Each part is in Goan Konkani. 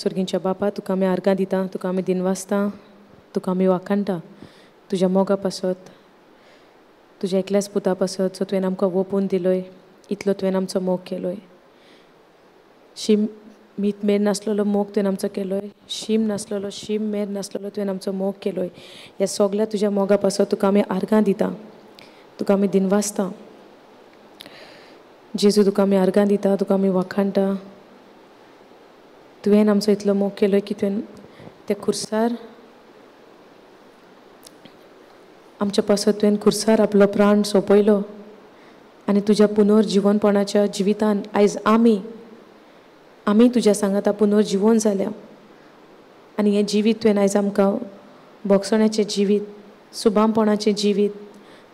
सर्गींच्या बापा, तुका आमी आर्गां दिता, तुका आमी दिनवासता, तुका आमी वाखाणटा तुज्या मोगा पासत, तुज्या एकल्याच पुता पासत जो तुवें आमकां वोपून दिलोय, इतलो तुवें आमचो मोग केलोय. शीम मीत मेर नासलेलो मोग तुवें आमचो केलोय, शीम नासलेलो, शीम मेर नासलेलो तुवें आमचो मोग केलोय. ह्या सगल्या तुज्या मोगा पासत तुका आमी आर्गां दिता, तुका आमी दिनवासता. जेजू, तुका आमी आर्गां दिता, तुका आमी वाखाणटा. तुवें आमचो इतलो मोग केलो की तुवें त्या खुर्सार आमच्या पासत तुवें खुर्सार आपलो प्राण सोंपयलो आनी तुज्या पुनर्जिवनपणाच्या जिवितान आयज आमी आमी तुज्या सांगाता पुनर्जिवन जाल्या. आनी हें जिवीत तुवें आयज आमकां भोगसण्याचें जिवीत, सुबामपणाचें जिवीत,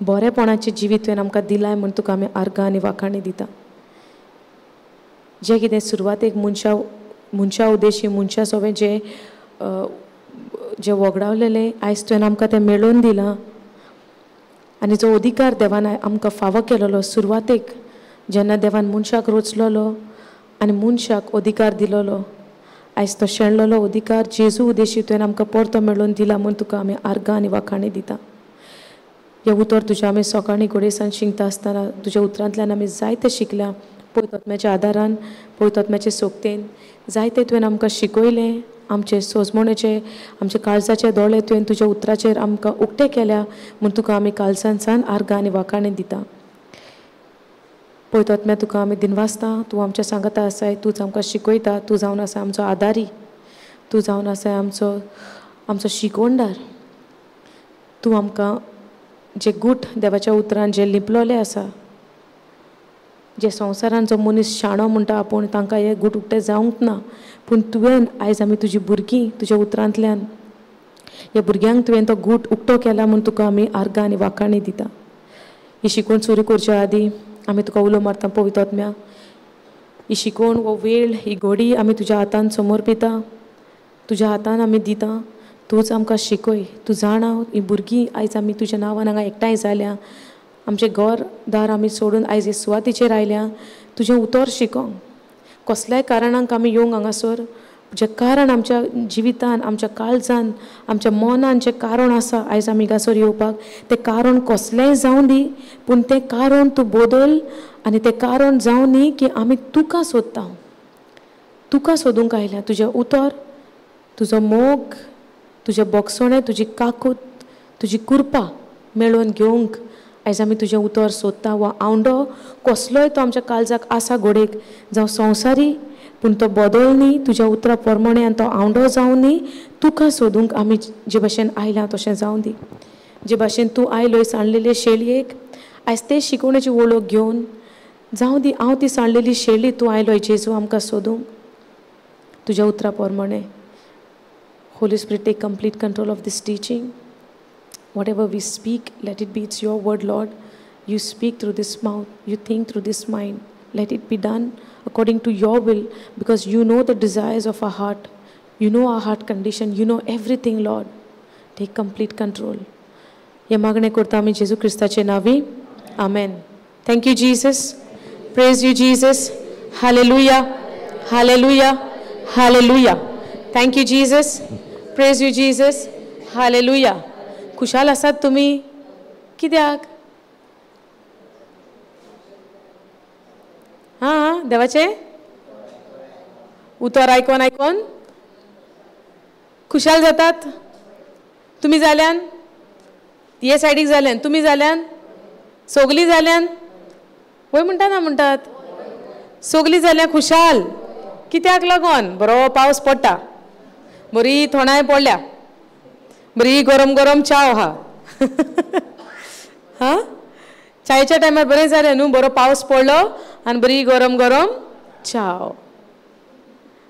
बरेपणाचें जिवीत तुवें आमकां दिलाय म्हूण तुका आमी आर्गां आनी वाखाणी दिता. जें कितें सुरवातेक मनशा उद्देशी मनशा सोबें जें जें वगडावलेलें आयज तुवें आमकां तें मेळोवन दिलां. आनी जो अधिकार देवान आमकां फावो केलेलो सुरवातेक जेन्ना देवान मनशाक रोचलेलो आनी मनशाक अधिकार दिलोलो, आयज तो शेणलेलो अधिकार जेजू उद्देशी तुवें आमकां परतो मेळोवन दिला म्हूण तुका आमी आर्गां आनी वाखाणी दिता. हें उतर तुज्या आमी सकाळीं घडयेसान शिंकता आसतना तुज्या उतरांतल्यान आमी जायतें शिकल्या. पवित्र आदारान, पवित्र सोगतेन जायते तुवें आमकां शिकयलें. आमचे सोजमणेचे, आमचे काळजाचे दोळे तुवें तुज्या उतराचेर आमकां उक्ते केल्या म्हूण तुका आमी काळजान आर्गां आनी वाखाणी दिता. पवित्र तुका आमी दिनवासता, तूं आमच्या सांगाता आसाय, तूंच आमकां शिकयता, तूं जावन आसा आमचो आदारी, तूं जावन आसाय आमचो आमचो शिकोवणदार. तूं आमकां जे गूट देवाच्या उतरान जे लिपलोले आसा, जे संवसारान जो मनीस शाणो म्हणटा आपूण, तांकां हे गूट उक्ते जावंक ना, पूण तुवें आयज आमी तुजी भुरगीं तुज्या उतरांतल्यान ह्या भुरग्यांक तुवें तो गूट उक्तो केला म्हूण तुका आमी आर्गां आनी वाखाणी दिता. ही शिकवण सुरू करच्या आदीं आमी तुका उलो मारता पवित्र आत्म्या, ही शिकवण, हो वेळ, ही घडी आमी तुज्या हातान समर्पिता, तुज्या हातान आमी दिता. तूंच आमकां शिकय, तूं जाणा ही भुरगीं आयज आमी तुज्या नांवान हांगा एकठांय जाल्या, आमचें घर दार आमी सोडून आयज हे सुवातीचेर आयल्या तुजें उतर शिकोंक. कसल्याय कारणांक आमी येवंक हांगासर, जें कारण आमच्या जिवितान, आमच्या काळजान, आमच्या मनान जें कारण आसा आयज आमी हांगासर येवपाक, तें कारण कसलेंय जावं दी, पूण तें कारण तूं बदल आनी तें कारण जावं न्ही की आमी तुका सोदता, तुका सोदूंक आयल्या. तुजें उतर, तुजो मोग, तुजें बोगसणें, तुजी काकूत, तुजी कृपा मेळोवन घेवंक आयज आमी तुजें उतर सोदता. वा आवंडो कसलोय तो आमच्या काळजाक आसा घोडेक, जावं संवसारी, पूण तो बदल न्ही तुज्या उतरा प्रमाणे आनी तो आवंडो जावं न्ही, तुका सोदूंक आमी जे भाशेन आयल्या तशें जावं दी. जे भाशेन तूं आयलोय सांडलेले शेळयेक, आयज ते शिकवणेची वळख घेवन जावं दी, हांव ती सांडलेली शेळी, तूं आयलोय जेजू आमकां सोदूंक तुज्या उतरा प्रमाणे. Holy Spirit, take complete control of this teaching. Whatever we speak, let it be it's your word, Lord. You speak through this mouth, you think through this mind. Let it be done according to your will, because you know the desires of our heart. You know our heart condition. You know everything, Lord. Take complete control. हे मागणें करता आमी जेजू क्रिस्ताचे नांवी. Amen. Thank you, Jesus. Praise you, Jesus. Hallelujah. Hallelujah. Hallelujah. Thank you, Jesus. Praise you, Jesus. Hallelujah. खुशाल आसात तुमी? कित्याक? हां, देवाचें उतर आयकोन आयकोन खुशाल जातात तुमी? जाल्यान हे सायडीक जाल्यान तुमी, जाल्यान सोगली जाल्यान वय म्हणटा ना म्हणटात सोगली जाल्यान खुशाल कित्याक लागोन? बरो पावस पडटा, बरी थोणाय पडल्या, बरी गरम गरम च्याव आहा. हां, चायच्या टायमार बरें जालें न्हू, बरो पावस पडलो आनी बरी गरम गरम च्याव.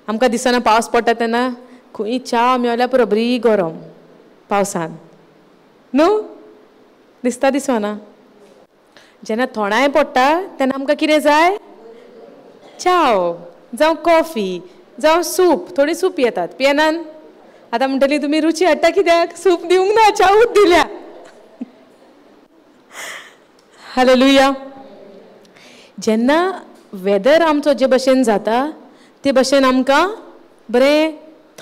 आमकां दिसना पावस पडटा तेन्ना खंय च्या मेळ्ळ्यार पुरो, बरी गरम पावसान न्हू दिसता, दिसना. जेन्ना थोणाय पडटा तेन्ना आमकां कितें जाय? च्याव, जावं कॉफी, जावं सूप. थोडी सूप पियेतात, पियेनान? आतां म्हणटली तुमी रुची हाडटा कित्याक सूप दिवंक ना, च्यावूच दिल्या. हालेलुया. जेन्ना वेदर आमचो जे भशेन जाता ते भशेन आमकां बरें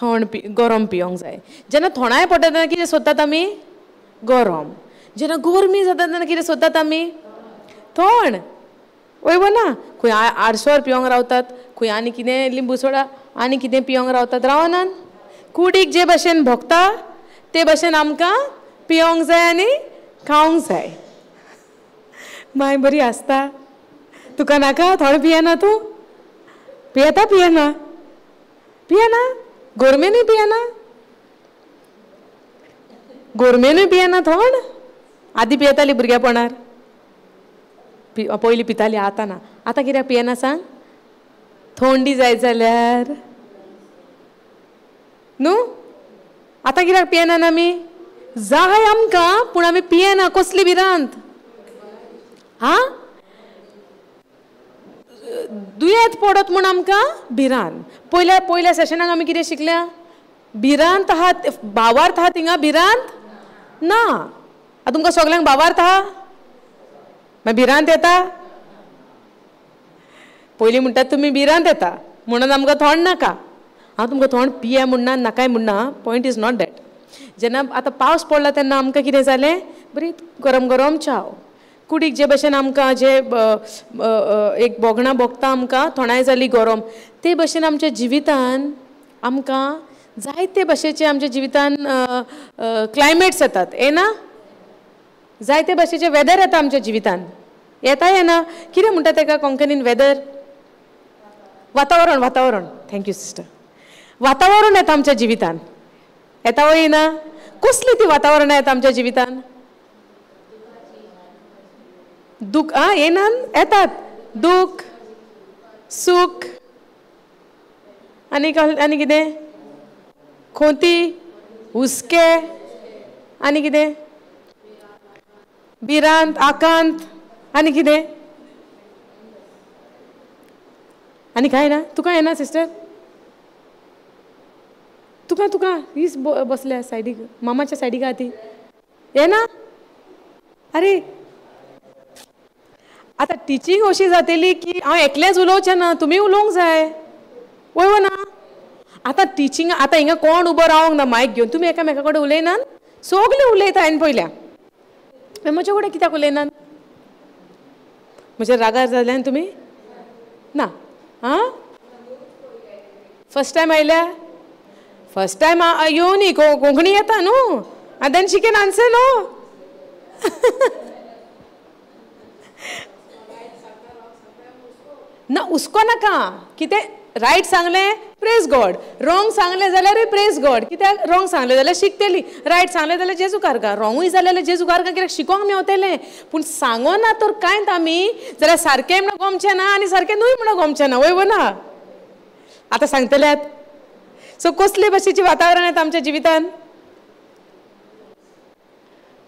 थंड पी गरम पियोंक जाय. जेन्ना थोंडाय पडटा तेन्ना कितें सोदतात आमी? गरम. जेन्ना गरमी जाता तेन्ना कितें सोदतात आमी? थंड. वय वो ना? खंय आडसर पियोंक रावतात, खंय आनी कितें लिंबू सोडा आनी कितें पियोंक रावतात, रावनात. कुडीक जे भशेन भोगता ते भशेन आमकां पियोंक जाय आनी खावंक जाय. माय बरी आसता. तुका नाका थोडें पियेना तूं? पियेता? पियेना? पियेना? गोरमेनूय पियेना? गोरमेनूय पियेना थोड? आदी पियेताली भुरगेपणार, पयलीं पिताली, आतां ना. आतां कित्याक पियेना सांग? थंडी जायत जाल्यार न्हू. आतां कित्याक पियेना आमी? जाय आमकां पूण आमी पियेना. कसली भिरांत? आं, दुयेंत पडत म्हूण आमकां भिरांत. पयल्या पयल्या सेशनाक आमी कितें शिकल्या? भिरांत आहा, भावार्थ आहा थिंगा भिरांत ना. आतां तुमकां सगल्यांक भावार्थ आहा, मागीर भिरांत येता? पयलीं म्हणटात तुमी भिरांत येता म्हणून आमकां थोंड नाका. हांव तुमकां थोंड पिया म्हणना, नाकाय म्हणना, पॉयंट is not that. जेन्ना आतां पावस पडला तेन्ना आमकां कितें जालें? बरी गरम गरम च्याव. कुडीक जे भशेन आमकां जे एक भोगणां भोगता आमकां, थोंडाय जाली गरम, ते भशेन आमच्या जिवितान आमकां जायते भाशेचे आमच्या जिवितान क्लायमेट्स येतात. येना? जायते भाशेचे वेदर येता आमच्या जिवितान. येता येना? कितें म्हणटा तेका कोंकणीन वेदर? वातावरण. वातावरण. Thank you sister. वातावरण येता आमच्या जिवितान. येता वो येना? कसली ती वातावरणां येता आमच्या जिवितान? दुःख आं येना? येतात. दुःख, सूख, आनी आनी कितें? खोंती, हुस्के, आनी कितें? भिरांत, आकांत, आनी कितें? आनी कांय ना? तुका येना सिस्टर? तुका तुका हीच बसल्या सायडीक, मामाच्या सायडीक आहा ती. येना? अरे आतां टिचींग अशी जातली की हांव एकलेंच उलोवचें ना, तुमी उलोवंक जाय. वय वो ना? आतां टिचींग आतां हिंगा कोण उबो रावंक ना मायक घेवन, तुमी एकामेका कडेन उलयनात? सगळे उलयता हांवें पयल्या. म्हजे कडेन कित्याक उलयनात? म्हज्या रागार जाल्यान तुमी ना? आं, फर्स्ट टायम आयल्या? फर्स्ट टायम येवनी कोंकणी येता न्हू, आनी then she can answer न्हू. ना हुस्को नाका. कितें रायट सांगलें प्रेज गॉड, रोंग सांगलें जाल्यारूय प्रेज गॉड. कित्याक रोंग सांगलें जाल्यार शिकतली, रायट सांगलें जाल्यार जेजू कारका, रोंगूय जालें जाल्यार जेजू कारका, कित्याक शिकोंक मेवतलें. पूण सांगोना तर कांयच आमी जाल्यार सारकें म्हणून गोमचें ना आनी सारकें न्हय म्हणून गोमचें ना. वय वो ना? आतां सांगतल्यात. सो कसले भाशेचीं वातावरणां येता आमच्या जिवितान?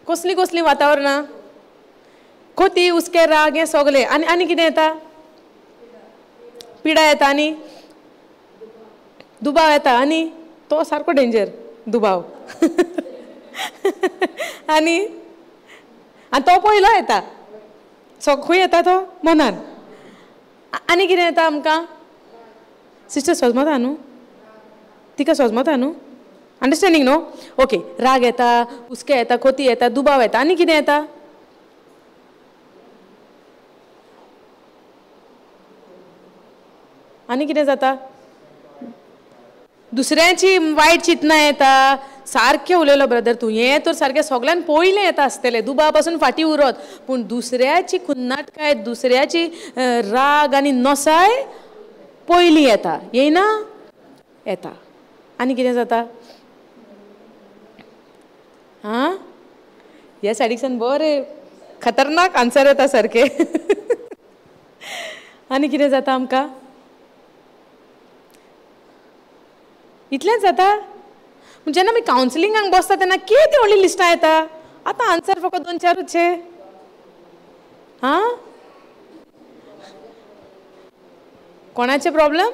कसलीं कसलीं वातावरणां? खोती, हुस्के, राग, हें सगलें. आनी आनी कितें येता? पिडा येता, आनी दुबाव येता, आनी तो सारको डेंजर दुबाव. आनी आनी तो पयलो येता, सो खंय येता तो? मनान. आनी कितें येता आमकां? सिस्टर सजमता न्हू? तिका सजमता न्हू? अंडरस्टँडींग न्हू? ओके. राग येता, हुस्के येता, खोती येता, दुबाव येता, आनी कितें येता? आनी कितें जाता? दुसऱ्यांची वायट चिंतनां येता. सारकें उलयलो ब्रदर तूं, हें तर सारकें सगळ्यान पयलें येता आसतलें, दुबाव पासून फाटीं उरत. पूण दुसऱ्याची खुन्नाटकाय, दुसऱ्याची राग आनी नसाय पयलीं येता. येयना? येता. आनी कितें जाता? आं, ह्या सायडीकसान बरें खतरनाक आन्सर येता सारकें. आनी कितें जाता आमकां? इतलेंच जाता? पूण जेन्ना आमी कावन्सिलिंगाक बसता तेन्ना कितें व्हडली लिस्टां येता. आतां आन्सर फकत दोन चारूच शे. आं, कोणाचे प्रॉब्लम?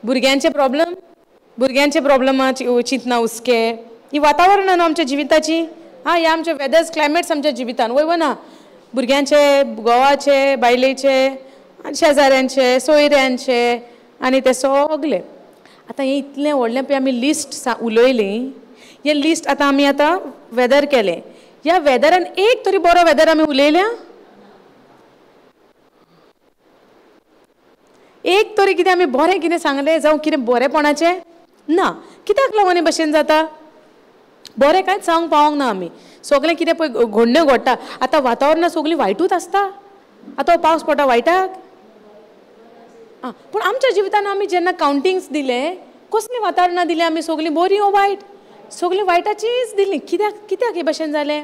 भुरग्यांचे प्रॉब्लम. भुरग्यांचे प्रॉब्लमा चिंतना, हुस्के, ही वातावरणां न्हू आमच्या जिविताची. आं, ह्या आमच्या वेदर्स, क्लायमेट्स आमच्या जिवितान. वय वो ना? भुरग्यांचे, घोवाचे, बायलेचे, आनी शेजाऱ्यांचे, सोयऱ्यांचे, आनी ते सगले. आतां हें इतलें व्हडलें पळय आमी लिस्ट उलयलीं, हें लिस्ट आतां आमी आतां वेदर केलें. ह्या वेदरान एक तरी बरो वेदर आमी उलयल्या? एक तरी कितें आमी बरें कितें सांगलें जावं कितें बरेंपणाचें ना? कित्याक लागून हे भशेन जाता? बरें कांयच सांगूंक पावोंक ना आमी. सगळें कितें पळय घडण्यो घडटा. आतां वातावरणां सगळीं वायटूच आसता. आतां पावस पडटा वायटाक. आं, पूण आमच्या जिवितान आमी जेन्ना कावंटिंग्स दिलें, कसलीं वातावरणां दिलीं आमी? सगळीं बरीं ओ वायट? सगळीं वायटाचीच दिलीं. कित्याक कित्याक हे भशेन जालें?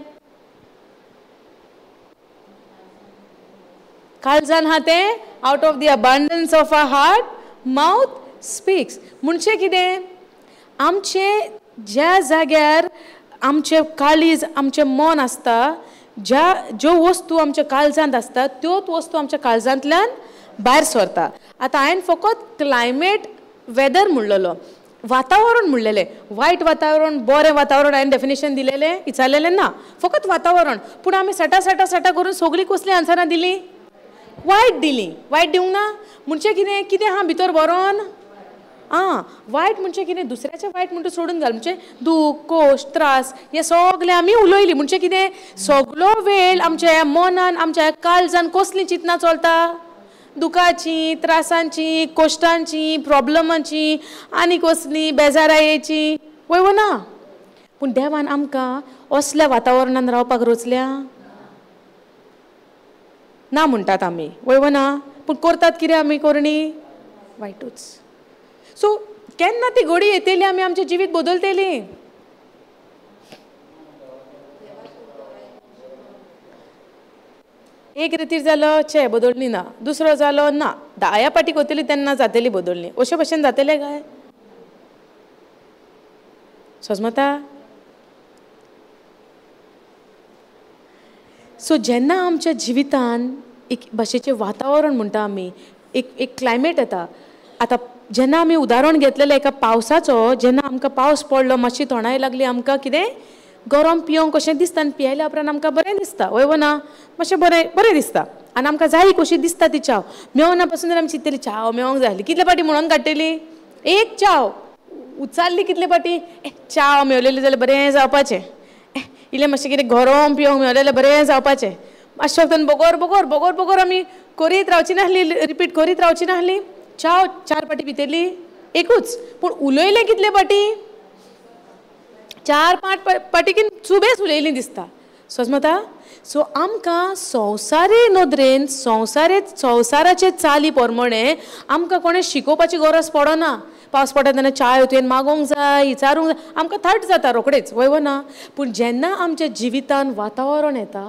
काळजान आहा तें, out of the abundance of our heart mouth speaks. म्हणजे कितें? आमचें ज्या जाग्यार आमचें काळीज, आमचें मन आसता, ज्या ज्यो वस्तू आमच्या काळजांत आसता त्योच वस्तू आमच्या काळजांतल्यान भायर सरता. आतां हांवें फकत क्लायमेट वेदर म्हणलेलो, वातावरण म्हणलेलें. वायट वातावरण, बरें वातावरण हांवें डेफिनेशन दिलेलें, विचारलेलें ना, फकत वातावरण. पूण आमी सटा सटा सटा करून सगळीं कसलीं आन्सरां दिलीं? वायट दिलीं. वायट दिवंक ना म्हणजे कितें? कितें आहा भितर बरोवन? आं, वायट म्हणजे कितें? दुसऱ्याचें वायट म्हणटा सोडून घाल, म्हणजे दूख, कोश, त्रास हें सगळें आमी उलयलीं. म्हणजे कितें? सगळो वेळ आमच्या ह्या मनान, आमच्या ह्या काळजान कसलीं चिंतनां चलता? दुखाची, त्रासांची, कोश्टांची, प्रॉब्लमांची, आनी कसली बेजारायेची. वय वो ना? पूण देवान आमकां असल्या वातावरणान रावपाक रोचल्या ना म्हणटात आमी. वय वो ना? पूण करतात कितें आमी? करणी वायटूच. सो केन्ना ती घडी येतली आमी आमचें जिवीत बदलतली? एक रितीर जालो चे बदलली ना, दुसरो जालो ना, 10 पाटी कोतली तेन्ना जातली बदलली. अशे भशेन जातले काय? सजमता? सो जेन्ना आमच्या जिवितान एक भाशेचें वातावरण म्हणटा आमी, एक एक क्लायमेट येता. आतां जेन्ना आमी उदाहरण घेतलेलें एका पावसाचो, जेन्ना आमकां पावस पडलो, मातशी थोंडाय लागली, आमकां कितें गरम पिवंक कशें दिसता आनी पियेल्या उपरांत आमकां बरें दिसता. वय वो ना? मातशें बरें बरें दिसता आनी आमकां जाय कशी दिसता ती च्याव. मेवना पासून आमी चिंततली च्याव मेवंक जाय आसली. कितले पाटी म्हणून काडटली? एक च्याव उचारली कितले पाटी, ए च्याव मेवलेली जाल्यार बरें जावपाचें, इल्लें मातशें कितें गरम पिवंक मेवलें जाल्यार बरें जावपाचें. मातशें वखदान बगर बगर बगर बगर आमी करीत रावची नासली, रिपीट करीत रावची नासली. च्याव 4 पाटी पितली एकूच, पूण उलयलें कितले पाटी? 4-5 पाटी की चुबेच उलयलीं दिसता. समजता? सो आमकां संवसारी नदरेन, संवसारे संवसाराचे चाली प्रमाणे आमकां कोणें शिकोवपाची गरज पडना. पावस पडटा तेन्ना च्याय तुवें मागोंक जाय, विचारूंक जाय, आमकां थट जाता रोखडेच. वय वो ना? पूण जेन्ना आमच्या जिवितान वातावरण येता,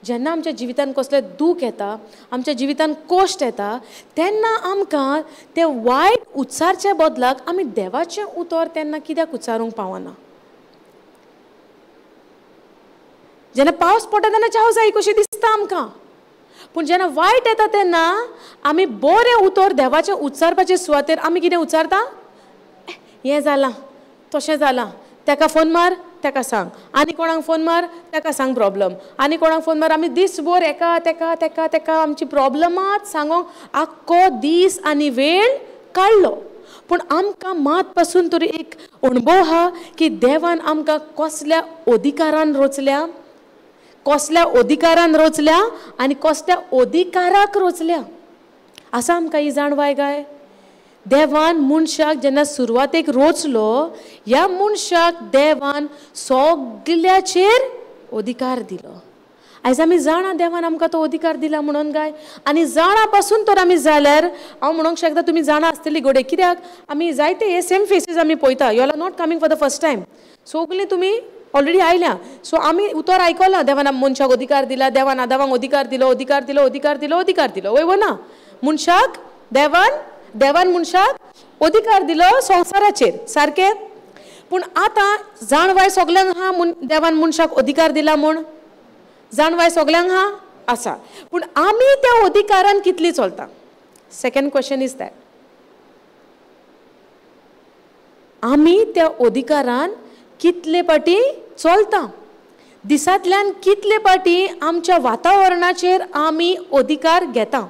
जेन्ना आमच्या जिवितान कसलें दूख येता, आमच्या जिवितान कश्ट येता, तेन्ना आमकां तें वायट उच्चारच्या बदलाक आमी देवाचें उतर तेन्ना कित्याक उच्चारूंक पावना? जेन्ना पावस पडटा तेन्ना च्याव जाय कशी दिसता आमकां, पूण जेन्ना वायट येता तेन्ना आमी बरें उतर देवाचें उच्चारपाचे सुवातेर आमी कितें उच्चारता? हें जालां, तशें जालां, तेका फोन मार, तेका सांग, आनी कोणाक फोन मार, तेका सांग प्रॉब्लम, आनी कोणाक फोन मार. आमी दीसभर एका तेका तेका तेका आमची प्रॉब्लमांच सांगोंक आख्खो दीस आनी वेळ काडलो. पूण आमकां मात पासून तरी एक अणभव आहा की देवान आमकां कसल्या अधिकारान रोचल्या, कसल्या अधिकारान रोचल्या आनी कसल्या अधिकाराक रोचल्या. आसा आमकां ही जाणवाय काय? देवान मनशाक जेन्ना सुरवातेक रोचलो, ह्या मनशाक देवान सगल्याचेर अधिकार दिलो. आयज आमी जाणा देवान आमकां तो अधिकार दिला म्हणून काय? आनी जाणा पासून तर आमी जाल्यार हांव म्हणूंक शकता तुमी जाणा आसतली घडये, कित्याक आमी जायते हे सेम फेसीस आमी पळयता. You are not coming for the first time. सगलीं तुमी ऑलरेडी आयल्या. सो आमी उतर आयकलां, देवान मनशाक अधिकार दिला, देवान आदावांक अधिकार दिलो, अधिकार दिलो, अधिकार दिलो, अधिकार दिलो. वय वो ना? मनशाक देवान, देवान मनशाक अधिकार दिलो संवसाराचेर सारकें. पूण आतां जाणवाय सगल्यांक आहा म्हूण देवान मनशाक अधिकार दिला म्हूण जाणवाय सगल्यांक आहा आसा, पूण आमी त्या अधिकारान कितली चलता? सेकंड क्वेश्चन is that, आमी त्या अधिकारान कितले पाटी चलता? दिसांतल्यान कितले पाटी आमच्या वातावरणाचेर आमी अधिकार घेता?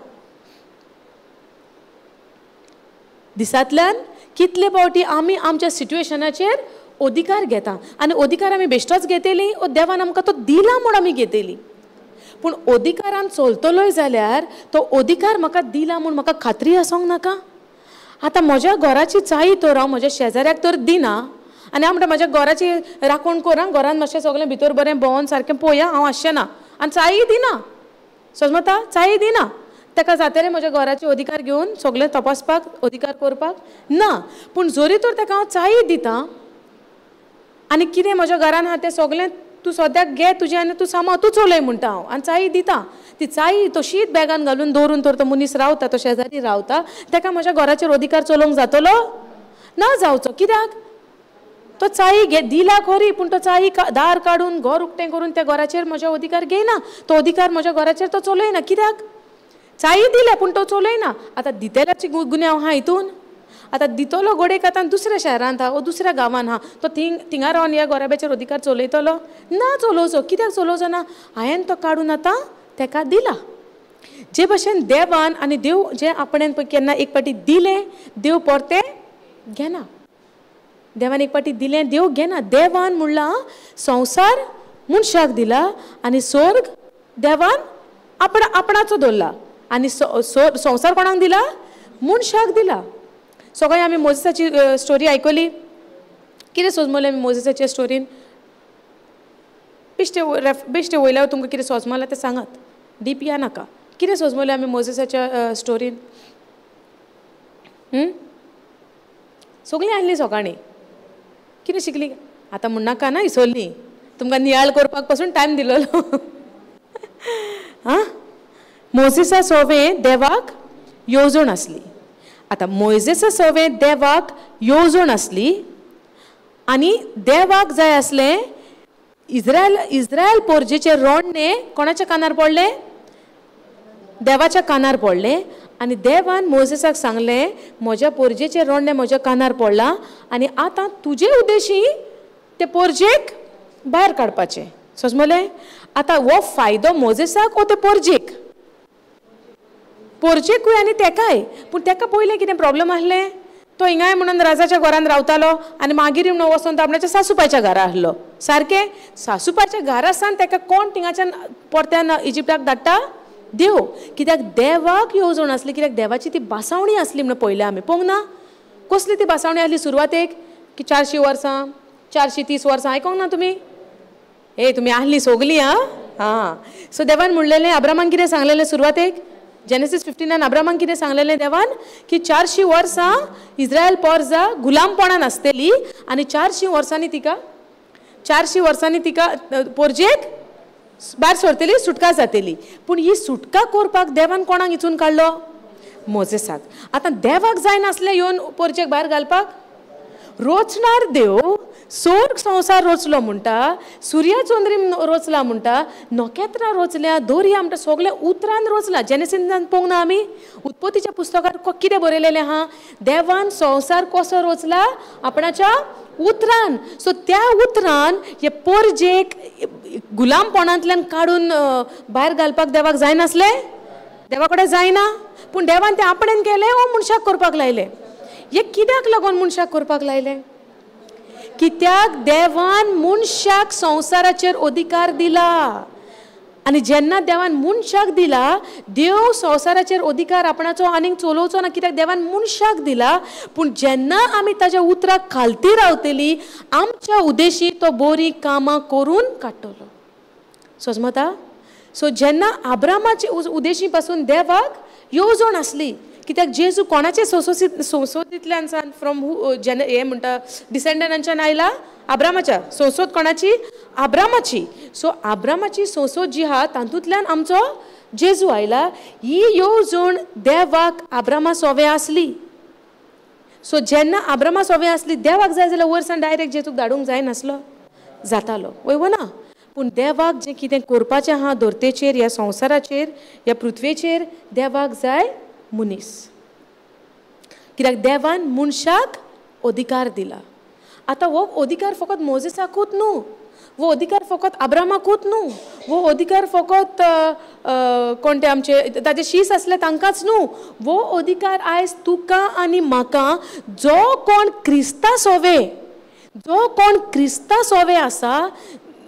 दिसांतल्यान कितले फावटी आमी आमच्या सिट्युएशनाचेर अधिकार घेता, आनी अधिकार आमी बेश्टोच घेतली ओ देवान आमकां तो दिला म्हूण आमी घेतली. पूण अधिकारान चलतलोय जाल्यार तो अधिकार म्हाका दिला म्हूण म्हाका खात्री आसूंक नाका? आतां म्हज्या घराची चायी तर हांव म्हज्या शेजाऱ्याक तर दिना, आनी हांव म्हणटा म्हज्या घराची राखण करा, घरान मातशें सगळें भितर बरें भोंवन सारकें पळया, हांव आसचें ना, आनी चायी दिना, समजता, चायी दिना ताका जातलें म्हज्या घराचे अधिकार घेवन सगळें तपासपाक, अधिकार करपाक ना. पूण जरी तर ताका हांव चायी दिता आनी कितें म्हज्या घरान आहा तें सगळें तूं सद्याक घे तुजें आनी तूं सामाळ, तूं चलय म्हणटा हांव, आनी चायी दिता, ती चायी तशीच बॅगान घालून दवरून तर तो मनीस रावता, तो शेजारी रावता, ताका म्हज्या घराचेर अधिकार चलोवंक जातलो ना? जावचो. कित्याक? तो चायी घे दिला खरी, पूण तो चायी दार काडून घर उक्तें करून त्या घराचेर म्हजो अधिकार घेयना, तो अधिकार म्हज्या घराचेर तो चलयना. कित्याक? चायी दिल्या पूण तो चलयना. आतां दितेल्याची गुन्यांव आहा हितून. आतां दितलो घोडेक आतां दुसऱ्या शहरांत आहा वो दुसऱ्या गांवांत आहा, तो थिंगा रावन ह्या घराब्याचेर अधिकार चलयतलो ना? चलोवचो. कित्याक चलोवचो ना? हांवें तो काडून आतां तेका दिला. जे भशेन देवान आनी देव जें आपणें पळय केन्ना एक फावटी दिलें देव परतें घेना, देवान एक फावटी दिलें देव घेना. देवान म्हणलां संवसार मनशाक दिला आनी स्वर्ग देवान आपणाचो दवरला, आनी संवसार कोणाक दिला? मनशाक दिला. सगळें आमी मोजेसाची स्टोरी आयकली. कितें सोजमलें आमी मोजेसाच्या स्टोरीन? बेश्टे बेश्टे वयल्यार तुमकां कितें सोजमलां तें सांगात, डीप या नाका. कितें सोजमलें आमी मोजेसाच्या स्टोरीन? सगळीं आहली सकाळीं कितें शिकली? आतां म्हणनाका ना इसोल्ली, तुमकां नियाळ करपाक पासून टायम दिलोलो. आं, मोजेसा सोवें देवाक येवजण आसली. आतां मोयजेसा सोवें देवाक येवजण आसली आनी देवाक जाय आसलें इस्रायल पोरजेचें रोडणें कोणाच्या कानार पडलें? देवाच्या कानार पडलें. आनी देवान मोजेसाक सांगलें म्हज्या पोरजेचें रोडणें म्हज्या कानार पडलां आनी आतां तुजे उद्देशी ते पोरजेक भायर काडपाचें. समजलें? आतां हो फायदो मोजेसाक वो ते पोरजेक? पोरजेकूय आनी तेकाय. पूण तेका पयलें कितें प्रॉब्लम आसलें? तो हिंगाय म्हणून राजाच्या घरान रावतालो आनी मागीर म्हणून वचोन तो आपणाच्या सासूपायच्या घरा आसलो. सारकें सासूपायच्या घरा सावन तेका कोण थिंगाच्यान परत्यान इजिप्टाक धाडटा? देव. कित्याक देवाक येवजण आसली, कित्याक देवाची ती बासावणी आसली म्हणून पळयल्या आमी. पळोवंक ना कसली ती बासावणी आसली सुरवातेक? की 400 वर्सां, 430 वर्सां. आयकोंक ना तुमी? ए तुमी आहली सोगली. आं आं. सो देवान म्हणलेलें अब्रामाक कितें सांगलेलें सुरवातेक? जेनेसीस 59 अब्रामाक कितें सांगलेलें देवान? की 400 वर्सां इस्रायल पोरजा गुलामपणान आसतली आनी 400 वर्सांनी तिका 400 वर्सांनी तिका पोरजेक भायर सरतली, सुटका जातली. पूण ही सुटका करपाक देवान कोणाक इचून काडलो? मोजेसाक. आतां देवाक जायनासलें येवन पोरजेक भायर घालपाक? रोचणार देव स्वर्ग संवसार रोचलो म्हणटा, सुर्या चंद्रीम रोचला म्हणटा, नखेत्रां रोचल्या, दर्या म्हणटा, सगळें उतरान रोचला. जेनेसीसान पळोवंक ना आमी? उत्पत्तीच्या पुस्तकार कितें बरयलेलें आहा? देवान संवसार कसो रोचला? आपणाच्या उतरान. सो त्या उतरान हे पोरजेक गुलामपणांतल्यान काडून भायर घालपाक देवाक जायनासलें? देवा कडेन जायना. पूण देवान तें आपणेन केलें वो मनशाक करपाक लायलें? हें कित्याक लागून मनशाक करपाक लायलें? कित्याक देवान मनशाक संवसाराचेर अधिकार दिला. आनी जेन्ना देवान मनशाक दिला, देव संवसाराचेर अधिकार आपणाचो आनीक चलोवचो ना, कित्याक देवान मनशाक दिला. पूण जेन्ना आमी ताज्या उतराक खालती रावतली, आमच्या उद्देशी तो बरीं कामां करून काडटलो. समजता? सो जेन्ना आब्रामाचे उद्देशी पासून देवाक येवजण आसली, कित्याक जेजू कोणाचे संसोदींतल्यान सान फ्रॉम हू जेन हें म्हणटा डिसेंडंटांच्यान आयला? आब्रामाच्या. संसोद कोणाची? आब्रामाची. सो आब्रामाची संसोद जी आहा तातूंतल्यान आमचो जेजू आयला. ही येवजण देवाक आब्रामा सोवे आसली. सो जेन्ना आब्रामा सोवे आसली, देवाक जाय जाल्यार वरसान डायरेक्ट जेजूक धाडूंक जायनासलो, जातालो वय वो ना? पूण देवाक जें कितें करपाचें आहा धरतेचेर, ह्या संवसाराचेर, ह्या पृथ्वेचेर, देवाक जाय मनीस. कित्याक देवान मनशाक अधिकार दिला. आतां हो अधिकार फकत मोजेसाकूच न्हू, वो अधिकार फकत आब्रामाकूच न्हू, वो अधिकार फकत कोण ते आमचे ताजे शीस आसले तांकांच न्हू, वो अधिकार आयज तुका आनी म्हाका, जो कोण क्रिस्ता सोवे, जो कोण क्रिस्ता सोवे आसा,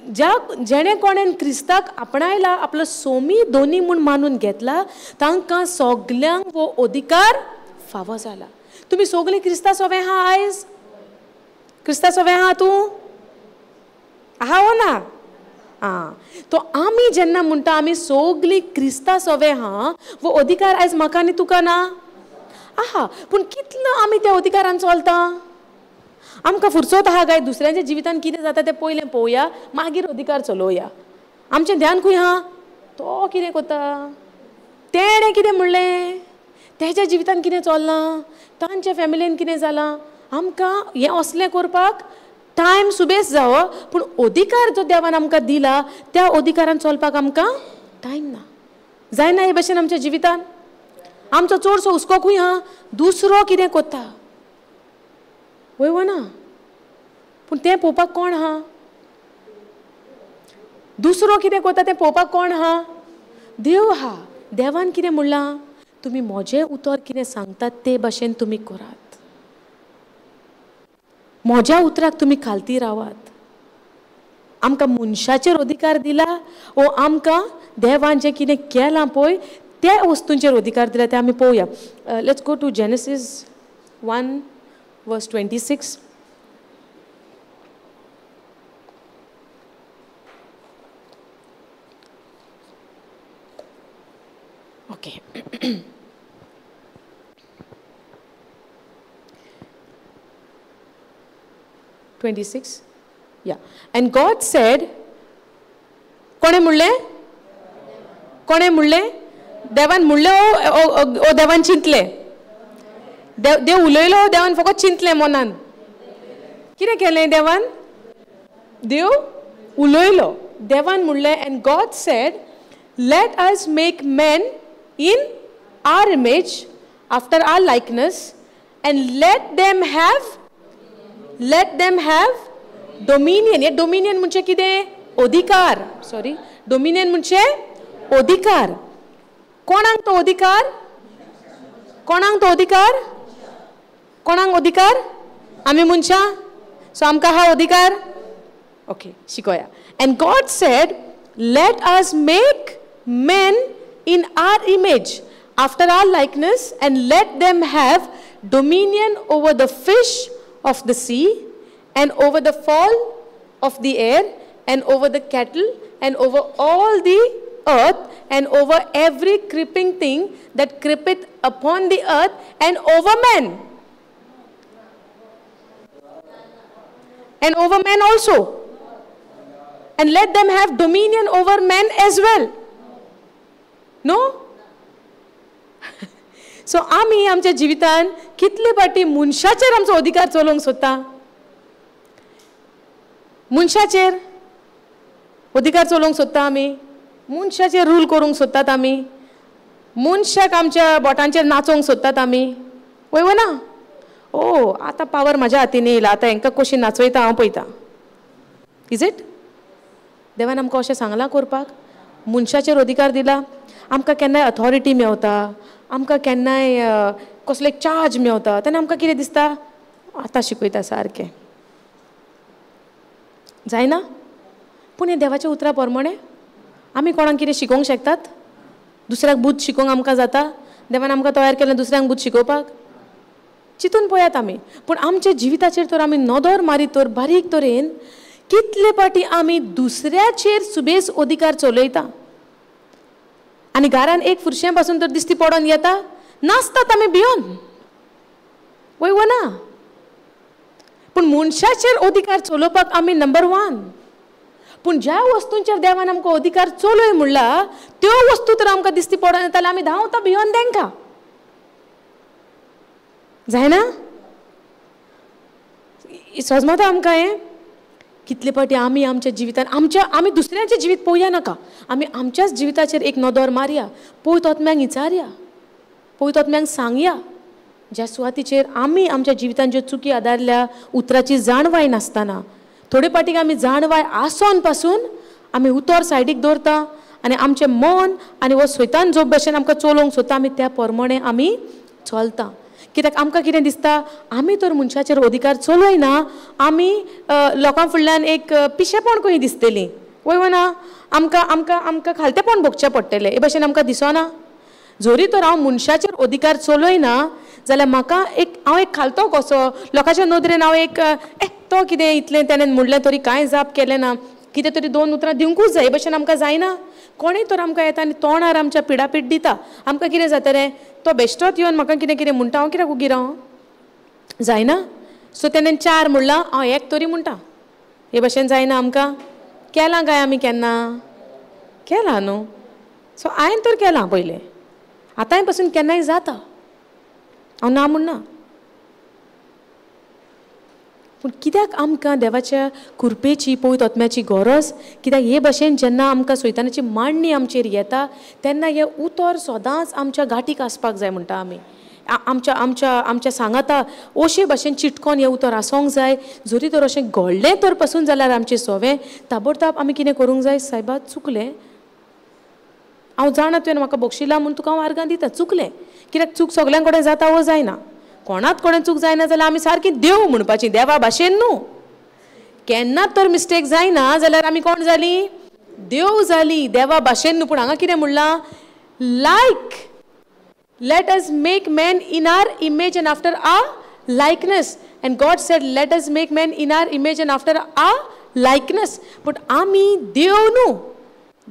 ज्या जेणे कोणेन क्रिस्ताक आपणायला, आपलो सोमी दोनी म्हूण मानून घेतला, तांकां सगल्यांक वो अधिकार फावो जाला. तुमी सगळीं क्रिस्ता सोवे आहा आयज? क्रिस्ता सोवे आहा तूं? आहा वो ना? आं, तो आमी जेन्ना म्हणटा आमी सगळीं क्रिस्ता सोवे आहा, वो अधिकार आयज म्हाका आनी तुका ना आहा. पूण कितलो आमी त्या अधिकारान चलता? आमकां फुरसत आहा काय दुसऱ्यांच्या जिवितान कितें जाता तें पयलें पळोवया, मागीर अधिकार चलोवया. आमचें ध्यान खंय आहा? तो कितें करता, तेणें कितें म्हणलें, तेज्या जिवितान कितें चल्लां, तांच्या फॅमिलीन कितें जालां. आमकां हें असलें करपाक टायम सुबेस जावो, पूण अधिकार जो देवान आमकां दिला त्या अधिकारान चलपाक आमकां टायम ना. जायना हे भशेन आमच्या जिवितान? आमचो चडसो हुस्को खंय आहा? दुसरो कितें करता, वय वो ना? पूण तें पळोवपाक कोण आहा? दुसरो कितें करता तें पळोवपाक कोण आहा? देव आहा. देवान कितें म्हणलां? तुमी म्हजें उतर कितें सांगतात ते भशेन तुमी करात, म्हज्या उतराक तुमी खालती रावात. आमकां मनशाचेर अधिकार दिला वो आमकां देवान जें कितें केलां पळय त्या वस्तूंचेर अधिकार दिला, तें आमी पळोवया. Let's go to Genesis 1 verse 26. Okay. 26. Yeah. And God said, कोणे म्हणलें? कोणे म्हणलें? देवान म्हणलें ओ देवान चिंतलें? देव उलयलो, देवान फकत चिंतलें मनान. कितें केलें देवान? देव उलयलो. देवान म्हणलें, and God said, let us make man in our image, after our likeness, and let them have dominion. हे डोमिनियन म्हणजे कितें? अधिकार. सॉरी, डोमिनियन म्हणजे अधिकार. कोणाक तो अधिकार? कोणाक तो अधिकार? कोणाक अधिकार? आमी मनशां. सो आमकां हा अधिकार. Okay, शिकोया. And God said, let us make men in our image, after our likeness, and let them have dominion over the fish of the sea, and over the fowl of the air, and over the cattle, and over all the earth, and over every creeping thing that creepeth upon the earth, and over men. And over men also. And let them have dominion over men as well. No? So आमी आमच्या जिवितान कितले पाटी मनशाचेर आमचो अधिकार चलोवंक सोदता? मनशाचेर अधिकार चलोवंक सोदता आमी, मनशाचेर रूल करूंक सोदतात आमी, मनशाक आमच्या बोटांचेर नाचोवंक सोदतात आमी. वय वो ना? ओ आतां पावर म्हाज्या हातीन येयला, आतां हेंकां कशी नाचयता हांव पळयता. Is it? देवान आमकां अशें सांगलां करपाक? मनशाचेर अधिकार दिला आमकां. केन्नाय अथॉरिटी मेवता, आमकां केन्नाय कसले चार्ज मेवता, तेन्ना आमकां कितें दिसता? आतां शिकयता सारकें जायना. पूण हें देवाच्या उतरा प्रमाणें आमी कोणाक कितें शिकोवंक शकतात? दुसऱ्याक बूद शिकोवंक आमकां जाता? देवान आमकां तयार केलें दुसऱ्यांक बूद शिकोवपाक? चिंतून पळयात आमी. पूण आमच्या जिविताचेर तर आमी नदर मारीत तर बारीक तरेन कितले पाटी आमी दुसऱ्याचेर सुबेस अधिकार चलयता. आनी घरान एक फुरशें पासून तर दिसती पडोन येता, नाचतात आमी भियोन. वय वो ना? पूण मनशाचेर अधिकार चलोवपाक आमी नंबर 1. पूण ज्या वस्तूंचेर देवान आमकां अधिकार चलय म्हणला त्यो वस्तू तर आमकां दिसती पडोन येता, आमी धांवता भियोन तेंकां. जायना? सजमता आमकां हें? कितले पाटी आमी आमच्या जिवितान आमच्या आमी दुसऱ्यांचें जिवीत पळोवया नाका, आमी आमच्याच जिविताचेर एक नदर मारया, पळय तोतम्यांक विचारया, पळय तोतम्यांक सांगया. ज्या सुवातीचेर आमी आमच्या जिवितान ज्यो चुकी आदारल्या उतराची जाणवाय नासतना, थोडे पाटीक आमी जाणवाय आसोन पासून आमी उतर सायडीक दवरता आनी आमचें मन आनी हो स्वतान जो भशेन आमकां चलोवंक सोदता आमी त्या प्रमाणे आमी चलता. कित्याक आमकां कितें दिसता, आमी तर मनशाचेर अधिकार चलयना, आमी लोकां फुडल्यान एक पिशेपण कहीं दिसतली, वय ना, आमकां आमकां आमकां खालतेपण भोगचें पडटलें, हे भशेन आमकां दिसना. जरी तर हांव मनशाचेर अधिकार चलयना जाल्यार म्हाका एक हांव एक खालतो कसो लोकांच्या नदरेन हांव एक ए तो कितें इतलें तेणें म्हणलें तरी कांय जाप केलें ना, कितें तरी दोन उतरां दिवंकूच जाय, हे भशेन आमकां जायना. कोणूय तर आमकां येता आनी तोंडार आमच्या पिडापीड दिता, आमकां कितें जाता रे, तो बेश्टोच येवन म्हाका कितें कितें म्हणटा, हांव कित्याक उगी राव, जायना. सो तेणें चार म्हणलां हांव एक तरी म्हणटा, हे भशेन जायना आमकां. केलां काय आमी केन्ना? केलां न्हू. सो हांवें तर केलां पयलें, आतांय पासून केन्नाय जाता, हांव ना म्हणना. पूण कित्याक आमकां देवाच्या कृपेची पवित्र आत्म्याची गरज? कित्याक हे भशेन जेन्ना आमकां सैतानाची मांडणी आमचेर येता तेन्ना हें उतर सदांच आमच्या गांठीक आसपाक जाय म्हणटा आमी. आमच्या आमच्या आमच्या सांगाता अशे भशेन चिटकोन हें उतर आसोंक जाय. जरी तर अशें घडलें तर पसून जाल्यार आमचें सोवें ताबडताब आमी कितें करूंक जाय, सायबा चुकलें, हांव जाणा तुवें म्हाका बक्षिला म्हूण तुका हांव आर्गां दिता, चुकलें. कित्याक चूक सगल्यां कडेन जाता वो जायना, कोणाक कोणें चूक जायना जाल्यार आमी सारकी देव म्हणपाची, देवा भाशेन न्हू. केन्ना तर मिस्टेक जायना जाल्यार आमी कोण जाली, देव जाली, देवा भाशेन न्हू. पूण हांगा कितें म्हणलां, like let us make man in our image and after our likeness. And God said let us make man in our image and after our likeness. But आमी देव न्हू,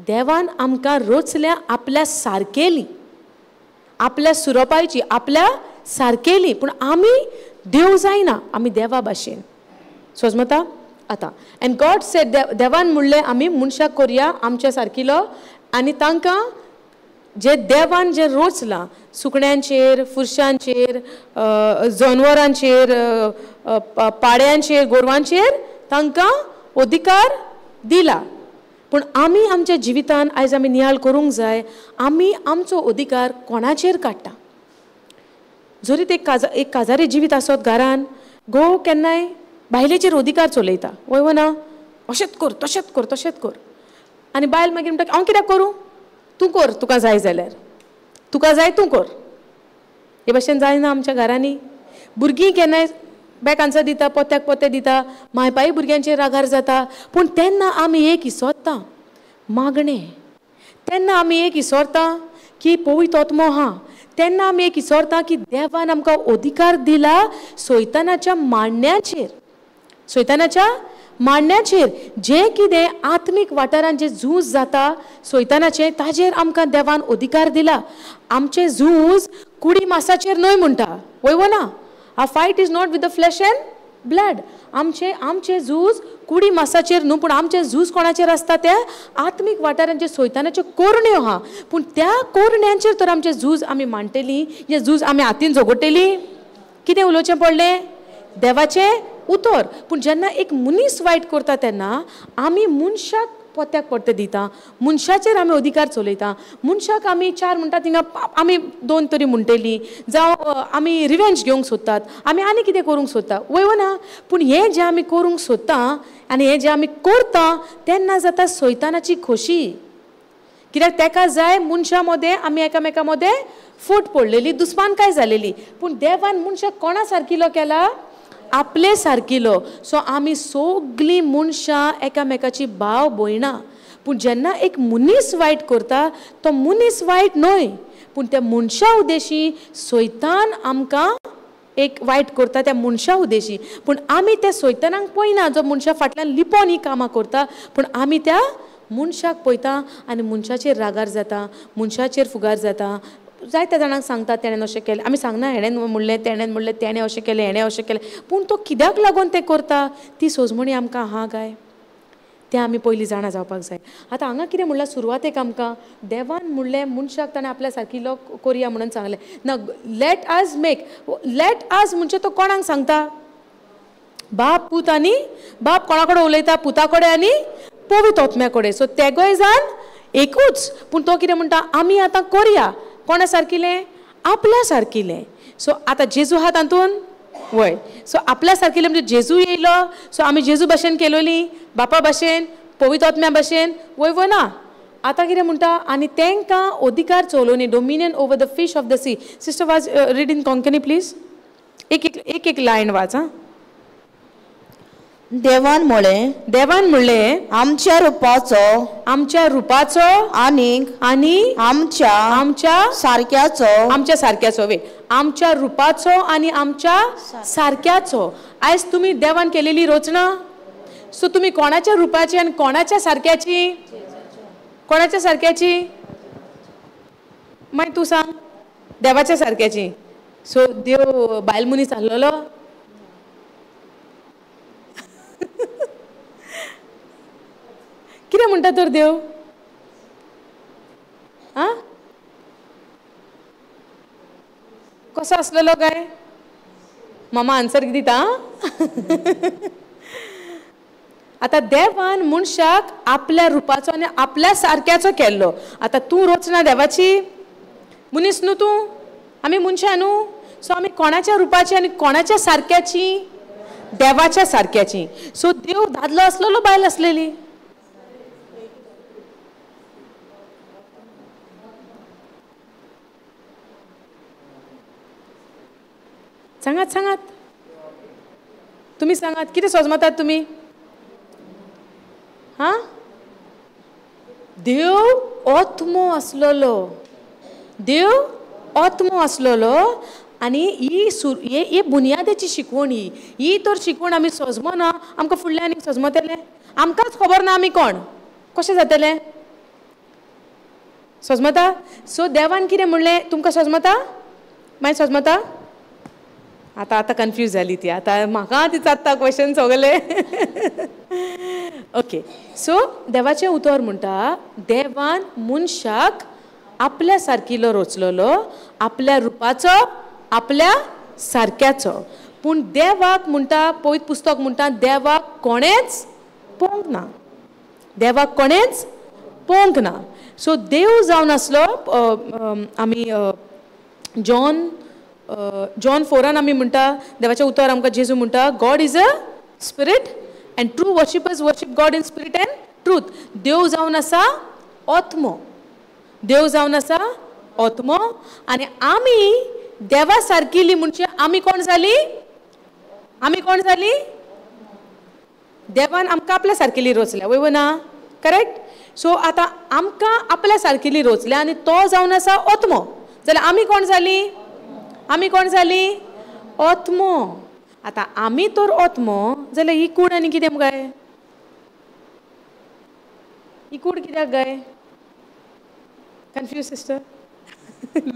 देवान आमकां रचल्या आपल्या सारकेली, आपल्या सुरोपायची, आपल्या सारकेली. पूण आमी देव जायना, आमी देवा भाशेन. सोजमता आतां. एंड गॉड सेड, देवान म्हणलें आमी मनशाक करया आमच्या सारकिलो आनी तांकां जे देवान जें रचलां सुकण्यांचेर, फुरशांचेर, जनवरांचेर, पाड्यांचेर, गोरवांचेर तांकां अधिकार दिला. पूण आमी आमच्या जिवितान आयज आमी नियाळ करूंक जाय, आमी आमचो अधिकार कोणाचेर काडटा. जरी ते एक काजारी जिवीत आसत घरान, घोव केन्नाय बायलेचेर अधिकार चलयता, वय वो ना, अशेंच कर, तशेंच कर, तशेंच कर, आनी बायल मागीर म्हणटा हांव कित्याक करूं, तूं कर, तुका जाय जाल्यार, तुका जाय तूं कर. हे भशेन जायना आमच्या घरांनी. भुरगीं केन्नाय बॅक आन्सर दिता, पोत्याक पोते दिता, मायपाय भुरग्यांचेर रागार जाता. पूण तेन्ना आमी एक इसोरता मागणें, तेन्ना आमी एक इसोरता की पवित्र आत्मो आहा, तेन्ना आमी एक इसोरता की देवान आमकां अधिकार दिला सैतानाच्या मांडण्याचेर, सैतानाच्या मांडण्याचेर. जें कितें आत्मीक वाठारान जें झूज जाता सैतानाचें, ताजेर आमकां देवान अधिकार दिला. आमचें झूज कुडी मासाचेर न्हय म्हणटा, वय वो ना. Our fight is not with the flesh and blood. आमचें आमचें झूज कुडी मासाचेर न्हू, पूण आमचें झूज कोणाचेर आसता, त्या आत्मीक वाठारांचे सैतानाच्यो कोरण्यो आहा. पूण त्या कोरण्यांचेर तर आमचें झूज आमी मांडटली, जें झूज आमी हातीन झगडटली. कितें उलोवचें पडलें, देवाचें उतर. पूण जेन्ना एक मनीस वायट करता तेन्ना आमी मनशाक पोत्याक परतें दिता, मनशाचेर आमी अधिकार चलयता. मनशाक आमी चार म्हणटा थिंगा आमी दोन तरी म्हणटली, जावं आमी रिवेंज घेवंक सोदतात, आमी आनी कितें करूंक सोदता, वय वो ना. पूण हें जें आमी करूंक सोदता आनी हें जें आमी करता तेन्ना जाता सैतानाची खोशी. कित्याक तेका जाय मनशां मदें आमी एकामेकां मदें फूट पडलेली, दुस्मानकाय जालेली. पूण देवान मनशाक कोणा सारकिलो केला, आपले सारकिलो. सो आमी सगलीं मनशां एकामेकाची भाव भयणां. पूण जेन्ना एक मनीस वायट करता तो मनीस वायट न्हय, पूण त्या मनशा उद्देशी सैतान आमकां एक वायट करता, त्या मनशा उद्देशी. पूण आमी त्या सैतानाक पळयना जो मनशा फाटल्यान लिपोन ही कामां करता, पूण आमी त्या मनशाक पळयता आनी मनशाचेर रागार जाता, मनशाचेर फुगार जाता. जायत्या जाणांक सांगता तेणें अशें केलें, आमी सांगना हेणें म्हणलें, तेणें म्हणलें, तेणें अशें केलें, हेणें अशें केलें. पूण तो कित्याक लागून तें करता ती सोजमणी आमकां आहा काय, तें आमी पयलीं जाणा जावपाक जाय. आतां हांगा कितें म्हणलां सुरवातेक आमकां देवान म्हणलें मनशाक ताणें आपल्या सारकिलो करया म्हणून सांगलें ना. Let us make, let us म्हणजे तो कोणाक सांगता, बाप पूत आनी बाप कोणा कडेन उलयता, पुता कडेन आनी पवित्र आत्म्या कडेन. सो तेगोय जाण एकूच. पूण तो कितें म्हणटा, आमी आतां करया कोणा सारकिलें, आपल्या सारकिलें. सो आतां जेजू आहा तातूंत वय. सो आपल्या सारकिल्ले म्हणजे जेजू येयलो, सो आमी जेजू भाशेन केलोली, बापा भाशेन, पवित्र आत्म्या भाशेन, वय वय ना. आतां कितें म्हणटा, आनी तांकां अधिकार चलोवनी, dominion over the fish of the sea. Sister वाच, रीड इन कोंकणी प्लीज, एक एक एक एक लायन वाच. आं, देवान म्हळें, देवान म्हणलें, आमच्या रुपाचो, आमच्या रुपाचो आनीक आनी आमच्या आमच्या सारक्याचो, आमच्या सारक्याचो, वे आमच्या रुपाचो आनी आमच्या सारक्याचो. आयज तुमी देवान केलेली रचना, सो तुमी कोणाच्या रुपाची आनी कोणाच्या सारक्याची, कोणाच्या सारक्याची? मागीर तूं सांग, देवाच्या सारक्याची. सो देव बायल मनीस आसलेलो? कितें म्हणटा तर देव? आं, कसो आसलेलो काय? मामा आन्सर कितें दिता? आतां देवान मनशाक आपल्या रुपाचो आनी आपल्या सारक्याचो केल्लो. आतां तूं रचना देवाची, मनीस न्हू तूं, आमी मनशां न्हू. सो आमी कोणाच्या रुपाची आनी कोणाच्या सारक्याची? देवाच्या सारक्याची. सो देव दादलो आसलेलो, बायल आसलेली? सांगात सांगात, तुमी सांगात, कितें सोजमतात तुमी? हां, देव आत्मो आसलेलो, देव आत्मो आसलेलो. आनी ही ही बुन्यादेची शिकवण, ही ही तर शिकवण आमी सोजमना, आमकां फुडलें आनीक सोजमतलें? आमकांच खबर ना आमी कोण, कशें जातलें? सोजमता? सो देवान कितें म्हणलें तुमकां सोजमता? मागीर सोजमता? आतां आतां कन्फ्यूज जाली ती, आतां म्हाका ती चात्ता क्वेशन सगले. ओके, सो देवाचें उतर म्हणटा, देवान मनशाक आपल्या सारकिलो रचलेलो, आपल्या रुपाचो, आपल्या सारक्याचो. पूण देवाक म्हणटा, पवित्र पुस्तक म्हणटा, देवाक कोणेंच पळोवंक ना, देवाक कोणेंच पळोवंक ना. सो देव जावन आसलो, आमी जॉन जॉन 4 आमी म्हणटा, देवाचें उतर आमकां जेजू म्हणटा, God is a spirit and true worshippers worship God in spirit and truth. देव जावन आसा आत्मो, देव जावन आसा आत्मो, आनी आमी देवा सारकिली म्हणजे आमी कोण जाली? आमी कोण जाली? देवान आमकां आपल्या सारकिली रचल्या, वय ना? करेक्ट? सो आतां आमकां आपल्या सारकिली रचल्या आनी तो जावन आसा आत्मो, जाल्यार आमी कोण जाली? आमी कोण जाली? आत्मो. आतां आमी तर आत्मो, जाल्यार ही कूड आनी कितें काय? ही कूड कित्याक काय? Confuse sister,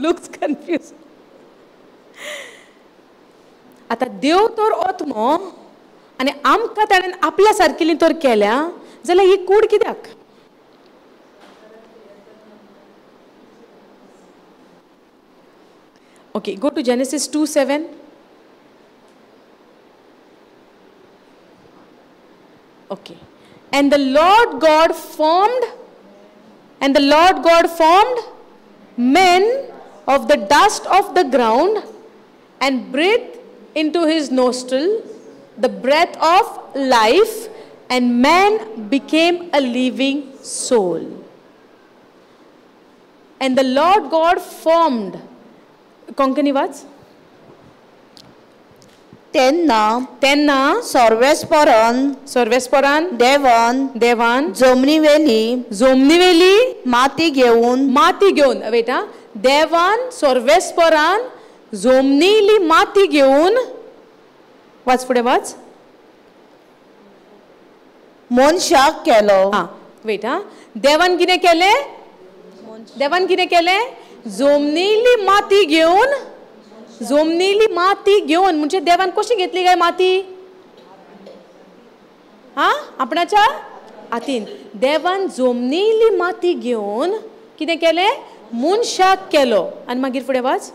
looks confuse. आतां देव तर आत्मो आनी आमकां ताणें आपल्या सारकिली तर केल्या, जाल्यार ही कूड कित्याक? Okay, go to Genesis 2:7. Okay. And the Lord God formed, and the Lord God formed men of the dust of the ground and breathed into his nostril the breath of life, and man became a living soul. And the Lord God formed. Konkani वाच. तेन्ना तेन्ना सर्वेस्परान, सर्वेस्परान देवान देवान जमनीवेली, जमनीवेली माती घेवन, माती घेवन, वेट आं, देवान सर्वेस्परान जमनीली माती घेवन, वाच फुडें वाच, मनशाक केलो. आं वेट आं, देवान कितें केलें? देवान कितें केलें? जमनीली माती घेवन, जमनीली माती घेवन म्हणजे देवान कशी घेतली काय माती? आं, आपणाच्या हातीन. देवान जमनीली माती घेवन कितें केलें? मनशाक केलो. आनी मागीर फुडें वाच.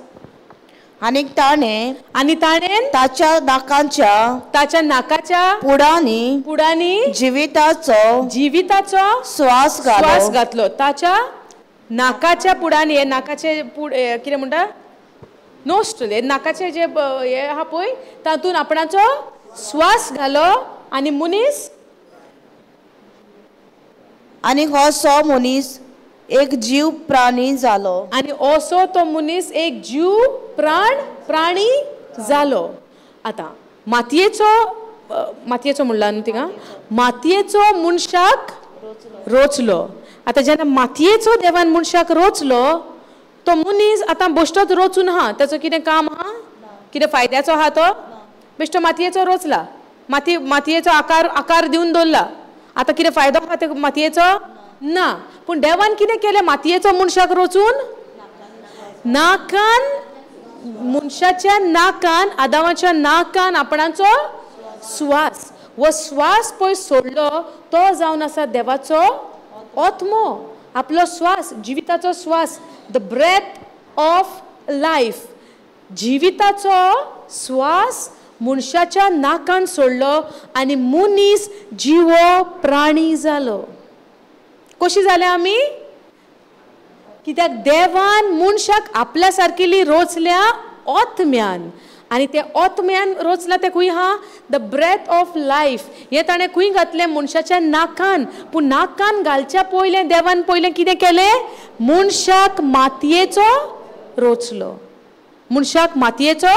आनी ताणें, आनी ताणें ताच्या नाकाच्या, ताच्या नाकाच्या पुडांनी, पुडांनी जिविताचो, जिविताचो स्वास घालो, स्वास घातलो. ताच्या नाकाच्या पुडांनी, हे नाकाचे पुड कितें म्हणटा? नोस्ट्रल हे नाकाचे जे हे आहा पळय तातूंत आपणाचो स्वास घालो आनी मनीस आनी हो मनीस एक जीव प्राणी जालो. आनी असो तो मनीस एक जीव प्राणी जालो. आतां मातयेचो मातयेचो म्हणला न्हू तिका, मातयेचो मनशाक रोचलो. आतां जेन्ना मातयेचो देवान मनशाक रोचलो तो मनीस आतां बेश्टोच रोचून आहा, ताचो कितें काम आहा, कितें फायद्याचो आहा तो? बेश्टो मातयेचो रोचला, मातयेचो आकार आकार दिवन दवरला. आतां कितें फायदो आहा ते मातयेचो? ना. पूण देवान कितें केलें मातयेचो मनशाक रोचून? नाकान, मनशाच्या नाकान, आदामाच्या नाकान आपणाचो स्वास, वो स्वास पळय सोडलो तो जावन आसा देवाचो आत्मो, आपलो स्वास, जिविताचो स्वास, the breath of life. जिविताचो स्वास मनशाच्या नाकान सोडलो आनी मनीस जिवो प्राणी जालो. कशी जाले आमी? कित्याक देवान मनशाक आपल्या सारकेली रोचल्या आत्म्यान, आनी ते आत्म्यान रोचला तें खंय आहा? The breath of life. हें ताणें खंय घातलें? मनशाच्या नाकान. पूण नाकान घालच्या पयलें देवान पयलें कितें केलें? मनशाक मातयेचो रोचलो, मनशाक मातयेचो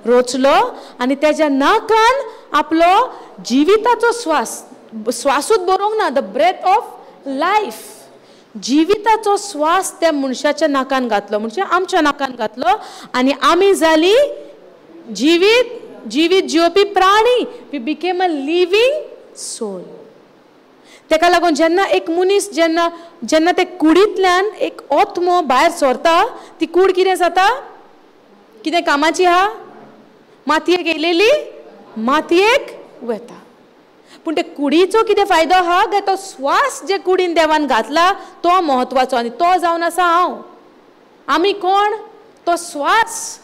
रोचलो आनी तेज्या नाकान आपलो जिविताचो स्वास, स्वासूच बरोवंक ना, the breath of life, जिविताचो स्वास त्या मनशाच्या नाकान घातलो, म्हणजे आमच्या नाकान घातलो आनी आमी जाली जिवीत जिवीत जिवपी प्राणी. We became a living soul. तेका लागून जेन्ना एक मनीस जेन्ना जेन्ना ते कुडींतल्यान एक आत्मो भायर सरता, ती कूड कितें जाता? कितें कामाची आहा? मातयेक येयलेली मातयेक वता. पूण ते कुडीचो कितें फायदो आहा काय तो स्वास जे कुडीन देवान घातला तो म्हत्वाचो, आनी तो जावन आसा हांव. आमी कोण? तो स्वास.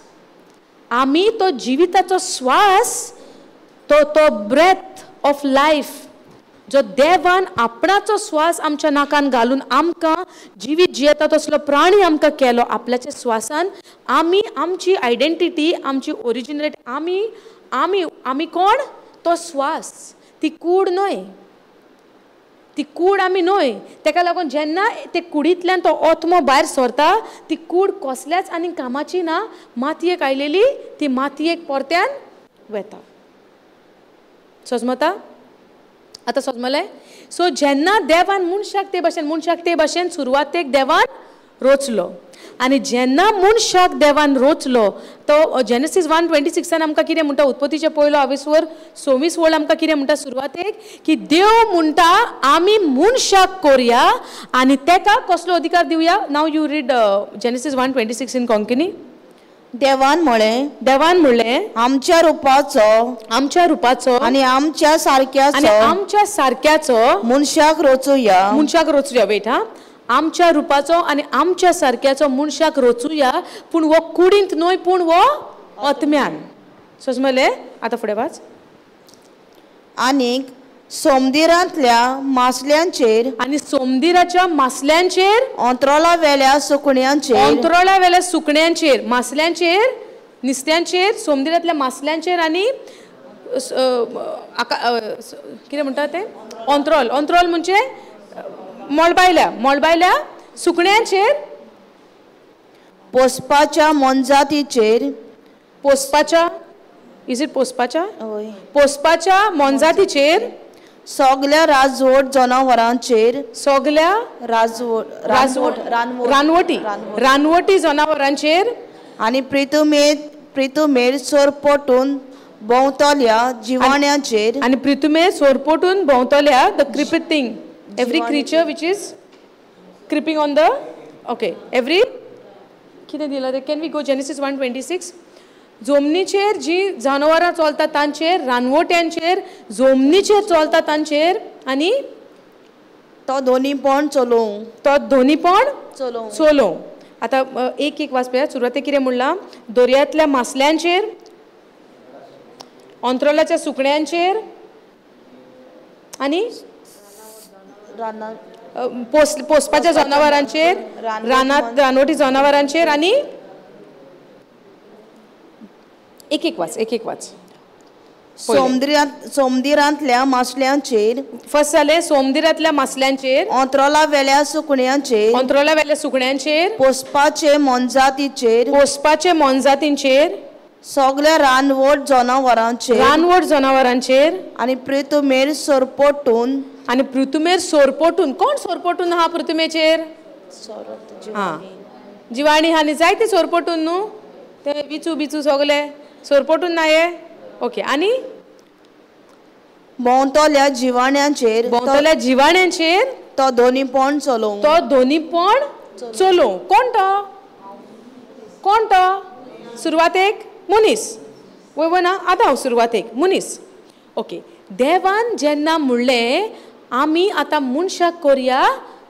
आमी तो जिविताचो स्वास, तो तो ब्रेथ ऑफ लायफ जो देवान आपणाचो स्वास आमच्या नाकान घालून आमकां जिवीत जियेता तसलो प्राणी आमकां केलो. आपल्याच्या स्वासान आमी आमची आयडेंटिटी, आमची ओरिजिनलिटी, आमी आमी आमी कोण? तो स्वास. ती कूड न्हय, ती कूड आमी न्हय. तेका लागून जेन्ना ते कुडींतल्यान तो आत्मो भायर सरता ती कूड कसल्याच आनी कामाची ना, मातयेक आयलेली ती मातयेक परत्यान वता. सजमता? आतां सजमलें? सो जेन्ना देवान मनशाक ते भाशेन, मनशाक ते भाशेन सुरवातेक देवान रोचलो, आनी जेन्ना मनशाक देवान रोचलो तो जेनेसीस 1:26 आमकां कितें म्हणटा? उत्पत्तीचे पयलो आविस्वर 26 वळ आमकां कितें म्हणटा सुरवातेक? की देव म्हणटा आमी मनशाक कोरया आनी तेका कसलो अधिकार दिवया. Now you read Genesis 1:26 in Konkani. देवान म्हळें, देवान म्हणलें, आमच्या रुपाचो, आमच्या रुपाचो आनी आमच्या सारक्याचो, आनी आमच्या सारक्याचो मनशाक रोचुया, मनशाक रोचुया. वेट हा, आमच्या रुपाचो आनी आमच्या सारक्याचो मनशाक रोचुया, पूण वो कुडींत न्हय, पूण वो आत्म्यान. समजलें? आतां फुडें वाच. आनीक सोमदिरांतल्या मासल्यांचेर, आनी सोमदिराच्या मासल्यांचेर, अंतरोळा वेल्या सुकण्यांचेर, अंतरोळा वेल्या सुकण्यांचेर, मासल्यांचेर, नुस्त्यांचेर, सोमदिरांतल्या मासल्यांचेर आनी कितें म्हणटा तें? अंतरोल. अंतरोल म्हणजे मळबायल्या, मळबायल्या सुकण्यांचेर, पोसपाच्या मोनजातीचेर, पोसपाच्या, is it पोसपाच्या? पोसपाच्या मोनजातीचेर, सगल्या राजवट जनावरांचेर, सगल्या राजवट रानवटी, रानवटी जनावरांचेर, आनी प्रितुमेर सोरपोटून भोंवतल्या जिवाण्यांचेर, आनी प्रितुमेर सोरपोटून भोंवतल्या, the creeping thing, every creature which is creeping on the, okay, every कितें दिलां तें? Can we go Genesis 1:26? जोमनीचेर जी जनावरां चलता तांचेर, रानवट्यांचेर, जोमनीचेर चलता तांचेर, आनी तो दोनीपण चलोवं, तो दोनीपण चलोवं. आतां एक एक वाचपया. सुरवातेक कितें म्हणलां? दर्यांतल्या मासल्यांचेर, अंतरोलाच्या सुकण्यांचेर आनी पोसपाच्या जनावरांचेर, रानांत रानवटी जनावरांचेर आनी एक एक वाच, एक एक वाच. सोमदिरांतल्या मासल्यांचेर, फर्स्ट जालें सोमदिरांतल्या मासल्यांचेर, अंत्रोला वेल्या सुकण्यांचेर, अंत्रोला वेल्या सुकण्यांचेर, पोसपाचे मोनजातीचेर, पोसपाचे मोनजातींचेर, सगल्या रानवट जनावरांचेर, रानवट जनावरांचेर, आनी पृथुमेर सोरपोटून, आनी पृथुमेर सोरपोटून. कोण सोरपोटून आहा पृथुमेचेर? हां, जिवाणी आहा न्ही, जायते सोरपोटून न्हू, ते विचू बिचू सगले सोरपोटून ना हे. ओके, आनी भोंवतल्या जिवाण्यांचेर, भोंवतल्या जिवाण्यांचेर तो दोनीपण चलोवं, तो दोनीपण चलोवं. कोण तो? कोण तो? सुरवातेक मनीस, वय ना आदाव, सुरवातेक मनीस. ओके, देवान जेन्ना म्हणलें आमी आतां मनशाक करया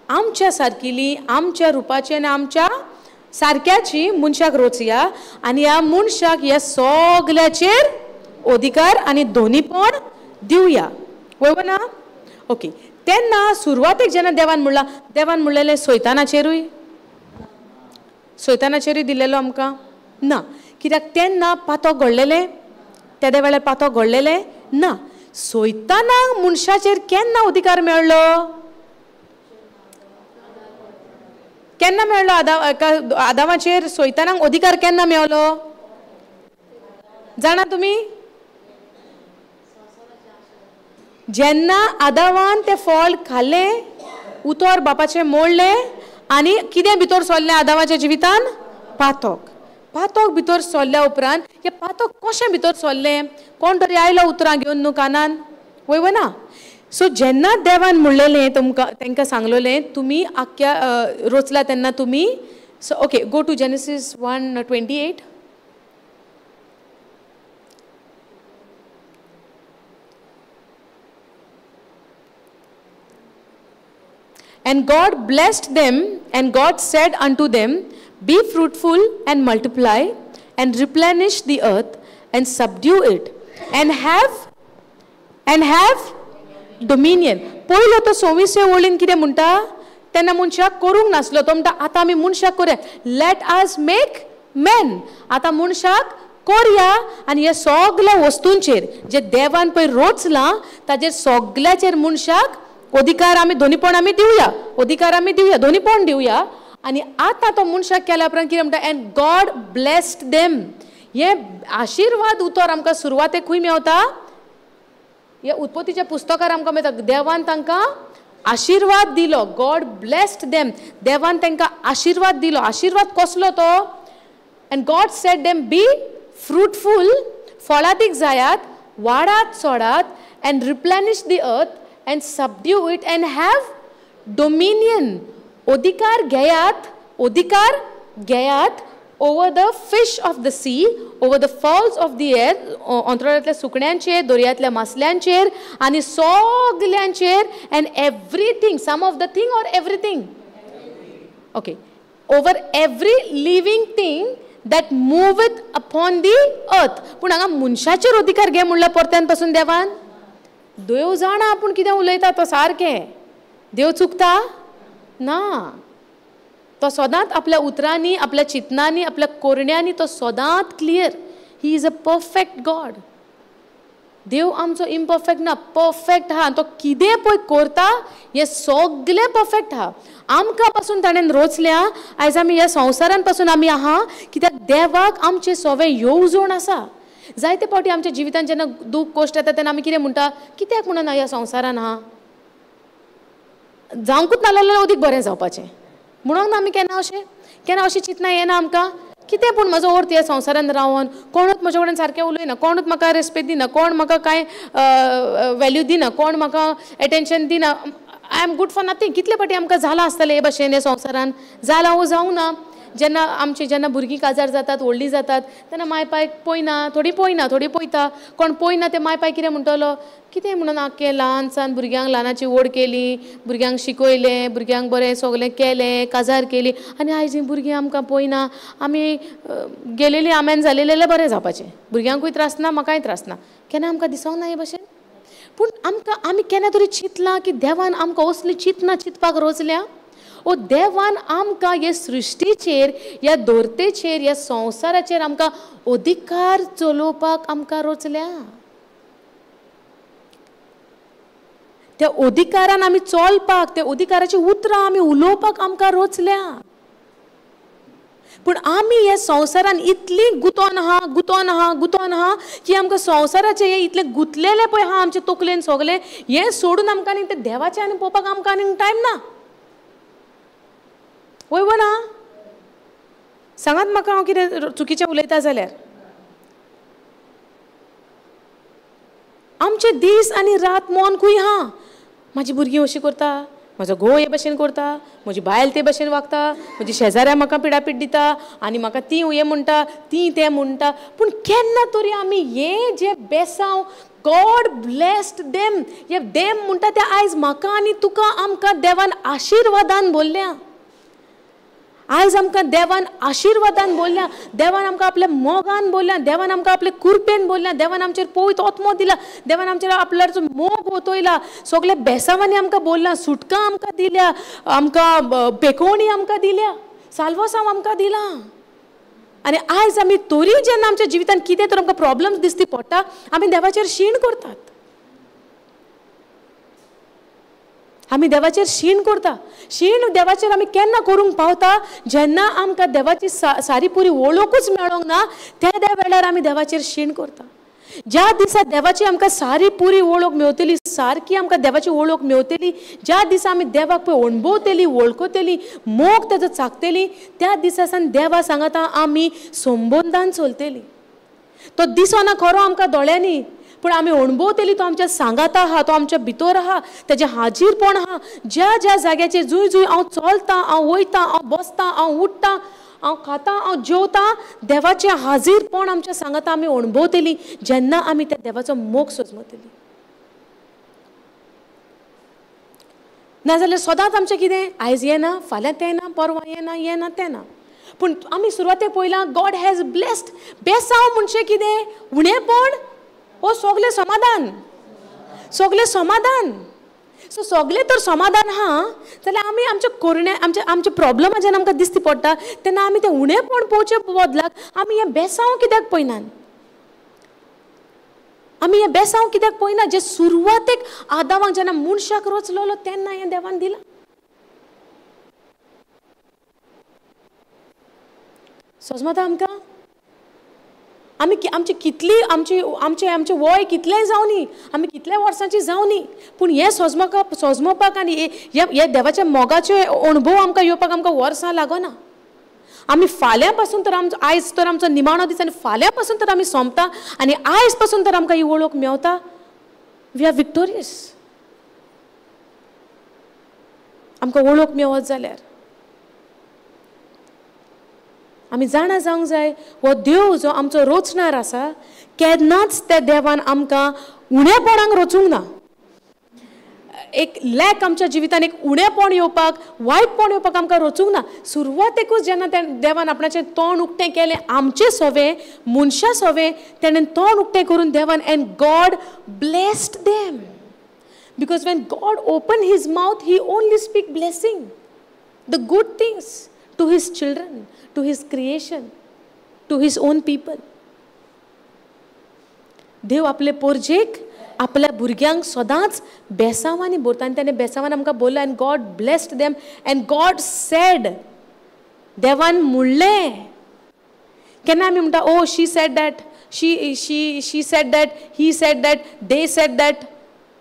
आमच्या सारकिली, आमच्या रुपाची आनी आमच्या सारक्याची मनशाक रोचया आनी ह्या मनशाक ह्या सगल्याचेर अधिकार आनी दोनीपण दिवया, वय ना. ओके, तेन्ना सुरवातेक जेन्ना देवान म्हणलां, देवान म्हणलेलें सैतानाचेरूय, सैतानाचेरूय दिलेलो आमकां ना, कित्याक तेन्ना पातक घडलेलें, तेदे वेळार पातक घडलेलें ना. सैतानाक मनशाचेर केन्ना अधिकार मेळ्ळो? केन्ना मेळ्ळो? आदामाचेर सैतानाक अधिकार केन्ना मेळ्ळो जाणा तुमी? जेन्ना आदावान तें फळ खाल्लें, उतर बापाचें मोडलें आनी कितें भितर सरलें आदावाच्या जिवितान? पातक. पातक भितर सरल्या उपरांत हें पातक कशें भितर सरलें? कोण तरी आयलो उतरां घेवन न्हू कानान, वय वय ना. सो जेन्ना देवान म्हणलेलें तुमकां, तांकां सांगलेलें तुमी आख्ख्या रोचला तेन्ना तुमी, so okay, go to Genesis 1:28. And God blessed them, and God said unto them, Be fruitful and multiply, and replenish the earth, and subdue it, and have dominion. पयलो तो 26 वळीन कितें म्हणटा? तेन्ना मनशाक करूंक नासलो, तो म्हणटा आतां आमी मनशाक करुया, let us make man. आतां मनशाक करया आनी ह्या सगल्या वस्तूंचेर जे देवान पळय रोचलां ताजेर सगल्याचेर मनशाक अधिकार आमी दोनीपण आमी दिवया, अधिकार आमी दिवया, दोनीपण दिवया. आनी आतां तो मनशाक केल्या उपरांत कितें म्हणटा? And God blessed them. हें आशिर्वाद उतर आमकां सुरवातेक खंय मेवता? हे उत्पत्तीच्या पुस्तकार आमकां मेळटा. देवान तांकां आशिर्वाद दिलो, गॉड ब्लेस्ड देम. देवान तांकां आशिर्वाद दिलो. आशिर्वाद कसलो तो? And God said them, be fruitful, फळादीक जायात, वाडात सोडात, and replenish the earth and subdue it and have dominion. अधिकार घेयात, अधिकार घेयात over the fish of the sea, over the fowls of the air, अंतराळांतल्या सुकण्यांचेर, दर्यांतल्या मासल्यांचेर आनी सगल्यांचेर, and everything, some of the thing or everything, okay, over every living thing that moveth upon the earth. पूण हांगा मनशाचेर अधिकार घे म्हणल्यार परत्यान पासून देवान, देव जाणा आपूण कितें उलयता तो सारकें. देव चुकता ना, तो सदांच आपल्या उतरांनी, आपल्या चिंतनांनी, आपल्या कोरण्यांनी तो सदांच clear. He is a perfect God. देव आमचो इम्परफेक्ट ना, परफेक्ट आहा. तो कितें पळय करता हें सगलें परफेक्ट आहा. आमकां पासून ताणें रोचल्या, आयज आमी ह्या संवसारान पासून आमी आहा कित्याक देवाक आमचें सगळें येवजण आसा. जायते फावटी आमच्या जिवितान जेन्ना दूख कश्ट येता तेन्ना आमी कितें म्हणटा, कित्याक म्हणून ह्या संवसारान आहा, जावंकूच ना जाल्यार अदीक बरें जावपाचें म्हणून ना आमी केन्ना अशें, केन्ना अशें चिंतना येना आमकां, कितें पूण म्हजो अर्थ ह्या संवसारान रावन, कोणूच म्हजे कडेन सारकें उलयना, कोणूच म्हाका रेस्पेद दिना, कोण म्हाका कांय वेल्यू दिना, कोण म्हाका एटेन्शन दिना, I am good for nothing. कितले फावटी आमकां जालां आसतलें हे भशेन ह्या संवसारान, जालां वो जावं ना. जेन्ना आमची जेन्ना भुरगीं काजार जातात, व्हडलीं जातात, तेन्ना माय पायक पळयना, थोडीं पळयना, थोडीं पळयता, कोण पळयना ते माय पाय कितें म्हणटलो, कितें म्हणून आख्खें ल्हान सान भुरग्यांक ल्हानाची व्हड केली, भुरग्यांक शिकयलें, भुरग्यांक बरें सगलें केलें, काजार केली, आनी आयज हीं भुरगीं आमकां पळयना, आमी गेलेलीं आम्यान जालेलें बरें जावपाचें, भुरग्यांकूय त्रास ना, म्हाकाय त्रास ना. केन्ना आमकां दिसोंक ना हे भशेन? पूण आमकां आमी केन्ना तरी चिंतलां की देवान आमकां असलीं चिंतनां चिंतपाक रोचल्या, ओ देवान आमकां हे सृश्टीचेर, ह्या धरतेचेर, ह्या संवसाराचेर आमकां अधिकार चलोवपाक आमकां रोचल्या. त्या अधिकारान आमी चलपाक, त्या अधिकाराची उतरां आमी उलोवपाक आमकां रोचल्या. पूण आमी हे संवसारान इतली गुतोन आहा, गुतोन आहा, गुतोन आहा की आमकां संवसाराचें हें इतलें गुतलेलें पळय आहा आमचे तकलेन सगलें, हें सोडून आमकां आनी तें देवाचें आनी पळोवपाक आमकां आनी टायम ना. वय वो ना? सांगात म्हाका हांव कितें चुकीचें उलयता जाल्यार. आमचे दीस आनी रात मन खूंय आहा. म्हाजी भुरगीं अशीं करता, म्हजो घोव हे भशेन करता, म्हजी बायल ते भशेन वागता, म्हजी शेजाऱ्या म्हाका पिडापीड दिता आनी म्हाका ती हें म्हणटा, ती तें म्हणटा. पूण केन्ना तरी आमी हें जें बेसांव, गॉड ब्लेस्ड देम, हे देम म्हणटा तें आयज म्हाका आनी तुका आमकां देवान आशिर्वादान बोल्ल्या. आयज आमकां देवान आशिर्वादान बोल्ल्या, देवान आमकां आपल्या मोगान बोल्ल्या, देवान आमकां आपले कुरपेन बोल्ल्या, देवान आमचेर पवित्र आत्मो दिला, देवान आमचेर आपल्याचो मोग ओतयला, सगल्या बेसावांनी आमकां बोल्ला, सुटका आमकां दिल्या, आमकां पेकोवणी आमकां दिल्या, साल्वसांव आमकां दिला. आनी आयज आमी तरी जेन्ना आमच्या जिवितांत कितें तर आमकां प्रॉब्लम्स दिसती पडटा, आमी देवाचेर शीण करतात. आमी देवाचेर शीण करता. शीण देवाचेर आमी केन्ना करूंक पावता? जेन्ना आमकां देवाची सारी पुरी वळखूच मेळोंक ना, त्या त्या वेळार आमी देवाचेर शीण करता. ज्या दिसा देवाची आमकां सारी पुरी वळख मेवतली, सारकी आमकां देवाची वळख मेवतली, ज्या दिसा आमी देवाक पळय अणभवतली, वळखतली, मोग तेजो चाकतली, त्या दिसा सावन देवा सांगता आमी संबंदान चलतली. तो दिसना खरो आमकां दोळ्यांनी, पूण आमी अणभवतली तो आमच्या सांगाता आहा, तो आमच्या भितर आहा, तेजें हाजीरपण आहा. ज्या ज्या जाग्याचेर जूय जूय हांव चलतां, हांव वयतां, हांव बसतां, हांव उठ्ठां, हांव खातां, हांव जेवतां, देवाचें हाजीरपण आमच्या सांगाता आमी अणभवतली जेन्ना आमी त्या देवाचो मोग सोजमतली. नाजाल्यार सदांच आमचें कितें, आयज येना, फाल्यां तें ना, परवां येना, येना तें ना. पूण आमी सुरवातेक पळयलां, गॉड हॅज ब्लेस्ड. बेसांव म्हणचें कितें? उणेपण हो सगलें समाधान, सगलें समाधान. सो सगलें तर समाधान आहा जाल्यार आमी आमच्या कोरण्या आमच्या आमच्या प्रॉब्लमा जेन्ना आमकां दिसती पडटा तेन्ना आमी तें उणेपण पळोवचे बदलाक आमी हें बेसांव कित्याक पळयनात? आमी हें बेसांव कित्याक पळयना? जें सुरवातेक आदावाक जेन्ना मनशाक रचलोलो तेन्ना हें देवान दिलां. सोजमता आमकां? आमी आमची कितली आमची आमचें आमचें वय कितलेंय जावनी, आमी कितल्या वर्सांची जावनी, पूण हें सोजमोवपाक सोजमोवपाक आनी हे देवाच्या मोगाचे अणभव आमकां येवपाक आमकां वर्सां लागना. आमी फाल्यां पासून तर आमचो आयज तर आमचो निमाणो दीस आनी फाल्यां पासून तर आमी सोंपता आनी आयज पासून तर आमकां ही वळख मेवता. We are victorious. आमकां वळख मेवत जाल्यार आमी जाणा जावंक जाय हो देव जो आमचो रोचणार आसा केन्नाच त्या देवान आमकां उणेपणाक रोचूंक ना. एक लॅक आमच्या जिवितान एक उणेपण येवपाक, वायटपण येवपाक आमकां रोचूंक ना. सुरवातेकूच जेन्ना त्या देवान आपणाचें तोंड उक्तें केलें आमचें सवें, मनशां सवें, तेणें तोंड उक्तें करून देवान, and God blessed them. Because when God open his mouth he only speak blessing, the good things to his children, to his creation, to his own people. देव आपले पोरजेक, आपल्या भुरग्यांक सदांच बेसांवांनी भरता आनी तेणें बेसांवान आमकां बोल्लें. And God blessed them and God said, देवान म्हणलें. केन्ना आमी म्हणटा, oh she said that, she she she said that, he said that, they said that.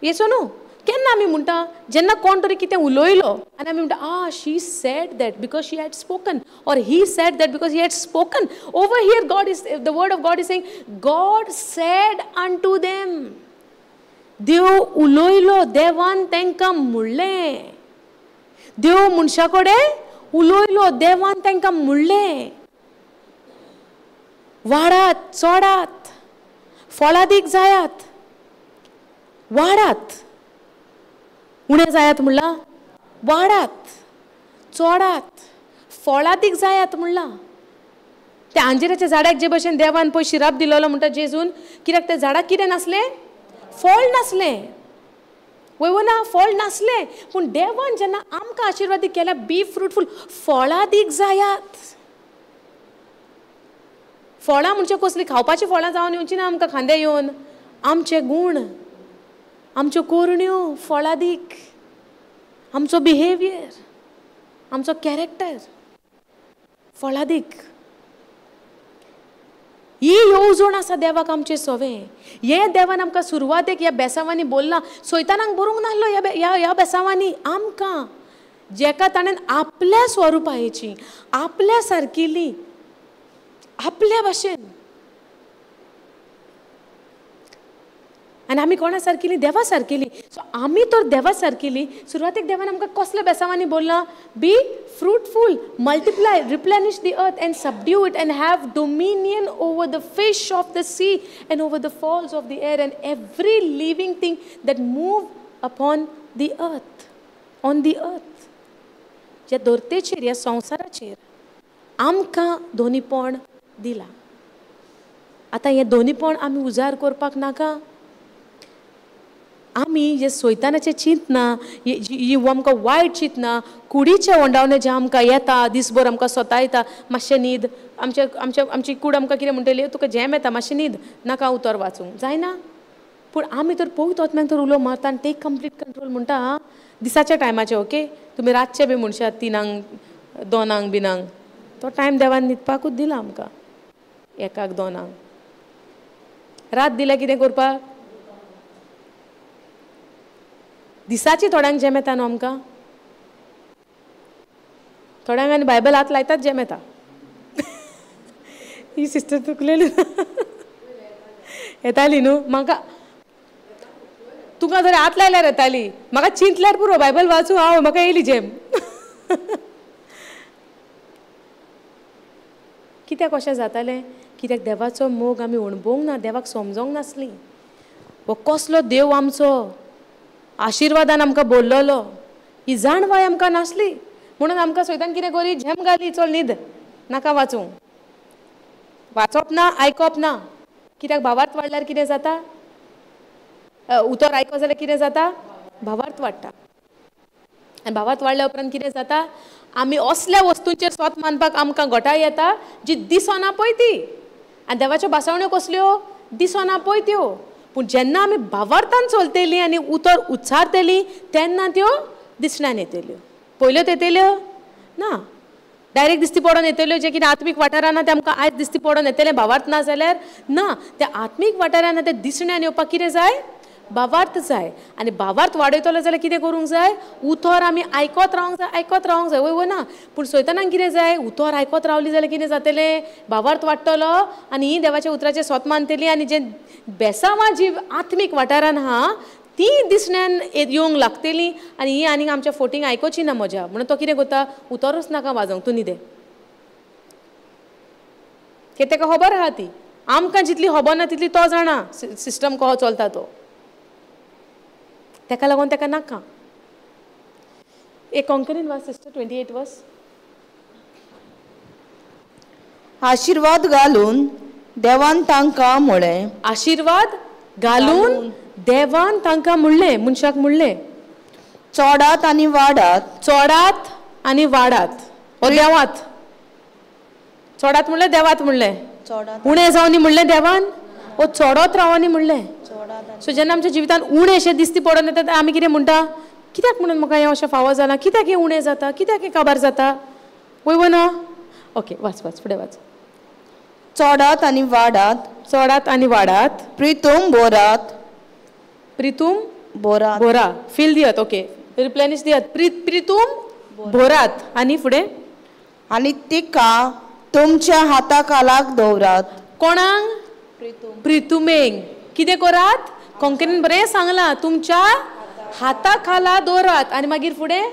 येसो न्हू. केन्ना आमी म्हणटा जेन्ना कोण तरी कितें उलयलो आनी आमी म्हणटा, ah she said that because she had spoken, or he said that because he had spoken. Over here God is, the word of God is saying, God said unto them. देव उलयलो, देवान तांकां म्हणलें. देव मनशा कडेन उलयलो, देवान तांकां म्हणलें, वाडात, चोडात, फळादीक जायात, वाडात. उणें जायात म्हणलां, वाडात, चोडात, फळादीक जायात म्हणलां. त्या आंजिराच्या झाडाक जे भशेन देवान पळय शिराप दिलोलो म्हणटा जेजून, कित्याक त्या झाडाक कितें नासलें? फळ नासलें. वय वो ना? फळ नासलें, पूण देवान जेन्ना आमकां आशिर्वादीक केल्या, बी फ्रुटफूल, फळादीक जायात. फळां म्हणजे कसलीं? खावपाचीं फळां जावन येवची ना आमकां खांदे येवन. आमचे गूण, आमच्यो कोरण्यो फळादीक, आमचो बिहेवियर, आमचो कॅरेक्टर फळादीक. ही येवजण आसा देवाक आमचे सवें. हे देवान आमकां सुरवातेक ह्या बेसांवांनी बोल्लां. सैतानाक बरोवंक नासलो ह्या ह्या बेसांवांनी, आमकां जेका ताणें आपल्या स्वरुपायेची, आपल्या सारकिली, आपल्या भाशेन. आनी आमी कोणा सारकिली? देवा सारकिली. सो आमी तर देवा सारकिली. सुरवातेक देवान आमकां कसल्या बेसांवांनी बोल्लां? Be fruitful, multiply, replenish the earth and subdue it and have dominion over the fish of the sea and over the fowls of the air and every living thing that move upon the earth, on the earth. ज्या धर्तेचेर, ह्या संवसाराचेर आमकां दोनीपण दिलां. आतां हें दोनीपण आमी उजार करपाक नाका? आमी जे सैतानाचें चिंतना, ही आमकां वायट चिंतना, कुडीचे वंडावणे जे आमकां येता, दिसभर आमकां सोतायता, मातशें न्हीद, आमचे आमचे आमची कूड आमकां कितें म्हणटली, तुका झेम येता, मातशें न्हीद, नाका उतर वाचूंक जायना. पूण आमी तर पवित्र आत्म्यान तर उलो मारता आनी टेक कंप्लीट कंट्रोल म्हणटा. दिसाच्या टायमाचें ओके, तुमी रातचे बी म्हणशात 3 2 बिनांक, तो टायम देवान न्हिदपाकूच दिला आमकां, 1 2. रात दिल्या कितें करपाक? दिसाची थोड्यांक जेम येता न्हू आमकां, थोड्यांक आनी बायबल हात लायतात जेम येता. ही सिस्टर चुकलेली येताली न्हू म्हाका, तुका जर हात लायल्यार येताली, म्हाका चिंतल्यार पुरो बायबल वाचूं हांव, म्हाका येयली जेम. कित्याक अशें जातालें? कित्याक देवाचो मोग आमी अणभवूंक ना, देवाक समजोंक नासली. हो कसलो देव आमचो, आशिर्वादान आमकां बोल्लोलो, ही जाणवाय आमकां नासली. म्हणून आमकां सैतान कितें करी, झेम घाली, चल न्हीद, नाका वाचूंक. वाचप ना, आयकप ना. कित्याक भावार्थ वाडल्यार कितें जाता? उतर आयको जाल्यार कितें जाता? भावार्थ वाडटा. आनी भावार्थ वाडल्या उपरांत कितें जाता? आमी असल्या वस्तूंचेर स्वत मानपाक आमकां घटाय येता जी दिसना पळय ती. आनी देवाच्यो भासावण्यो कसल्यो? दिसना पळय त्यो. पूण जेन्ना आमी भावार्थान चलतलीं आनी उतर उच्चारतलीं तेन्ना त्यो दिसण्यान येतल्यो. पयल्योच येतल्यो ना, डायरेक्ट दिसती पडोन येतल्यो. जे कितें आत्मीक वाठारान तें आमकां आयज दिसती पडोन येतलें, भावार्थ ना जाल्यार ना. त्या आत्मीक वाठारान तें दिसण्यान येवपाक कितें जाय? भावार्थ जाय. आनी भावार्थ वाडयतलो जाल्यार कितें करूंक जाय? उतर आमी आयकत रावंक जाय, आयकत रावंक जाय. वय वय ना? पूण सैतानाक कितें जाय? उतर आयकत रावली जाल्यार कितें जातलें? भावार्थ वाडटलो आनी ही देवाच्या उतराचें सोत मानतली आनी जें बेसांवां जी आत्मीक वाठारान आहा ती दिसण्यान येवंक लागतली आनी ही आनीक आमच्या फोटींग आयकोची ना मजा. म्हणून तो कितें करता? उतरूच नाका वाजोवंक, तूं न्हिदे. कित्याक तेका खबर आहा ती, आमकां जितली खबर ना तितली तो जाणा सिस्टम कसो चलता तो. तेका लागून तेका नाका. एक कोंकणीन वाच सिस्टर, 28 वर्स. आशिर्वाद घालून देवान तांकां म्हळें. आशिर्वाद घालून देवान तांकां म्हणलें, मनशाक म्हणलें, चोडात आनी वाडात. चोडात आनी वाडात. ओ देवात चोडात म्हणलें, देवात म्हणलें, उणें जावनी म्हणलें देवान, ओ चोडत रावनी म्हणलें. सो जेन्ना आमच्या जिवितान उणें अशें दिसती पडोन येता आमी कितें म्हणटा? कित्याक म्हणून म्हाका हें अशें फावो जालां, कित्याक हें उणें जाता, कित्याक हें काबार जाता? वय वो ना? ओके, वाच वाच फुडें वाच. चोडात आनी वाडात. चोडात आनी वाडात. प्रितूम बोरात. प्रितूम बोरात, बोरा, फील दियात. ओके, रिप्लेनिश दियात. प्रितूम बोरात. आनी फुडें, आनी तिका तुमच्या हाता खालाक दवरात. कोणाक? प्रितुमेक. कितें करात? कोंकणीन बरें सांगलां, तुमच्या हाता खाला दवरात. आनी मागीर फुडें,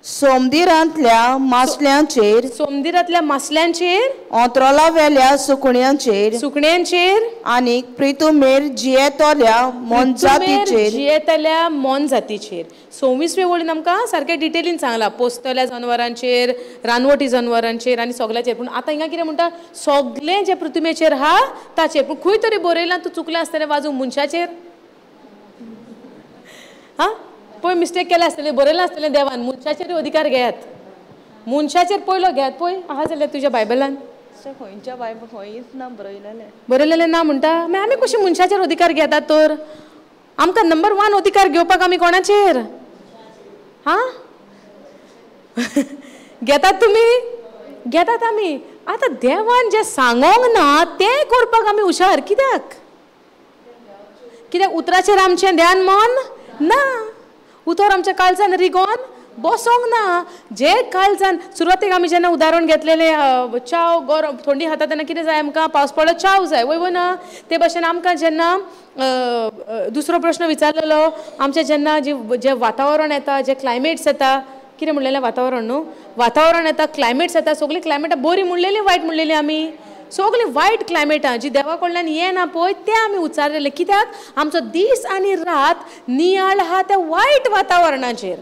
सोमदिरांतल्या मासल्यांचेर, सोमदिरांतल्या मासल्यांचेर, ओंत्रोला वेल्या सुकण्यांचेर, सुकण्यांचेर, आनी प्रितुमेर जियेतल्या मोनजातीचेर, जियेतल्या मोनजातीचेर. 26वे वळीन आमकां सारकें डिटेलीन सांगलां, पोसतल्या जनवरांचेर, रानवटी जनवरांचेर आनी सगळ्याचेर. पूण आतां हिंगा कितें म्हणटा? सगळें जें पृथ्वीचेर आहा ताचेर. पूण खंय तरी बरयलां, तूं चुकलें आसतलें वाजूंक, मनशाचेर. हां पळय मिस्टेक केल्या आसतलें, बरयलां आसतलें देवान, मनशाचेर अधिकार घेयात, मनशाचेर पयलो घेयात. पळय आहा जाल्यार तुज्या बायबलान खंयच्या बायबल खंयच ना बरयलेलें, बरयलेलें ना म्हणटा. मागीर आमी कशें मनशाचेर अधिकार घेतात तर? आमकां नंबर 1 अधिकार घेवपाक आमी कोणाचेर हां घेतात तुमी? घेतात आमी. आतां देवान जें सांगोंक ना तें करपाक आमी हुशार. कित्याक? कित्याक उतराचेर आमचें ध्यान मन ना, उतर आमच्या काळजान रिगोन बसोंक ना. जे काळजान सुरवातेक आमी जेन्ना उदाहरण घेतलेलें, चाव गरम थंडी खाता तेन्ना कितें जाय आमकां? पावस पडलो चाव जाय, वय वय ना? ते भाशेन आमकां जेन्ना दुसरो प्रश्न विचारलेलो, आमचें जेन्ना जें वातावरण येता, जें क्लायमेट्स येता, कितें म्हणलेलें वातावरण न्हू, वातावरण येता, क्लायमेट्स येता, सगळीं क्लायमेटां बरीं म्हणलेलीं वायट म्हणलेलीं आमी? सगळीं वायट क्लायमेटां जी देवा कडल्यान येना पळय तें आमी उच्चारलेलें. कित्याक? आमचो दीस आनी रात नियाळ आहा त्या वायट वातावरणाचेर.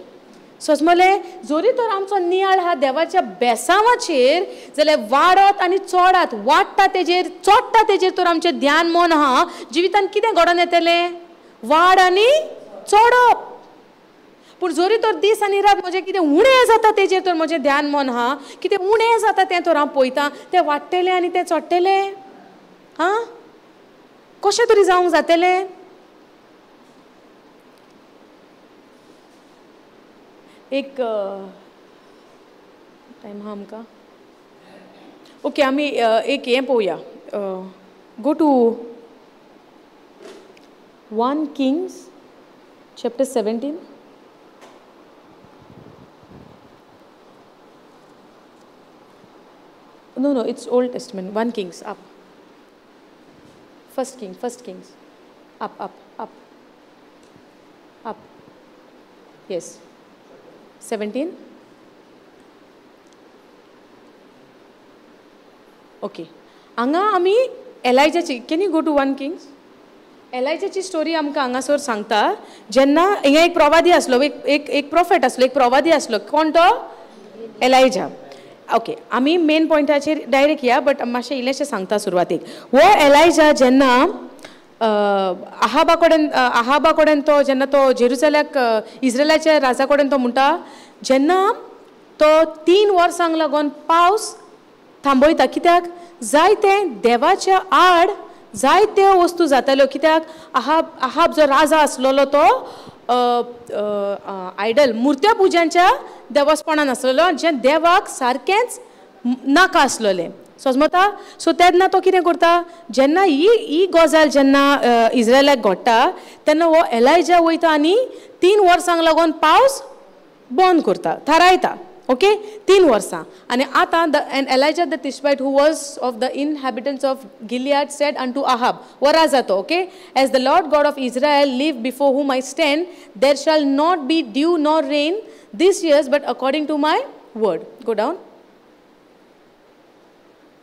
सजमले जरी तर आमचो नियाळ हा देवाच्या बेसांवाचेर जाल्यार वाडत आनी चोडात, वाडटा तेजेर, चोडटा तेजेर तर आमचें ध्यान मन आहा जिवितान कितें घडोवन येतलें? वाड आनी चोडप. पूण जरी तर दीस आनी रात म्हजें कितें उणें जाता तेजेर तर म्हजें ध्यान मन आहा, कितें उणें जाता तें तर हांव पळयतां, तें वाडटलें आनी तें चोडटलें. आं कशें तरी जावंक जातलें? एक टायम आहा आमकां. ओके आमी एक हें पळोवया. Go to 1 Kings chapter 17. No, no, it's Old Testament. 1 Kings, up. First King, First Kings. Up, up, up. Up. Yes. 17. Okay. हांगा आमी एलायजाची, can you go to 1 Kings? एलायजाची story आमकां हांगासर सांगता. जेन्ना हिंगा एक प्रवादी आसलो, एक एक एक प्रोफेट आसलो, एक प्रवादी आसलो. कोण तो? एलायजा. ओके, आमी मेन पॉयंटाचेर डायरेक्ट या, बट मातशें इल्लेशें सांगता सुरवातेक. हो एलायजा जेन्ना आहाबा कडेन, आहाबा कडेन तो जेन्ना तो जेरुसलेमाक इस्रायलाच्या राजा कडेन तो म्हणटा, जेन्ना तो 3 वर्सांक लागून पावस थांबयता. कित्याक? जायते देवाच्या आड जायत्यो वस्तू जाताल्यो. कित्याक? आहाब, आहाब जो राजा आसलेलो तो आयडल मुर्त्या पुजांच्या देवस्पणान आसलेलो, जें देवाक सारकेंच नाका आसलेलें. समजता? सो तेन्ना तो कितें करता, जेन्ना ही ही गजाल जेन्ना इस्रायलाक घडटा तेन्ना हो एलायजा वयता आनी 3 वर्सांक लागून पावस बंद करता, थारायता. ओके, 3 वर्सां. आनी आतां the and Elijah the Tishbite who was of the inhabitants of Gilead said unto Ahab, हो राजा तो, okay, as the Lord God of Israel live before whom I stand, there shall not be dew nor rain this years but according to my word. Go down.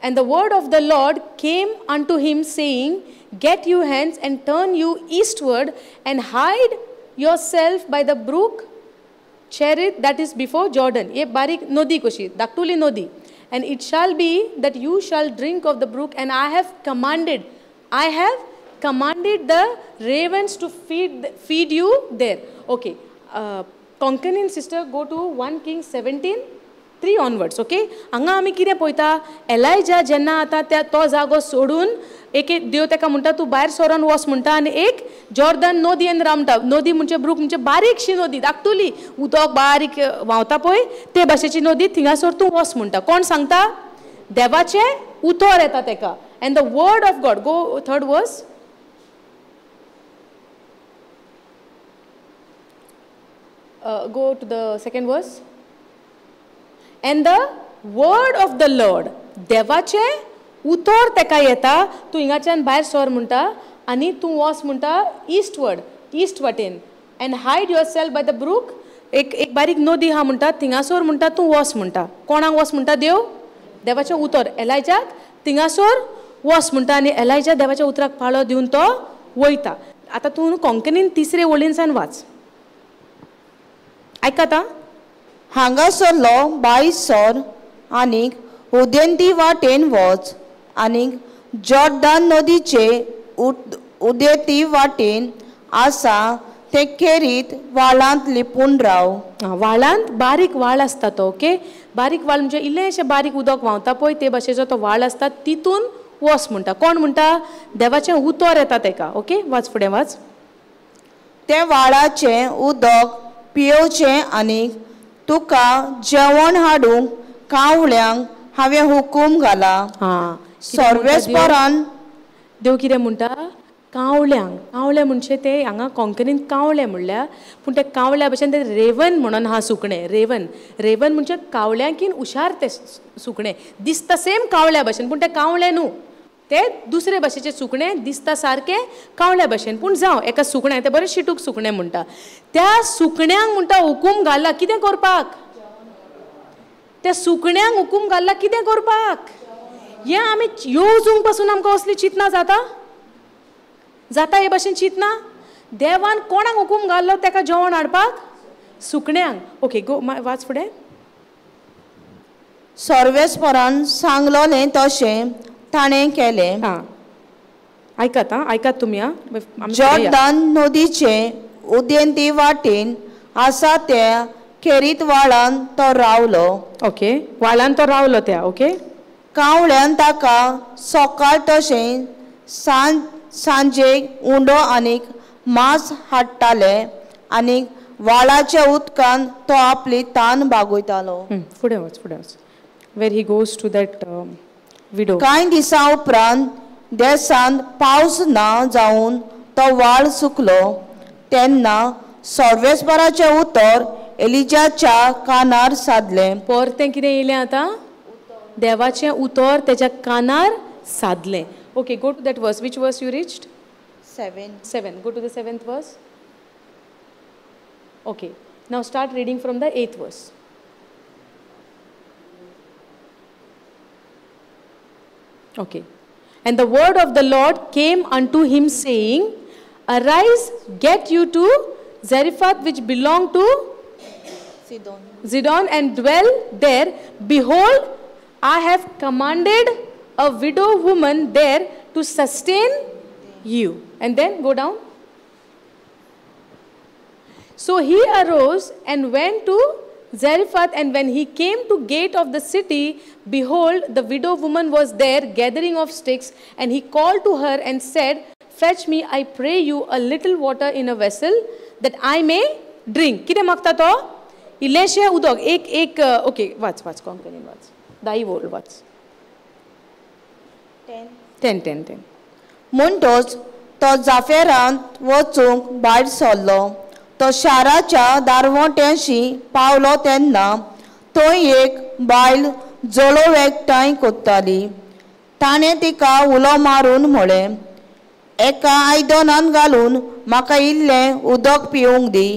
And the word of the Lord came unto him, saying, Get you hence and turn you eastward and hide yourself by the brook Cherith that is before Jordan. ये बारीक नदी कशी, धाकटुली नदी. And it shall be that you shall drink of the brook, and I have commanded the ravens to feed you there. Okay, Konkani sister, go to 1 Kings 17:3 onwards. Okay, हांगा आमी कितें पळयता, एलायजा जेन्ना आतां त्या तो जागो सोडून एक देव ताका म्हणटा तूं भायर सरोन वच म्हणटा, आनी एक जॉर्डन नदयेन रामता. नदी म्हणजे ब्रूक म्हणजे बारीकशी नदी, धाकटुली, उदक बारीक व्हांवता पळय ते भाशेची नदी, थिंगासर तूं वच म्हणटा. कोण सांगता? देवाचें उतर येता ताका. And the word of God. Go third verse. Go to the second verse. And the word of the Lord, देवाचें उतर तेका येता, तूं हिंगाच्यान भायर सर म्हणटा आनी तूं वच म्हणटा ईस्टवर्ड, ईस्ट वाटेन, and hide yourself by the brook. एक एक बारीक नदी आहा म्हणटा, थिंगासर म्हणटा तूं वच म्हणटा. कोणाक वच म्हणटा? देव, देवाचें उतर एलायजाक थिंगासर वच म्हणटा आनी एलायजा देवाच्या उतराक पाळो दिवन तो वयता. आतां तूं कोंकणीन तिसरे वळीनसान वाच, आयकता. हांगासरलो बाय सर आनीक उदेंती वाटेन वच आनीक जॉर्डन नदीचे उदेंती वाटेन आसा ते केरीत वाळांत लिपून राव. वाळांत बारीक वाळ आसता तो. ओके, बारीक वाळ म्हणजे इल्लेशें बारीक उदक व्हांवता पळय ते भाशेचो तो वाळ आसता, तितून वस म्हणटा. कोण म्हणटा? देवाचें उतर येता तेका. ओके, वाच फुडें वाच. तें वाळाचें उदक पियोवचें आनी तुका जेवण हाडूंक कावळ्यांक हांवें हुकूम घाला. हां, सर्वेस्परान देव कितें म्हणटा? कावळ्यांक. कावळे म्हणजे ते हांगा कोंकणीन कावळे म्हणल्यार, पूण ते कावळ्या भशेन ते रेवन म्हणून आहा सुकणें. रेवन, रेवन म्हणजे कावळ्यांकीन हुशार ते सुकणें, दिसता सेम कावळ्या भशेन, पूण ते कावळे न्हू, ते दुसरे भाशेचें सुकणें, दिसता सारकें कावळ्या भशेन, पूण जावं एका सुकणें, तें बरें शिटूक सुकणें म्हणटा. त्या सुकण्यांक म्हणटा हुकूम घाला कितें करपाक? त्या सुकण्यांक हुकूम घाला कितें करपाक? हें आमी येवजूंक पासून आमकां असली चिंतना जाता जाता हे भाशेन चिंतना. देवान कोणाक हुकूम घाल्लो तेका जेवण हाडपाक? सुकण्यांक. ओके, गो वाच फुडें. सर्वेस्परान सांगलोलें तशें ताणें केलें. आं, आयकात, आं आयकात तुमी. आं, जॉर्दान नदीचे उदेंती वाटेन आसा त्या खेरीत वाळान तो रावलो. ओके, वाळान तो रावलो त्या. ओके, कावळ्यान ताका सकाळ तशें सांजेक उंडो आनीक मांस हाडटाले आनी वाळाच्या उदकान तो आपली तान भागयतालो. फुडें वच, फुडें वच. Where he goes to that widow. कांय दिसां उपरांत देशांत पावस ना जावन तो वाळ सुकलो तेन्ना सर्वेस्पराचें उतर एलिजाच्या कानार सादलें. परतें कितें येयलें आतां? देवाचें उतर तेच्या कानार सादलें. Okay, go to that verse. Which verse you reached? 7. 7. Go to the 7th verse. Okay, now start reading from the 8th verse. Okay. And the word of the Lord came unto him, saying, Arise, get you to Zarephath, which belong to Sidon, Zidon, and dwell there. Behold, I have commanded a widow woman there to sustain you. And then go down. So he arose and went to Zarephath, and when he came to gate of the city, behold, the widow woman was there gathering of sticks, and he called to her and said, Fetch me, I pray you, a little water in a vessel, that I may drink. कितें मागता तो? इल्लेशें उदक, एक एक. ओके, वाच वाच, कोंकणीन वाच, दाई वोल वाच. 10 10 10. म्हणटोच तो जाफेरांत वचूंक भायर सरलो. तो शाराच्या दारवंट्याशी पावलो तेन्ना थंय एक बायल जळोव एकठांय कोत्ताली. ताणें तिका उलो मारून म्हळें, एका आयदनान घालून म्हाका इल्लें उदक पिवंक दी.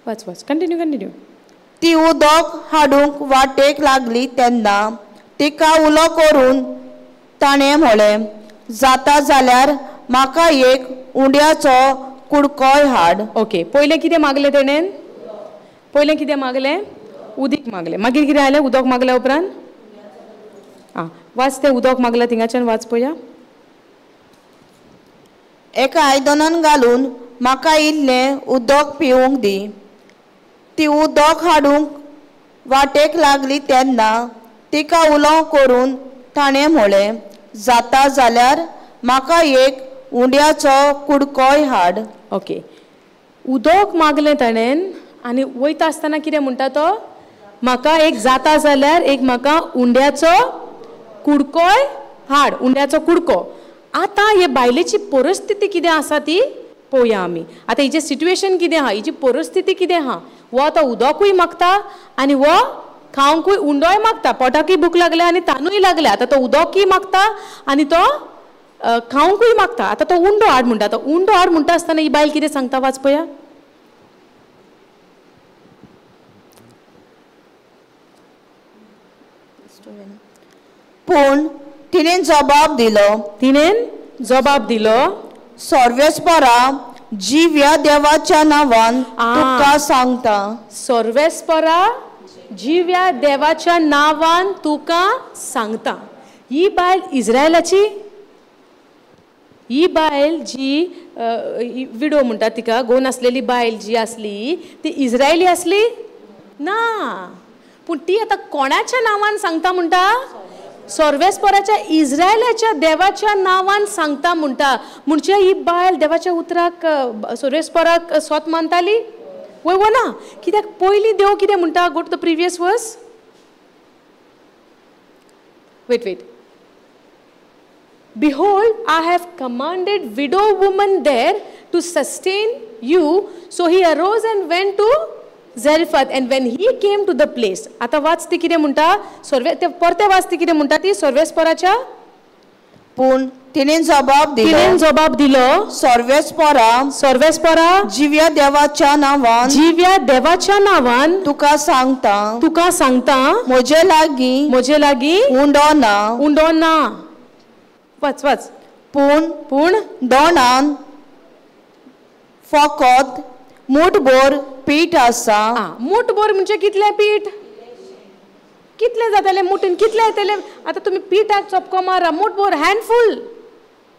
वाच वाच, कंटिन्यू कंटिन्यू. ती उदक हाडूंक वाटेक लागली तेन्ना तिका उलो करून ताणें म्हळें, जाता जाल्यार म्हाका एक उंड्याचो कुडकोय हाड. ओके, पयलें कितें मागलें तेणेन? पयलें कितें मागलें? उदीक मागलें. मागीर कितें आयलें उदक मागल्या उपरांत? आं, वाच तें उदक मागलें थिंगाच्यान वाच पळया. एका आयदनान घालून म्हाका इल्लें उदक पिवंक दी. ती उदक हाडूंक वाटेक लागली तेन्ना तिका उलो करून ताणें म्हळें, जाता जाल्यार म्हाका एक उंड्याचो कुडकोय हाड. ओके, उदक मागलें ताणें आनी वयता आसतना कितें म्हणटा तो? म्हाका एक जाता जाल्यार एक म्हाका उंड्याचो कुडकोय हाड, उंड्याचो कुडको. आतां हे बायलेची परिस्थिती कितें आसा ती पळोवया आमी. आतां हिचें सिट्युएशन कितें आहा, हिची परिस्थिती कितें आहा. वो आतां उदकूय मागता आनी वो खावंकूय उंडोय मागता, पोटाकूय भूक लागल्या आनी तानूय लागल्या. आतां तो उदकूय मागता आनी तो खावंकूय मागता. आतां तो उंडो हाड म्हणटा. आतां उंडो हाड म्हणटा आसतना ही बायल कितें सांगता वाच पळया. पूण तिणें जबाब दिलो, तिणें जबाब दिलो, सर्वेस्परा जिव्या देवाच्या नांवान तुका सांगता. सर्वेस्परा जिव्या देवाच्या नांवान तुका सांगता. ही बायल इस्रायलाची, ही बायल जी विडो म्हणटा तिका, घोव नासलेली बायल जी आसली ती इज्रायली आसली ना, पूण ती आतां कोणाच्या नांवान सांगता म्हणटा? सर्वेस्पराच्या, इज्रायलाच्या देवाच्या नांवान सांगता म्हणटा. म्हणजे ही बायल देवाच्या उतराक, सर्वेस्पराक सोत मानताली वय वो ना? कित्याक पयलीं देव कितें म्हणटा? Go to the previous verse. Wait wait. Behold, I have commanded widow woman there to sustain you. So he arose and went to Zarephath, and when he came to the place. आतां वाच ती कितें म्हणटा? सर्वे ते परते वाच ती कितें म्हणटा ती सर्वेस्पराच्या. पूण तिणें जबाब दिलो, तिणें जबाब दिलो, सर्वेस्परा, सर्वेस्परा जिव्या देवाच्या नांवान, जिव्या देवाच्या नांवान तुका सांगता, तुका सांगता, म्हजे लागीं, म्हजे लागीं उंडो ना, उंडो ना. वाच वाच. पूण पूण दोणान फकत मूठभर पीठ आसा. मूठभर म्हणजे कितलें पीठ? कितलें जातलें मुठीन? कितलें येतलें? आतां तुमी पिठाक चपको मारा, मूठभर, हँडफूल,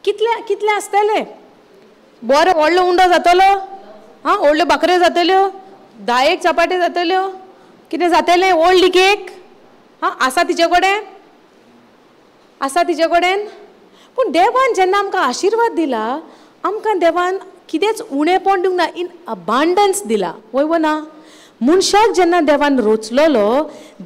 कितलें कितलें आसतलें? बरो व्हडलो उंडो जातलो? आं, व्हडल्यो भाकऱ्यो जातल्यो, 10 चपाट्यो जातल्यो, कितें जातलें? व्हडली केक आं आसा तिचे कडेन, आसा तिचे कडेन. पूण देवान जेन्ना आमकां आशिर्वाद दिला, आमकां देवान कितेंच उणेपण दिवंक ना, इन अबांडन्स दिला. वय वो ना? मनशाक जेन्ना देवान रोचलेलो,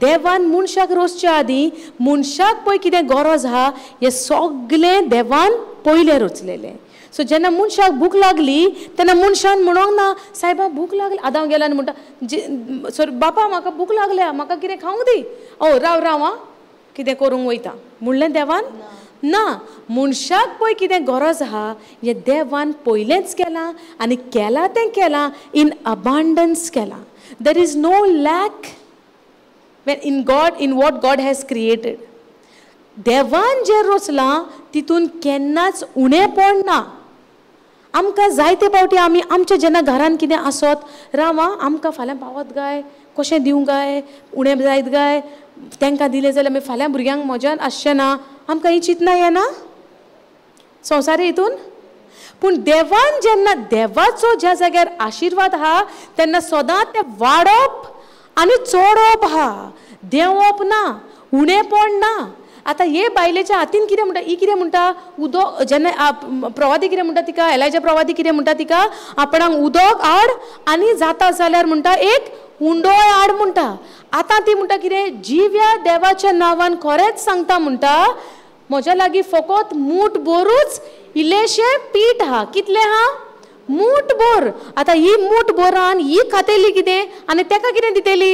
देवान मनशाक रोचच्या आदीं मनशाक पळय कितें गरज आहा हें सगळें देवान पयलें रोचलेलें. सो जेन्ना मनशाक भूक लागली तेन्ना मनशान म्हणोंक ना, सायबा भूक लागली. आदांव गेला आनी म्हणटा, सॉरी बापा म्हाका भूक लागल्या, म्हाका कितें खावंक दी. ओ राव राव आं, कितें करूंक वयता म्हणलें देवान ना. मनशाक पळय कितें गरज आहा हें देवान पयलेंच केलां, आनी केलां तें केलां इन अबांडन्स केलां. There is no lack when in God, in what God has created. देवान जें रोचलां तितून केन्नाच उणेपण ना. आमकां जायते फावटी आमी आमच्या जेन्ना घरान कितें आसत, राव आं आमकां फाल्यां पावत काय, कशें दिवं काय, उणें जायत काय, तांकां दिलें जाल्यार मागीर फाल्यां भुरग्यांक म्हज्यान आसचें ना, आमकां ही चिंतना येना संवसारी हितून. पूण देवान जेन्ना देवाचो ज्या जाग्यार आशिर्वाद आहा तेन्ना सदांच तें वाडप आनी चडप आहा, देंवप ना, उणेपण ना. आतां हे बायलेच्या हातीन कितें म्हणटा, ही कितें म्हणटा, उदक जेन्ना प्रवादी कितें म्हणटा तिका, एलायजा प्रवादी कितें म्हणटा तिका, आपणाक उदक हाड आनी जाता जाल्यार म्हणटा एक उंडोय हाड म्हणटा. आतां ती म्हणटा कितें, जिव्या देवाच्या नांवान खरेंच सांगता म्हणटा, म्हज्या लागीं फकत मूठ भरूच इल्लेशें पीठ आहा. कितलें आहा? मूठ भर. आतां ही मूठ भरान ही खातेली कितें आनी तेका कितें दितली?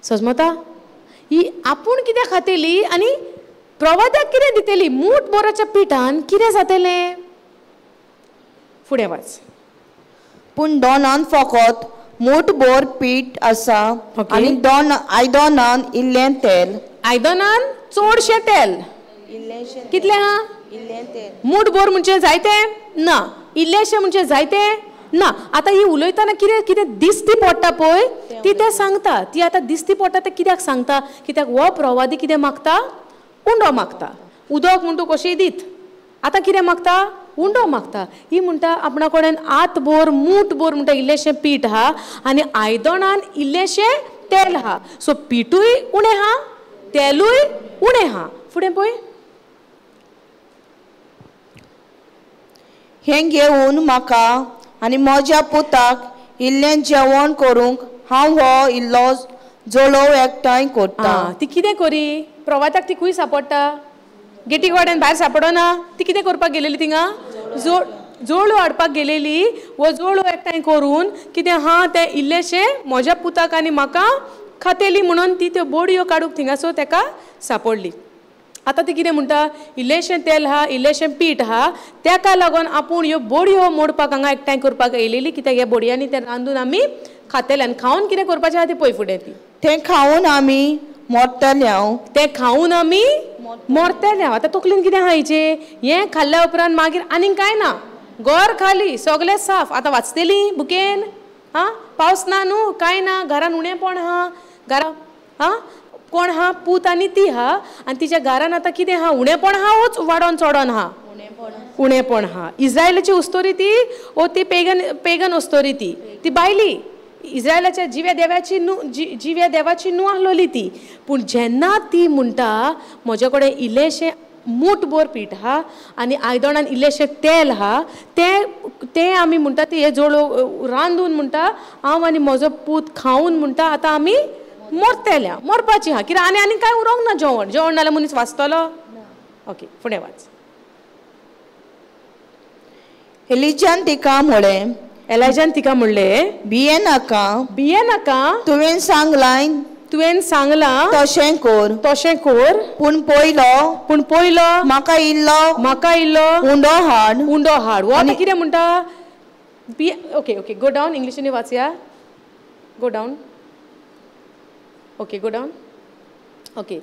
सजमता ही आपूण कितें खातेली आनी प्रवाद्याक कितें दितली? मूठ भराच्या पिठान कितें जातलें? फुडें वाच. पूण दोनान फकत मूठ भर पीठ आसा आनी दोन आयदनान इल्लें तेल. आयदनान चडशें तेल. कितलें आहा? मूठ भर म्हणजे जायतें ना, इल्लेशें म्हणजे जायतें ना. आतां ही उलयतना कितें कितें दिसती पडटा पळय ती तें सांगता. ती आतां दिसती पडटा तें कित्याक सांगता? कित्याक हो प्रवादी कितें मागता? उंडो मागता. उदक म्हण तूं कशेंय दीत, आतां कितें मागता? उंडो मागता. ही म्हणटा आपणा कडेन आत भर मूठ भर म्हणटा इल्लेशें पीठ आहा आनी आयदनान इल्लेशें तेल आहा. सो पिठूय उणें आहा, तेलूय उणें आहा. फुडें पळय. हें घेवन म्हाका आनी म्हज्या पुताक इल्लें जेवण करूंक हांव हो इल्लो जोळोव एकठांय करता. ती कितें करी? प्रवाताक ती खंय सापडटा? गेटी कडेन भायर सापडना. ती कितें करपाक गेलेली थिंगा? जोळो हाडपाक गेलेली. हो जोळो एकठांय करून कितें आहा तें इल्लेशें म्हज्या पुताक आनी म्हाका खातेली म्हणून ती त्यो बोडयो काडूंक थिंगासर तेका सापडली. आतां ती कितें म्हणटा, इल्लेशें तेल आहा, इल्लेशें पीठ आहा, तेका लागून आपूण ह्यो बोडयो मोडपाक हांगा एकठांय करपाक येयलेली, कित्याक ह्या बोडयांनी तें रांदून आमी खातले आनी खावन कितें करपाचें आहा तें पळय फुडें. ती तें खावन आमी मरतले हांव, तें खावन आमी मरतले हांव. आतां तकलेन कितें आहा हिचें? हें खाल्ल्या उपरांत मागीर आनीक कांय ना, घर खाली, सगळें साफ. आतां वाचतली बुकेन आं, पावस ना न्हू, कांय ना, घरान उणेपण आहा, घरा आं कोण हा? पूत आनी ती हा. आनी तिच्या घरान आतां कितें हा? उणेपण हा वच वाडोन चोडोन हा? उणेपण हा. इस्रायलाची उस्तोरी ती ओ ती पेगन पेगन उस्तोरी ती. ती बायली इस्रायलाच्या जिव्या देवाची न्हू, जिव्या देवाची न्हू आहलोली ती. पूण जेन्ना ती म्हणटा म्हजे कडेन इल्लेशें मूठभर पीठ हा आनी आयदणान इल्लेशें तेल हा, तें तें आमी म्हणटा ती हे जोडो रांदून म्हणटा हांव आनी म्हजो पूत खावन म्हणटा आतां आमी मरतल्या, मरपाची हा. कित्याक आनी आनी कांय उरोंक ना जेवण, जेवण नाल्यार मनीस वाचतलो. ओके, फुडें वाच. एलिजान तिका म्हळें, एलायजान तिका म्हणलें, भिये नाका, भिये नाका, तुवें सांगलां, तुवें सांगलां तशें कर, तशें कर. पूण पयलो, पूण पयलो म्हाका इल्लो, म्हाका इल्लो उंडो हाड, उंडो हाड. हो आतां कितें म्हणटा? ओके ओके, गो डावन. इंग्लिशीन वाचया. Go down. Okay, go down. Okay,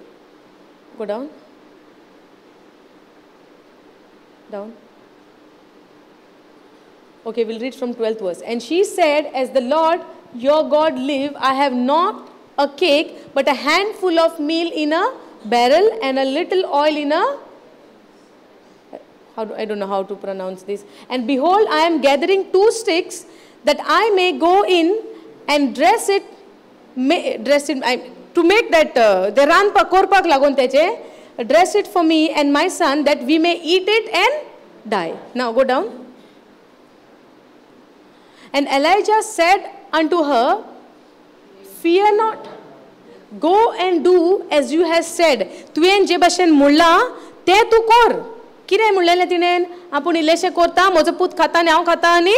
go down, down. Okay, we'll read from 12th verse. And she said, as the Lord your God live, I have not a cake, but a handful of meal in a barrel and a little oil in a, I don't know how to pronounce this. And behold, I am gathering 2 sticks that I may go in and dress it, to make that, the ranpa korpak lagon teche, dress it for me and my son that we may eat it and die. Now go down. And Elijah said unto her, fear not, go and do as you have said. तुवें जे भाशेन म्हणलां तें तूं कर. कितें म्हणलेलें तिणें? आपूण इल्लेशें करता, म्हजो पूत खाता आनी हांव खाता आनी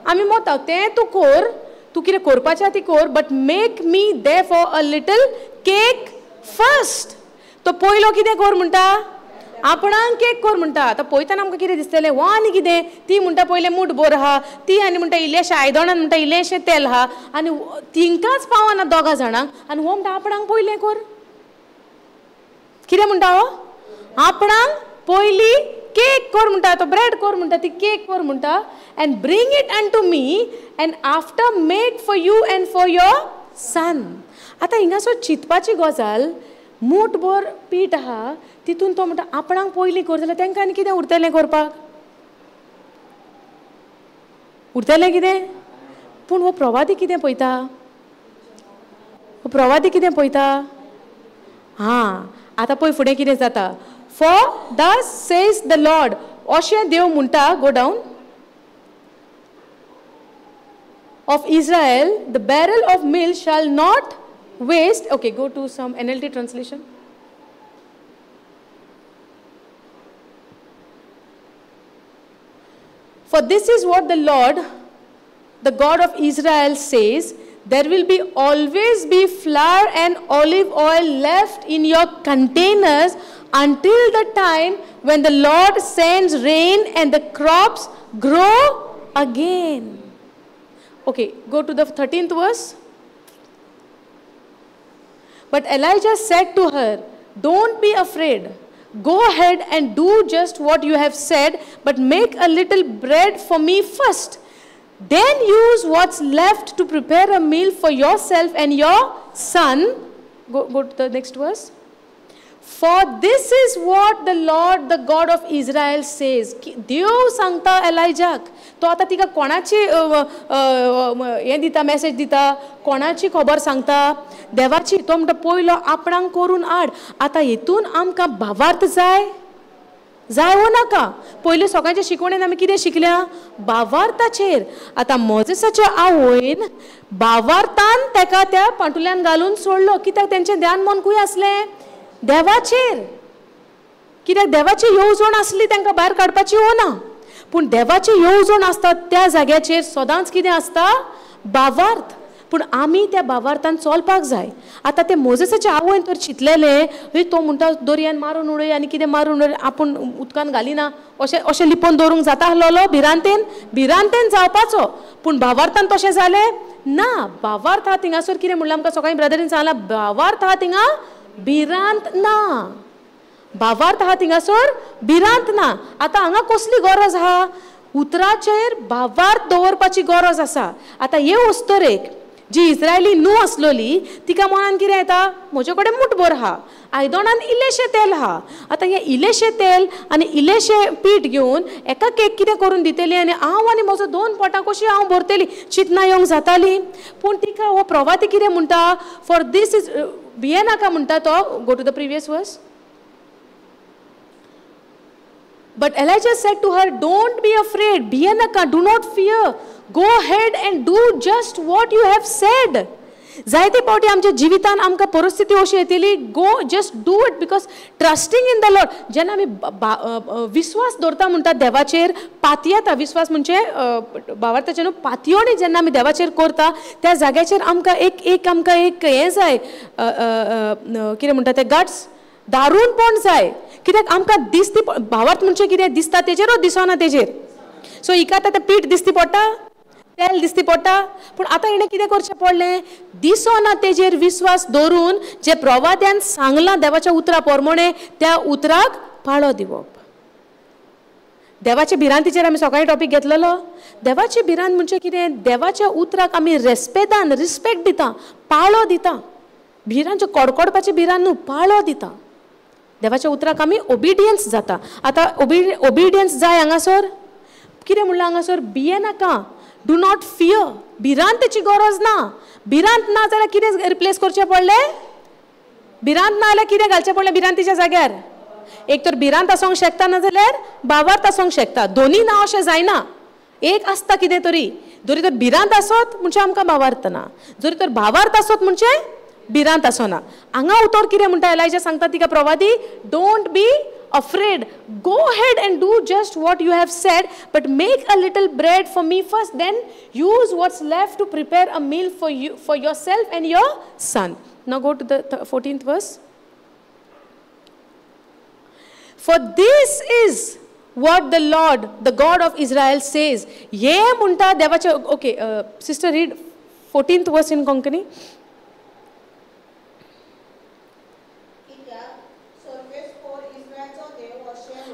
आमी मोता. तें तूं कर, तूं कितें करपाचें आहा ती कर, but make me therefore a little cake first. तो पयलो कितें कर म्हणटा? आपणाक केक कर म्हणटा. आतां पळयतना आमकां कितें दिसतलें? हो आनी कितें? ती म्हणटा पयलें मूठ भर आहा, ती आनी म्हणटा इल्लेशें आयदणान म्हणटा इल्लेशें तेल आहा, आनी तिंकांच पावना दोगां जाणांक, आनी हो म्हणटा आपणाक पयलें कर. कितें म्हणटा हो? आपणाक पयली केक कर म्हणटा, तो ब्रेड कर म्हणटा, ती केक कर म्हणटा. And bring it unto me and after make for you and for your son. आतां हिंगासर चिंतपाची गजाल, मूठभर पीठ आहा तितून तो म्हणटा आपणाक पयलीं कर, जाल्यार तांकां आनी कितें उरतलें करपाक? उरतलें कितें? पूण हो प्रवादी कितें पळयता? हो प्रवादी कितें पळयता? हां, आतां पळय फुडें कितें जाता. For thus says the Lord, अशें देव म्हणटा. Go down. Of Israel, the barrel of meal shall not waste. Okay, go to some NLT translation. For this is what the Lord, the God of Israel says, there will be always be flour and olive oil left in your containers until the time when the Lord sends rain and the crops grow again. Okay, go to the 13th verse. But Elijah said to her, don't be afraid. Go ahead and do just what you have said, but make a little bread for me first. Then use what's left to prepare a meal for yourself and your son. Go to the next verse. For this is what the Lord, the God of Israel says. देव सांगता एलायजाक. तो आतां तिका कोणाची हें दिता, मॅसेज दिता, कोणाची खबर सांगता? देवाची. तो म्हणटा पयलो आपणाक करून हाड. आतां हेतून आमकां भावार्थ जाय, जाय वो नाका? पयलीं सगळ्यांच्या शिकवणेन आमी कितें शिकल्या? भावार्थाचेर. आतां मोजेसाच्या आवयन भावार्थान तेका त्या पांटुल्यान घालून सोडलो. कित्याक? तेंचें ध्यान मन खंय आसलें? देवाचेर. कित्याक? देवाची येवजण आसली तांकां भायर काडपाची वो ना. पूण देवाची येवजण आसता त्या जाग्याचेर सदांच कितें आसता? भावार्थ. पूण आमी त्या भावार्थान चलपाक जाय. आतां ते मोजेसाच्या आवयन तर चिंतलेलें, हय तो म्हणटा दर्यान मारून उडय आनी कितें मारून उडय, आपूण उदकान घालिना, अशें अशें लिपोवन दवरूंक जाता आसलेलो भिरांतेन, भिरांतेन जावपाचो. पूण भावार्थान तशें जालें ना. भावार्थ आहा थिंगासर कितें म्हणलां आमकां सगळ्या ब्रदरीन सांगलां, भावार्थ आहा थिंगा भिरांत ना. भावार्थ आहा थिंगासर भिरांत ना. आतां हांगा कसली गरज आहा? उतराचेर भावार्थ दवरपाची गरज आसा. आतां हे अस्तरेक जी इस्रायली न्हू आसलोली तिका मनान कितें येता, म्हजे कडेन मुठभर आहा, आयदनान इल्लेशें तेल आहा, आतां हें इल्लेशें तेल आनी इल्लेशें पीठ घेवन एका केक कितें करून दितली आनी हांव आनी म्हजो 2 पोटां कशी हांव भरतली, चिंतना येवंक जाताली. पूण तिका हो प्रवादी कितें म्हणटा, फॉर these is भियेनाका म्हणटा तो. Go to the previous verse. But Elijah said to her, don't be afraid, भियेनाका, do not fear, go ahead and do just what you have said. जायते पावटी आमच्या जिवितान आमकां परिस्थिती अशी येतली, go just do it because trusting in the Lord. जेन्ना आमी विस्वास दवरता म्हणटा देवाचेर, पातयेता, विस्वास म्हणजे भावार्थाचेर न्हू, पातयोणी जेन्ना आमी देवाचेर करता त्या जाग्याचेर आमकां एक एक आमकां एक हें जाय, कितें म्हणटा तें, गट्स, दारूणपण जाय. कित्याक आमकां दिसती भावार्थ म्हणजे कितें दिसता तेजेर ओ दिसना तेजेर. सो हिका आतां तें पीठ दिसती पडटा, तेल दिसती पडटा, पूण आतां हिणें कितें करचें पडलें, दिसना तेजेर विस्वास दवरून जे प्रवाद्यान सांगलां देवाच्या उतरा प्रमाणे त्या उतराक पाळो दिवप. देवाचे भिरांतीचेर आमी सकाळी टॉपीक घेतलेलो. देवाची भिरांत म्हणजे कितें, देवाच्या उतराक आमी रेस्पेदान रिस्पेक्ट दिता, पाळो दिता. भिरांत कडकडपाची भिरांत न्हू, पाळो दिता. देवाच्या उतराक आमी ओबिडियन्स जाता. आतां ओबिडियन्स जाय हांगासर. कितें म्हणलां हांगासर, भियेनाका, do not fear, भिरांतेची गरज ना. भिरांत ना जाल्यार कितें रिप्लेस करचें पडलें, भिरांत ना जाल्यार कितें घालचें पडलें भिरांतीच्या जाग्यार? एक तर भिरांत आसूंक शकता, ना जाल्यार भावार्थ आसूंक शकता. दोनी ना अशें जायना, एक आसता कितें तरी. जरी तर भिरांत आसत म्हणजे आमकां भावार्थ ना, जरी तर भावार्थ आसत म्हणजे भिरांत आसना. हांगा उतर कितें म्हणटा, एलायजा सांगता तिका प्रवादी, don't be afraid, go ahead and do just what you have said, but make a little bread for me first, then use what's left to prepare a meal for you, for yourself and your son. Now go to the 14th verse. For this is what the Lord, the God of Israel says. ये म्हणटा देवाचे. Okay, sister read 14th verse in Konkani.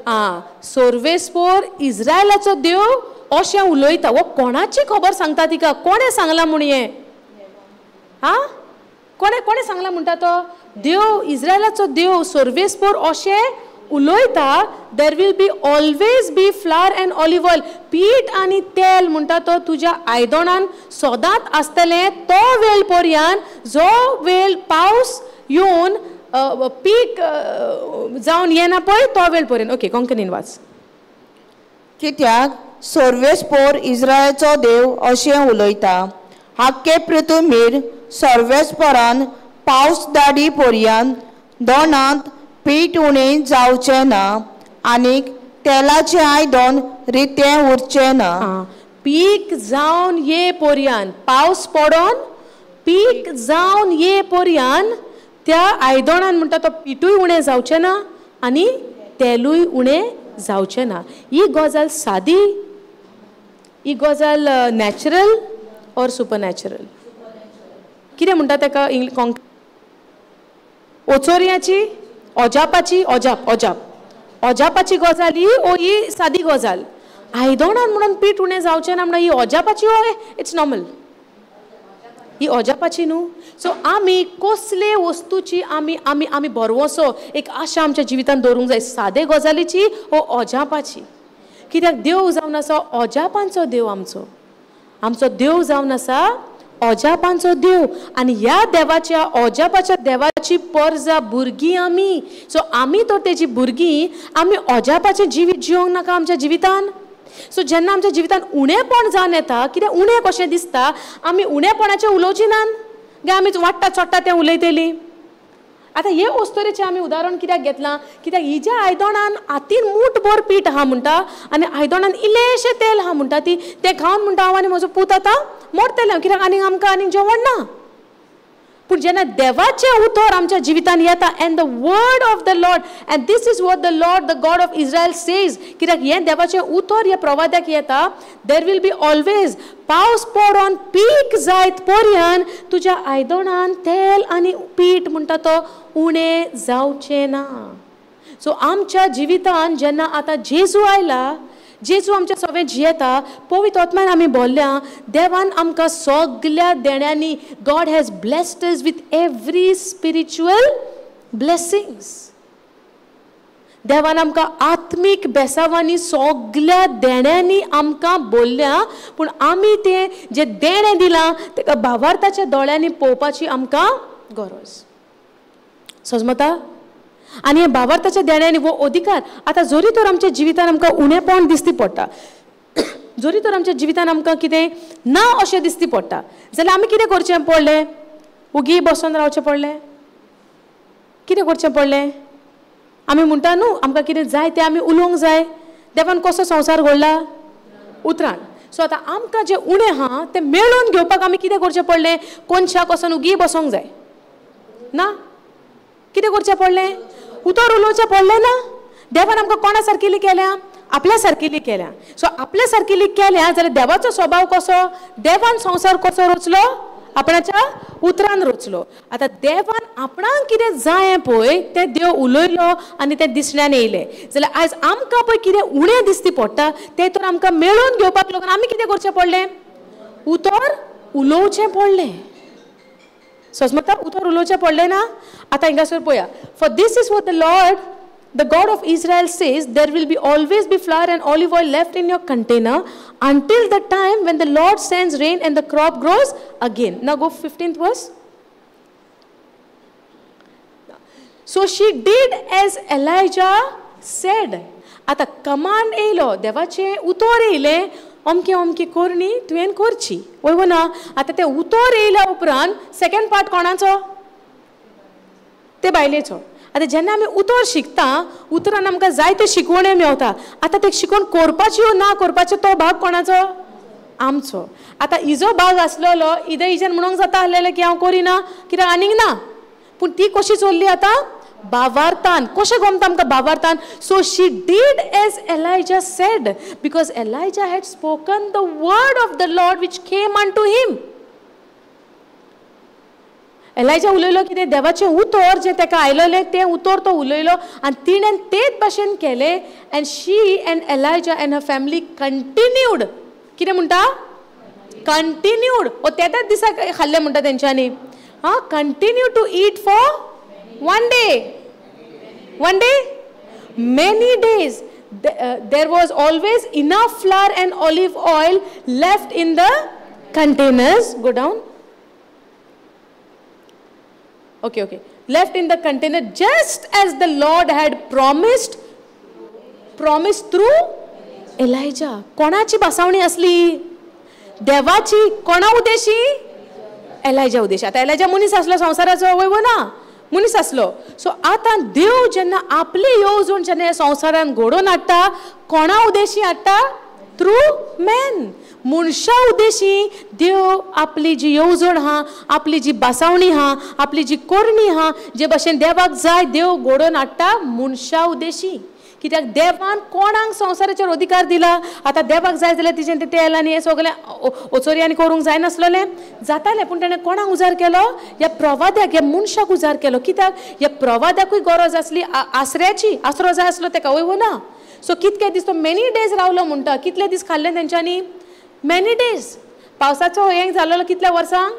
आं, सर्वेस्पोर इस्रायलाचो देव अशें उलयता. हो कोणाची खबर सांगता तिका, कोणें सांगलां म्हूण हें, आं, कोणें कोणें सांगलां म्हणटा तो देव, इस्रायलाचो देव सर्वेस्पोर अशें उलयता. There will be always be flour and olive oil. पीठ आनी तेल म्हणटा तो तुज्या आयदनान सदांच आसतलें तो वेळ पर्यंत जो वेळ पावस येवन पीक जावन येना पळय तो वेळ पर्यंत. ओके, कोंकणीन वाच. कित्याक सर्वेस्पोर इस्रायलाचो देव अशें उलयता, हाक्के पृथुमीर सर्वेस्पोरान पावस दाडी पर्यंत दोनांत पीठ उणें जावचें ना आनीक तेलाचें आयदन रितें उरचें ना. पीक जावन ये पर्यंत, पावस पडोन पीक जावन ये पर्यंत त्या आयदनान म्हणटा तो पिठूय उणें जावचें ना आनी तेलूय उणें जावचें ना. ही गजाल सादी, ही गजाल नॅचरल ऑर सुपरनॅचरल? कितें म्हणटा ताका इंग्लीश? ओचोरयाची, अजापाची, अजाप, अजाप, अजापाची गजाल ही ओ ही सादी गजाल? आयदनान म्हणून पीठ उणें जावचें ना म्हणून ही अजापाची ओ it's normal, ही अजापाची न्हू. सो आमी कसले वस्तूची आमी आमी आमी भरवंसो एक आशा आमच्या जिवितान दवरूंक जाय, सादे गजालीची ओ अजापाची. कित्याक देव जावन आसा अजापांचो देव, आमचो आमचो देव जावन आसा अजापांचो देव. आनी ह्या देवाच्या अजापाच्या देवाची परजा भुरगीं आमी. सो आमी तर तेजी भुरगीं, आमी अजापाचें जिवीत जिवंक नाका आमच्या जिवितान. सो जेन्ना आमच्या जिवितान उणेपण जावन येता, कितें उणें कशें दिसता, आमी उणेपणाचें उलोवची नात गे, आमी वाडटा चोडटा तें उलयतलीं. आतां हे अस्तोरेचें आमी उदाहरण कित्याक घेतलां, कित्याक हिज्या आयदनान हातीन मूठभर पीठ आहा म्हणटा आनी आयदनान इल्लेशें तेल आहा म्हणटा, ती तें खावन म्हणटा हांव आनी म्हजो पूत आतां मरतलें, कित्याक आनीक आमकां आनीक जेवण ना. पूण जेन्ना देवाचें उतर आमच्या जिवितान येता, and the word of the Lord, and this is what the Lord the God of Israel says, कित्याक हें देवाचें उतर ह्या प्रवाद्याक येता, there will be always पावस पडोन पीक जायत पर्यंत तुज्या आयदनान तेल आनी पीठ म्हणटा तो उणें जावचें ना. सो आमच्या जिवितान जेन्ना आतां जेजू आयला, जेजू आमच्या सगळें जियेता, पवित्र आत्म्यान आमी बोल्ल्या, देवान आमकां सगल्या देण्यांनी, God has blessed us with every spiritual blessings. देवान आमकां आत्मीक बेसावांनी सगल्या देण्यांनी आमकां बोल्ल्या, पूण आमी तें जें देणें दिलां तेका भावार्थाच्या दोळ्यांनी पळोवपाची आमकां गरज. सजमता? आनी हे भावार्थाच्या देण्यांनी वो अधिकार आतां जरी तर आमच्या जिवितान आमकां उणेपण दिसती पडटा, जरी तर आमच्या जिवितान आमकां कितें ना अशें दिसती पडटा, जाल्यार आमी कितें करचें पडलें? उगी बसून रावचें पडलें? कितें करचें पडलें? आमी म्हणटा न्हू आमकां कितें जाय तें आमी उलोवंक जाय. देवान कसो संवसार घडला? उतरान. सो आतां आमकां जें उणें आहा तें मेळोवन घेवपाक आमी कितें करचें पडलें? कोनशाक वचोन उगी बसोंक जाय ना? कितें करचें पडलें? उतर उलोवचें पडलें ना? देवान आमकां कोणा सारकेली केल्या? आपल्या सारकेली केल्या. सो आपल्या सारकेली केल्या जाल्यार देवाचो स्वभाव कसो? देवान संवसार कसो रचलो? आपणाच्या उतरान रचलो. आतां देवान आपणाक कितें जाय पळय तें देव उलयलो आनी तें दिसण्यान येयलें. जाल्यार आयज आमकां पळय कितें उणें दिसती पडटा तें तर आमकां मेळोवन घेवपाक लागून आमी कितें करचें पडलें? उतर उलोवचें पडलें. सजमता? उतर उलोवचें पडलें ना? आतां हिंगासर पळया, for this is what the Lord the God of Israel says, there will be always be flour and olive oil left in your container until the time when the Lord sends rain and the crop grows again. Now go 15th verse. So she did as Elijah said. आतां कमांड येयलो, देवाचें उतर येयलें, अमकें अमकें करणी तुवें करची, वय ना? आतां तें उतर येयल्या उपरांत सेकेंड पार्ट कोणाचो? ते बायलेचो. आतां जेन्ना आमी उतर शिकता, उतरान आमकां जायत्यो शिकवण्यो मेवता. आतां ते शिकवण करपाची वो ना करपाचो तो भाग कोणाचो? आमचो. आतां इजो भाग आसलेलो इदें इजेन म्हणूंक जाता आसलेलें की हांव करिना कित्याक आनीक ना, पूण ती कशी चल्ली आतां? भावार्थान. कशें गमता आमकां भावार्थान? So she did as Elijah said, because Elijah had spoken the word of the Lord which came unto him. Elijah उलयलो कितें? देवाचें उतर जें ताका आयलेलें तें उतर तो उलयलो आनी तिणें तेच भाशेन केलें. And she and Elijah and her family continued. कितें म्हणटा? कंटिन्यूड. ओ तेदाच दिसा खाल्लें म्हणटा तेंच्यांनी. आं, continue to eat for one day, one day, many days. There was always enough flour and olive oil left in the containers. Go down. Okay, okay. Left in the container just as the Lord had promised, promised through Elijah. कोणाची भासावणी असली? देवाची. कोणा उद्देशी? एलायजा उद्देशी. आतां एलायजा मनीस आसलो संवसाराचो, वय ना? मनीस आसलो. सो आतां देव जेन्ना आपली येवजण जेन्ना ह्या संवसारान घडोवन हाडटा, कोणा उद्देशी हाडटा? Through man. मनशा उद्देशी देव आपली जी येवजण आहा, आपली जी भासावणी आहा, आपली जी करणी आहा, जे भाशेन देवाक जाय देव घडोवन हाडटा मनशा उद्देशी. कित्याक देवान कोणाक संवसाराचेर अधिकार दिला? आतां देवाक जाय जाल्यार तिचें तें तेल आनी हें सगळें ओचोरयांनी करूंक जायनासलेलें, जातालें, पूण ताणें कोणाक उजार केलो? ह्या प्रवाद्याक, ह्या मनशाक उजार केलो. कित्याक ह्या प्रवाद्याकूय गरज आसली आसऱ्याची, आसरो जाय आसलो तेका, वय ना? सो कितके दीस तो मेनी डेज रावलो म्हणटा. कितले दीस खाल्ले तेंच्यांनी? Many days. पावसाचो हें जालेलो कितल्या वर्सांक?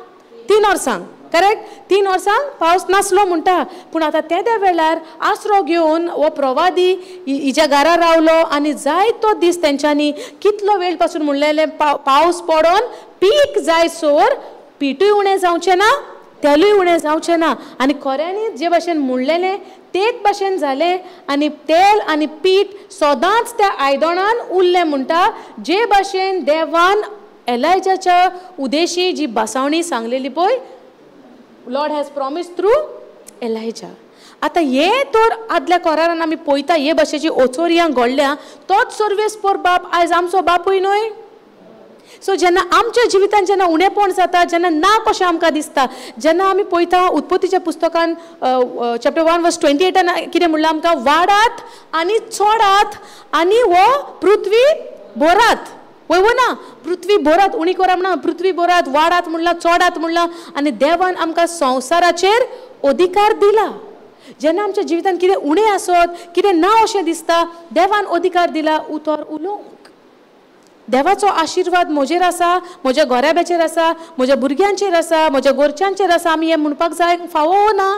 3 वर्सांक. करेक्ट? 3 वर्सांक पावस नासलो म्हणटा. पूण आतां तेद्या वेळार आसरो घेवन हो प्रवादी हिज्या घरा रावलो आनी जायतो दीस तेंच्यांनी कितलो वेळ पासून म्हणलेलें पावस पडोन पीक जाय सोर पिठूय उणें जावचें ना, तेलूय उणें जावचें ना. आनी खऱ्यांनी जे भाशेन म्हणलेलें तेच भाशेन जालें आनी तेल आनी पीठ सदांच त्या आयदनान उरलें म्हणटा. जे भाशेन देवान एलायजाच्या उदेशी जी भासावणी सांगलेली पळय, Lord has promise through Elijah. आतां हें तर आदल्या करारान आमी पळयता, हे भाशेची ओचोरयां घडल्या. तोच सर्वेस्पोर बाप आयज आमचो बापूय न्हय? सो जेन्ना आमच्या जिवितान जेन्ना उणेपण जाता, जेन्ना ना कशें आमकां दिसता, जेन्ना आमी पळयता उत्पत्तीच्या पुस्तकान चॅप्टर 1 वर्स 28 कितें म्हणलां आमकां? वाडात आनी चोडात आनी हो पृथ्वी भरात. वय ना? पृथ्वी भरात, उणी करा म्हणा, पृथ्वी भरात, वाडात म्हणलां, चोडात म्हणलां. आनी देवान आमकां संवसाराचेर अधिकार दिला. जेन्ना आमच्या जिवितान कितें उणें आसत, कितें ना अशें दिसता, देवान अधिकार दिला उतर उलोवंक. देवाचो आशिर्वाद म्हजेर आसा, म्हज्या घराब्याचेर आसा, म्हज्या भुरग्यांचेर आसा, म्हज्या घरच्यांचेर आसा, आमी हें म्हणपाक जाय फावो ना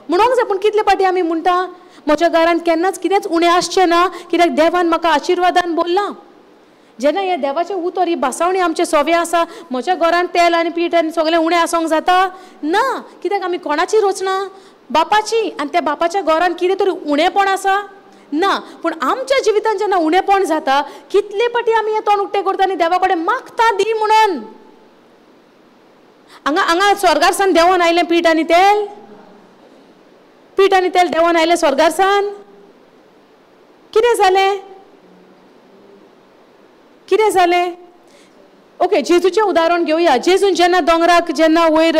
म्हणूंक जाय. पूण कितले फावटी आमी म्हणटा म्हज्या घरांत केन्नाच कितेंच उणें आसचें ना, कित्याक देवान म्हाका आशिर्वादान बोल्लां. जेन्ना हें देवाचें उतर ही भासावणी आमचें सोवें आसा, म्हज्या घरांत तेल आनी पीठ आनी सगळें उणें आसूंक जाता ना, कित्याक आमी कोणाची रचना? बापाची. आनी त्या बापाच्या घरांत कितें तरी उणेपण आसा ना. पूण आमच्या जिवितांत जेन्ना उणेपण जाता कितले फावटी आमी हें तोंड उक्तें करता आनी देवा कडेन मागता दी म्हणून. हांगा हांगा स्वर्गार सान देंवोन आयलें पीठ आनी तेल, पीठ आनी तेल देंवोन आयलें स्वर्गार सान, कितें जालें? कितें जालें? ओके, जेजूचें उदाहरण घेवया. जेजून जेन्ना दोंगराक जेन्ना वयर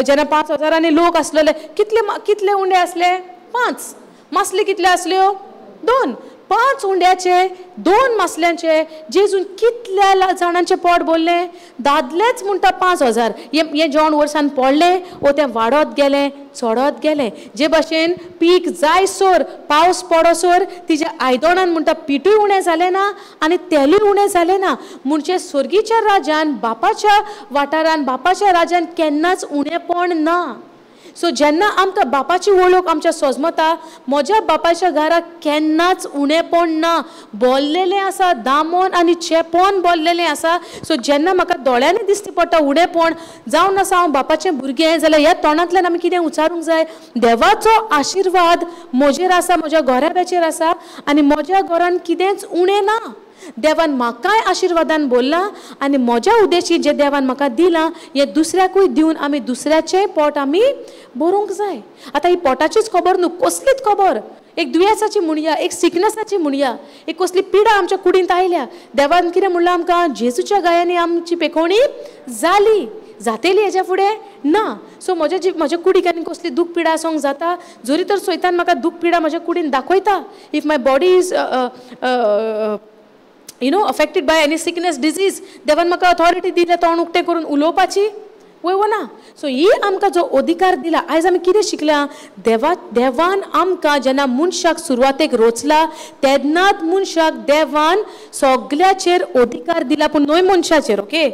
जेन्ना 5000 लोक आसलेले, कितले कितले उंडे आसले? 5. मासली कितल्यो आसल्यो? 2. 5 उंड्याचे 2 मासल्यांचे जेजून कितल्या जाणांचें पोट भरलें? दादलेच म्हणटा 5000. हें जेवण वर्सान पडलें वो तें वाडत गेलें, चडत गेलें. जे भाशेन पीक जायसर पावस पडसर तिज्या आयदनान म्हणटा पिठूय उणें जालें ना आनी तेलूय उणें जालें ना. म्हणजे स्वर्गीच्या राजान बापाच्या वाठारान बापाच्या राजान केन्नाच उणेपण ना. सो जेन्ना आमकां बापाची वळख आमच्या सोजमता, म्हज्या बापाच्या घराक केन्नाच उणेपण ना, बोल्लेलें आसा, दामोन आनी चेपोन बोल्लेलें आसा. सो जेन्ना म्हाका दोळ्यांनी दिसती पडटा उणेपण जावन आसा हांव बापाचें भुरगें, जाल्यार ह्या तोंडांतल्यान आमी कितें उच्चारूंक जाय? देवाचो आशिर्वाद म्हजेर आसा, म्हज्या घराब्याचेर आसा आनी म्हज्या घरान कितेंच उणें ना. देवान म्हाकाय आशिर्वादान बोल्लां आनी म्हज्या उद्देशी जें देवान म्हाका दिलां हें दुसऱ्याकूय दिवन आमी दुसऱ्याचें पोट आमी भरूंक जाय. आतां ही पोटाचीच खबर न्हू, कसलीच खबर, एक दुयेंसाची म्हणया, एक सिकनसाची म्हणया, एक कसली पिडा आमच्या कुडींत आयल्या, देवान कितें म्हणलां आमकां? जेजूच्या गायांनी आमची पेकोवणी जाली, जातेली हेज्या फुडें ना. सो म्हज्या म्हज्या कुडीक आनी कसली दूख पिडा आसूंक जाता, जरी तर सैतान म्हाका दूख पिडा म्हज्या कुडीन दाखयता, if my body is you know affected by any sickness disease, देवान म्हाका अथॉरिटी दिल्या तोंड उक्तें करून उलोवपाची, वय वो ना? सो ही आमकां जो अधिकार दिला, आयज आमी कितें शिकल्या? देवान आमकां जेन्ना मनशाक सुरवातेक रोचला तेन्नाच मनशाक देवान सगल्याचेर अधिकार दिला, पूण न्हय मनशाचेर. ओके,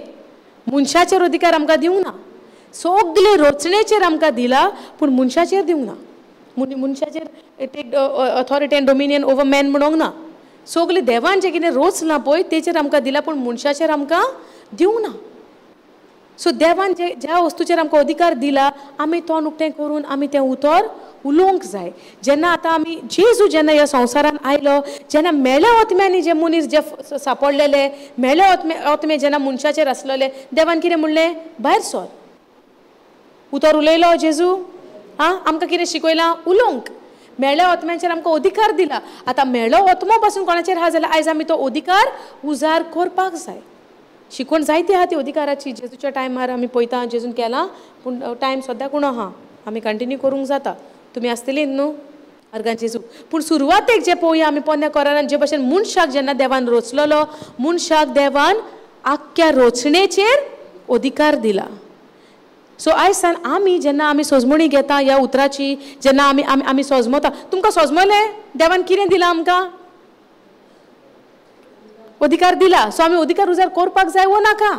मनशाचेर अधिकार आमकां दिवंक ना, सगले रोचणेचेर आमकां दिला पूण मनशाचेर दिवंक ना. मनशाचेर take authority and dominion over man म्हणूंक ना. सगले देवान जें कितें रोचलां पळय तेचेर आमकां दिला पूण मनशाचेर आमकां दिवंक ना. सो देवान जे ज्या वस्तूचेर आमकां अधिकार दिला आमी तोंड उक्तें करून आमी तें उतर उलोवंक जाय. जेन्ना आतां आमी जेजू जेन्ना ह्या संवसारान आयलो, जेन्ना मेळ्या ओतम्यांनी जे मनीस जे सापडलेले, मेळ्या ओतमे जेन्ना मनशाचेर आसलेले, देवान कितें म्हणलें? भायर सर. उतर उलयलो जेजू, आं आमकां कितें शिकयलां? उलोवंक. मेळ्या ओतम्यांचेर आमकां अधिकार दिला. आतां मेळ्ळो ओतमो पासून कोणाचेर आहा जाल्यार आयज आमी तो अधिकार उजार करपाक जाय. शिकवण जायती आहा ती अधिकाराची, जेजूच्या टायमार आमी पळयता जेजून केलां, पूण टायम सद्दां कोण आहा, आमी कंटिन्यू करूंक जाता. तुमी आसतली न्हू अर्गां जेजू. पूण सुरवातेक जे पळोवया आमी पोन्न्या कोरान जे भशेन मनशाक जेन्ना देवान रोचलेलो, मनशाक देवान आख्ख्या रोचणेचेर अधिकार दिला. सो आयज सान आमी जेन्ना आमी सोजमणी घेता ह्या उतराची, जेन्ना आमी आमी आमी सोजमता, तुमकां सोजमलें देवान कितें दिलां आमकां? अधिकार दिला. सो आमी अधिकार उजार करपाक जाय वो नाका?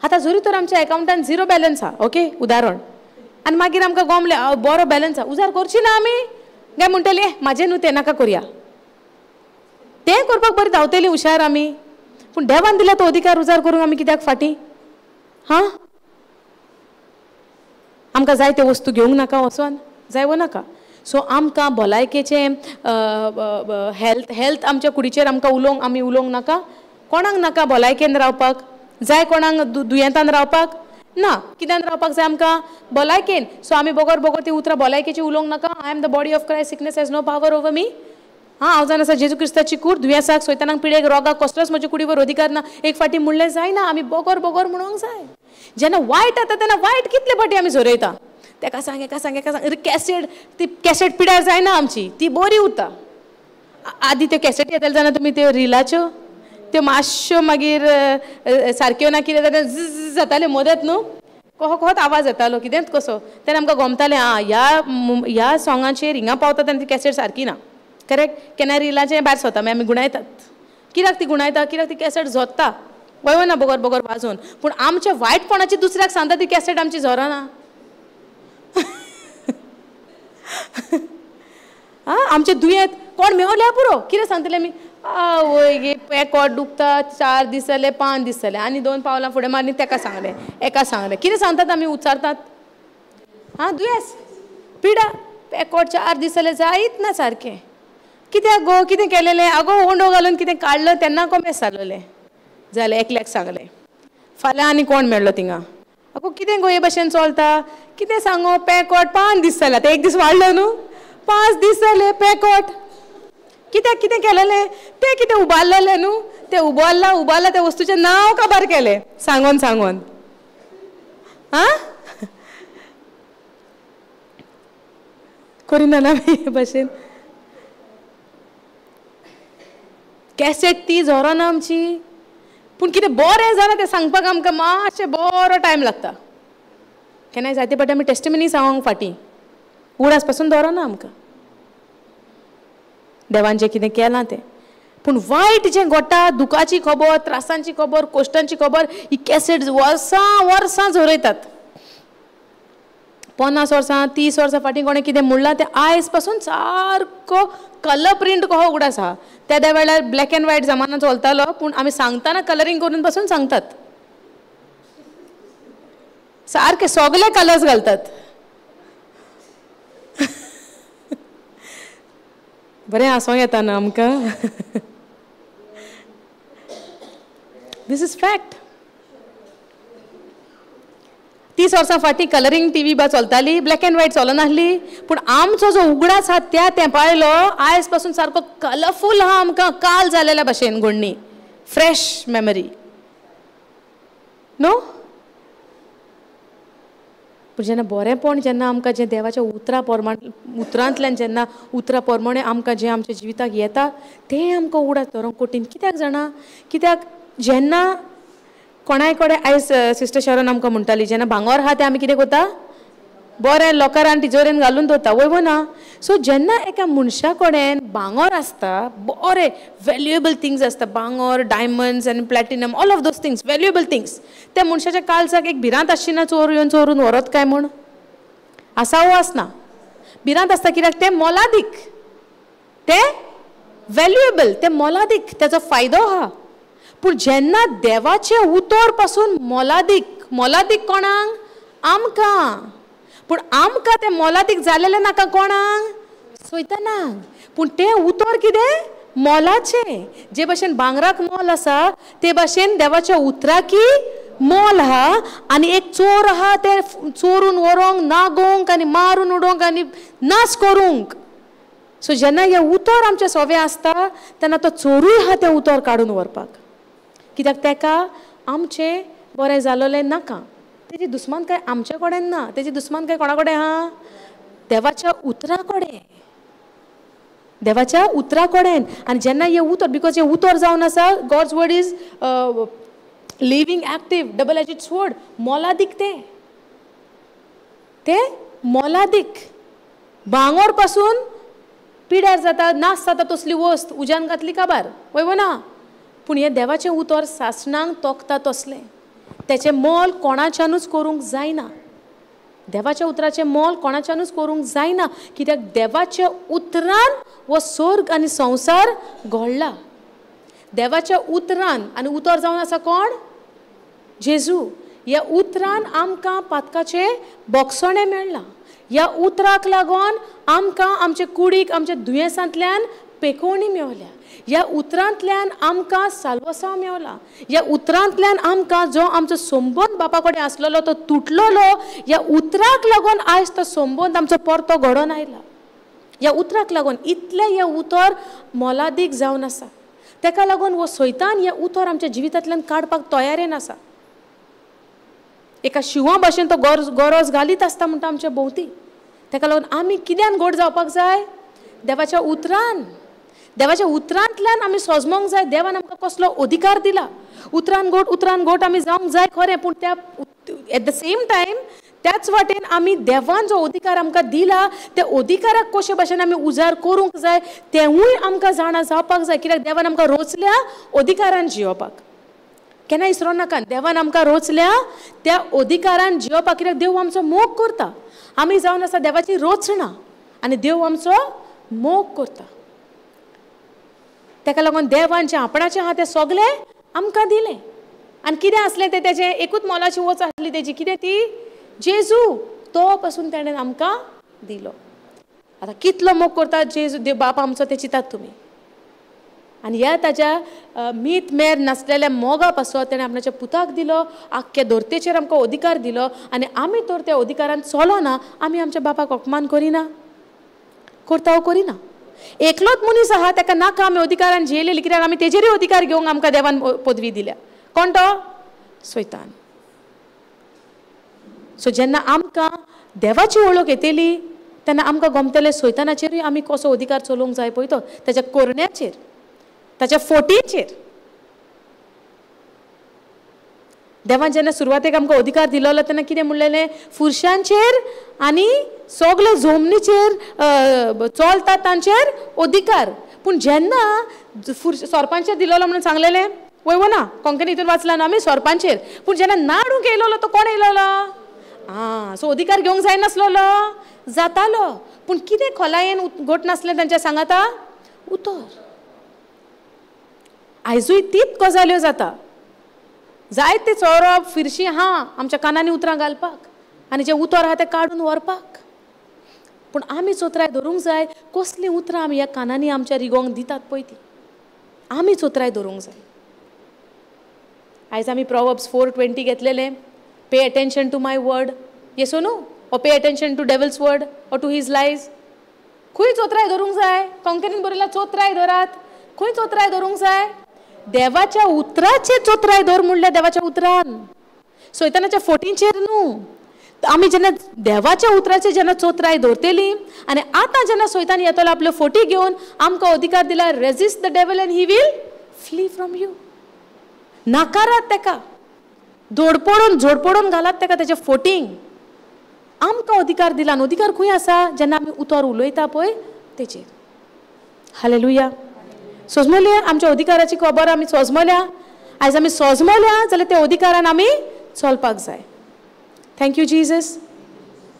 आतां जरी तर आमच्या एकावंटान 0 बॅलन्स आहा, ओके उदाहरण, आनी मागीर आमकां गोमलें बरो बॅलन्स आहा, उजार करची ना आमी? काय म्हणटली म्हाजें न्हू तें नाका करया, तें करपाक बरें धांवतली हुशार आमी, पूण देवान दिला तो अधिकार उजार करूंक आमी कित्याक फाटीं? हां, आमकां जाय त्यो वस्तू घेवंक नाका, वचोन जाय वो नाका? सो आमकां भलायकेचें हेल्थ हेल्थ आमच्या कुडीचेर आमकां उलोवंक आमी उलोवंक नाका? कोणाक नाका भलायकेन रावपाक जाय? कोणाक दुयेंतान रावपाक ना? कित्यान रावपाक जाय आमकां? भलायकेन. सो आमी बगर बगर ती उतरां भलायकेची उलोवंक नाका? I am the body of Christ, sickness has no power over me. हां, हांव जाण आसा जेजू क्रिस्ताची कूड, दुयेंसाक सैतानाक पिडेक रोगाक कसलोच म्हज्या कुडीवर अधिकार ना, एक फावटी म्हणलें जायना. आमी बगर बगर म्हणूंक जाय. जेन्ना वायट जाता तेन्ना वायट कितले फावटी आमी झरयता, तेका सांग हेका सांग हेका सांग, कॅसेट ती कॅसेट पिड्यार जायना आमची, ती बरी उरता. आदी त्यो कॅसेटी येताल्यो जाणा तुमी, त्यो रिलाच्यो, त्यो मातश्यो मागीर सारक्यो ना कितें जाता झ जाताल्यो मदत न्हू, कहो कहोच आवाज येतालो कितेंच कसो, तेन्ना आमकां गोमतालें आं ह्या ह्या सोंगाचेर हिंगा पावता तेन्ना ती कॅसेट सारकी ना, करेक्ट. केन्ना रिलाचें भायर सरता मागीर आमी गुणायतात, कित्याक ती गुणायता, कित्याक ती कॅसेट झोत्ता वय ना बगर बगर वाजोवन, पूण आमच्या वायटपणाची दुसऱ्याक सांगता ती कॅसेट आमची झरना. आं, आमचें दुयेंत कोण मेवल्यार पुरो, कितें सांगतलें आमी, आवय गे पेकोट दुखता, 4 दीस जाले 5 दीस जाले, आनी 2 पावलां फुडें मारली तेका सांगलें, एका सांगलें, कितें सांगतात आमी, उच्चारतात. आं, दुयेंस पिडा पेकोट 4 दीस जाले जायत ना सारकें, कित्याक गो, कितें केलेलें, आगो ओंडो घालून कितें काडलो तेन्ना कोमेस जालोलें, जालें एकल्याक सांगलें. फाल्यां आनी कोण मेळ्ळो थिंगा, आगो कितें गो हे भशेन चलता, कितें सांगो, पेकोट 5 दीस जाले, आतां 1 दीस वाडलो न्हू, 5 दीस जाले पेकोट, कित्याक कितें केलेलें, तें कितें उबारलेलें न्हू, तें उबारलां उबारलां त्या वस्तूचें नांव काबार केलें सांगोन सांगोन. आं, करिना ना हे भशेन कॅसेट ती झरना आमची, पूण कितें बरें जालां तें सांगपाक आमकां मातशें बरो टायम लागता. केन्नाय जायते फावटी आमी टेस्टिमनी सांगोंक फाटीं उडास पासून दवरना आमकां देवान जें कितें केलां तें. पूण वायट जें घडटा, दुखाची खबर, त्रासांची खबर, कोश्टांची खबर, ही कॅसेट वर्सां वर्सां झरयतात. 50 वर्सां 30 वर्सां फाटीं कोणें कितें म्हणलां तें आयज पासून सारको कलर प्रिंट कहो उगडास आहा. त्या वेळार ब्लॅक एंड व्हायट जमाना चलतालो, पूण आमी सांगतना कलरींग करून पासून सांगतात, सारके सगळे कलर्स घालतात. बरें हांसोंक येता न्हू आमकां. This is fact. 30 वर्सां फाटीं कलरींग टी व्ही बा चलताली, ब्लॅक एंड व्हायट चलनासली, पूण आमचो जो उगडास आहा त्या तेंपायलो आयज पासून सारको कलरफूल आहा आमकां, काल जालेल्या भशेन घडणी, फ्रेश मेमरी न्हू. पूण जेन्ना बरेंपण जेन्ना आमकां जें देवाच्या उतरा प्रमाण, उतरांतल्यान जेन्ना उतरा प्रमाणे आमकां जें आमच्या जिविताक येता तें आमकां उगडास दवरूंक कठीण. कित्याक जाणा, कित्याक जेन्ना कोणाय कडेन आयज सिस्टर शरण आमकां म्हणटाली, जेन्ना भांगर आहा तें आमी कितें करता, बरें लॉकरान तिजोरेन घालून दवरता, वय ना. सो जेन्ना एका मनशा कडेन भांगर आसता, बरें व्हेल्युएबल थिंग्स आसता, भांगर, diamonds and platinum, all of those things valuable things, त्या मनशाच्या काळजाक एक भिरांत आसची ना, चोर येवन चोरून व्हरत काय म्हूण, आसा वो आसना, भिरांत आसता. कित्याक तें मोलादीक, तें व्हेल्युएबल, तें मोलादीक, तेजो फायदो आहा. पूण जेन्ना देवाचें उतर पासून मोलादीक, मोलादीक कोणाक, आमकां, पूण आमकां तें मोलादीक जालेलें नाका कोणाक, सैतानाक. पूण तें उतर कितें मोलाचें, जे भशेन भांगराक मोल आसा ते भशेन देवाच्या उतराकी मोल आहा. आनी एक चोर आहा तें चोरून व्हरोंक, नागोवंक आनी मारून उडोवंक आनी नाश करूंक. सो जेन्ना हें उतर आमच्या सोवे आसता तेन्ना तो चोरूय आहा तें उतर काडून व्हरपाक, कित्याक तेका आमचें बरें जालोलें नाका. तेजी दुस्मान काय आमचे कडेन ना, तेजी दुस्मान काय कोणा कडेन आहा, देवाच्या उतरा कडेन, देवाच्या उतरा कडेन. आनी जेन्ना हें उतर, because हें उतर जावन आसा, God's word is living, active, double edged sword, मोलादीक तें, तें मोलादीक. भांगर पासून पिड्यार जाता, नाश जाता तसली वस्त, उज्यान घातली काबार, वय ना. पूण हें देवाचें उतर सासणांक तोखता तसलें, तेचें मोल कोणाच्यानूच करूंक जायना. देवाच्या उतराचें मोल कोणाच्यानूच करूंक जायना, कित्याक देवाच्या उतरान हो स्वर्ग आनी संवसार घडला. देवाच्या उतरान, आनी उतर जावन आसा कोण, जेजू. ह्या उतरान आमकां पातकाचें बोगसणें मेळ्ळां. ह्या उतराक लागून आमकां आमचे कुडीक, आमच्या दुयेंसांतल्यान पेकोवणी मेवल्या. ह्या उतरांतल्यान आमकां साल्वसांव मेवला. ह्या उतरांतल्यान आमकां जो आमचो संबंद बापा कडेन आसलेलो तो तुटलेलो, ह्या उतराक लागून आयज तो संबंद आमचो परतो घडोवन आयला. ह्या उतराक लागून इतलें हें उतर मोलादीक जावन आसा. तेका लागून हो सैतान हें उतर आमच्या जिवितांतल्यान काडपाक तयारेन आसा. एका शिंवा भाशेन तो गरज घालीत आसता म्हणटा आमच्या भोंवती. तेका लागून आमी कित्यान गोड जावपाक जाय, देवाच्या उतरान. देवाच्या उतरांतल्यान आमी सोजमोंक जाय देवान आमकां कसलो अधिकार दिला. उतरान गोट, उतरान गोट आमी जावंक जाय खरें, पूण त्या एट the same time त्याच वाटेन आमी देवान जो अधिकार आमकां दिला त्या अधिकाराक कशे भाशेन आमी उजार करूंक जाय तेवूय आमकां जाणा जावपाक जाय. कित्याक देवान आमकां रोचल्या अधिकारान जियोवपाक. केन्ना इसरो नाका, देवान आमकां रोचल्या त्या अधिकारान जियोवपाक. कित्याक देव आमचो मोग करता. आमी जावन आसा देवाची रोचणा आनी देव आमचो मोग करता. ताका लागून देवान जें आपणाचें आहा तें सगळें आमकां दिलें. आनी कितें आसलें तें तेजें एकूच मोलाची वच आसली तेजी, कितें ती? जेजू. तो पासून तेणें आमकां दिलो. आतां कितलो मोग करता जेजू देव बाप आमचो तें चिंतात तुमी. आनी ह्या ताज्या मीत मेर नासलेल्या मोगा पासत तेणें आपणाच्या पुताक दिलो, आख्खे धर्तेचेर आमकां अधिकार दिलो. आनी आमी तर त्या अधिकारान चलना, आमी आमच्या बापाक अपमान करिना, करता करिना. एकलोच मनीस आहा ताका नाका आमी अधिकारान जियेलेली, कित्याक आमी तेजेरूय अधिकार घेवंक आमकां देवान पदवी दिल्या. कोण तो? सैतान. सो जेन्ना आमकां देवाची वळख येतली तेन्ना आमकां गमतलें सैतानाचेरूय आमी कसो अधिकार चलोवंक जाय पळय तो, ताच्या कोरण्याचेर, ताच्या फोटीचेर. देवान जेन्ना सुरवातेक आमकां अधिकार दिलोलो तेन्ना कितें म्हणलेलें? फुरशांचेर आनी सगळे जमनीचेर चलतात तांचेर अधिकार. पूण जेन्ना सोरपांचेर दिलोलो म्हणून सांगलेलें वय वो ना, कोंकणी हितून वाचला न्हू आमी सोरपांचेर. पूण जेन्ना नाडूंक येयलोलो तो कोण येयलोलो? आं, सो अधिकार घेवंक जायनासलोलो, जातालो. पूण कितें खोलायेन घट नासलें तांच्या सांगाता? उतर. आयजूय तीच गजाल्यो जाता. जायते चोरप फिरशी आहा आमच्या कानांनी उतरां घालपाक आनी जें उतर आहा तें काडून व्हरपाक. पूण आमी चोत्राय धरूंक जाय कसलीं उतरां आमी ह्या कानांनी आमच्या रिगोंक दितात पळय ती आमी चोत्राय धरूंक जाय. आयज आमी प्रोवर्ब्स 4:20 घेतलेलें, pay attention to my word. Yes or no? Or pay attention to devil's word or to his lies. खंय चोत्राय धरूंक जाय? कोंकणीन बरयला चोत्राय धरात. खंय चोत्राय धरूंक जाय? देवाच्या उतराचेर चोत्राय धर म्हणल्यार देवाच्या उतरान, सैतानाच्या फोटींचेर न्हू. आमी जेन्ना देवाच्या उतराचेर जेन्ना चोत्राय धरतली आनी आतां जेन्ना सैतान येतलो आपल्यो फोटी घेवन आमकां अधिकार दिला, resist the devil and he will flee from you. नाकारात तेका, दोडपडून झोडपडून घालात तेका तेच्या फोटींग. आमकां अधिकार दिला. आनी अधिकार खंय आसा? जेन्ना आमी उतर उलयता पळय तेचेर. हालेलुया. सोजमल्या आमच्या अधिकाराची खबर आमी सोजमल्या. आयज आमी सोजमल्या जाल्यार त्या अधिकारान आमी चलपाक जाय. Thank you Jesus.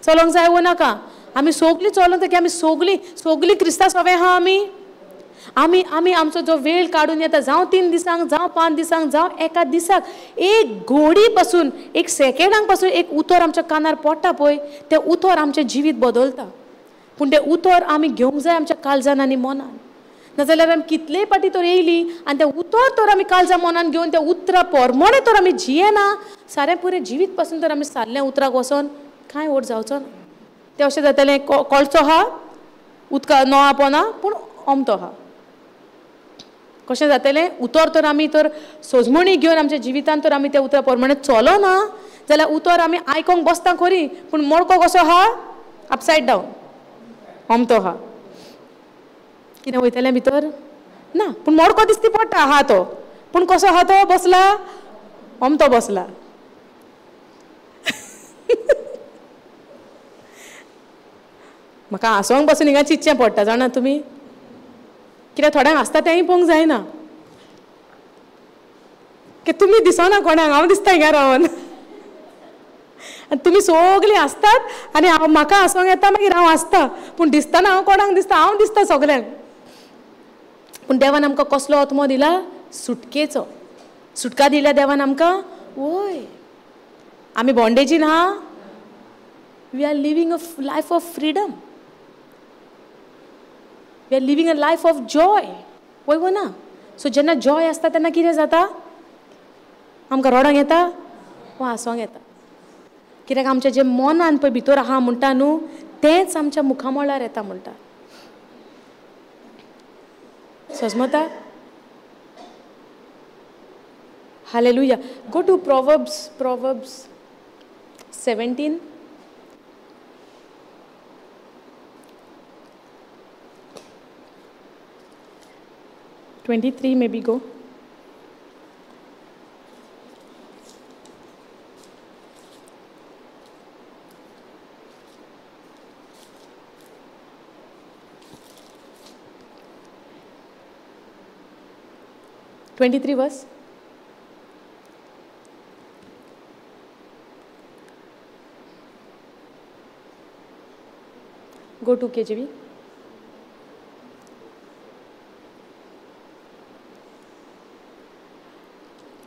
चलोंक जाय वो नाका? आमी सगळीं चलोंक जाय की आमी सगळीं सगळीं क्रिस्ता सोवे आहा. आमी आमी आमी आमचो जो वेळ काडून येता, जावं 3 दिसांक, जावं 5 दिसांक, जावं एका दिसाक, एक घोडी पासून एक सेकेंडांक पासून एक उतर आमच्या कानार पडटा पळय, तें उतर आमचें जिवीत बदलता. पूण तें उतर आमी घेवंक जाय आमच्या काळजान आनी मनान. नाजाल्यार आमी कितलेय पाटी तर येयली आनी तें उतर तर आमी काळजा मनान घेवन त्या उतरा पोरमोणे तर आमी जियेना, सारें पुरें जिवीत पासून तर आमी सारलें उतराक वचोन कांय व्हड जावचो ना. तें अशें जातलें, कोळचो आहा उदका नोआ पोना पूण ओमतो आहा. कशें जातलें? उतर तर आमी तर सोजमणी घेवन आमच्या जिवितान तर आमी त्या उतरा प्रमाणे चलोना जाल्यार उतर आमी आयकोंक बसता खरी, पूण मडको कसो आहा? अपसायड डावन ओमतो आहा. कितें वयतलें भितर ना, पूण मडको दिसती पडटा आहा तो, पूण कसो आहा तो बसला? ओमतो बसला. म्हाका हांसोंक बसून हिंगा चिंतचें पडटा जाणा तुमी, कित्याक थोड्यांक आसता तेंय पळोवंक जायना. की तुमी दिसना कोणाक, हांव दिसता हिंगा रावन आनी तुमी सगळीं आसतात आनी हांव म्हाका हांसोंक येता, मागीर हांव आसता, पूण दिसतना हांव कोणाक दिसता? हांव दिसता सगल्यांक. पूण देवान आमकां कसलो आत्मो दिला? सुटकेचो. सुटका दिल्या देवान आमकां. वय आमी बॉन्डेजीन आहा. We are living a life of freedom. We are living a life of joy. वय वो ना? सो जेन्ना जॉय आसता तेन्ना कितें जाता? आमकां रडोंक येता वा हांसोंक येता. कित्याक आमच्या जें मनान पळय भितर आहा म्हणटा न्हू, तेंच आमच्या मुखामळार येता म्हणटा. सजमता? Hallelujah. Go to Proverbs, Proverbs 17. 23 maybe go. 23 verse. Go to KJV.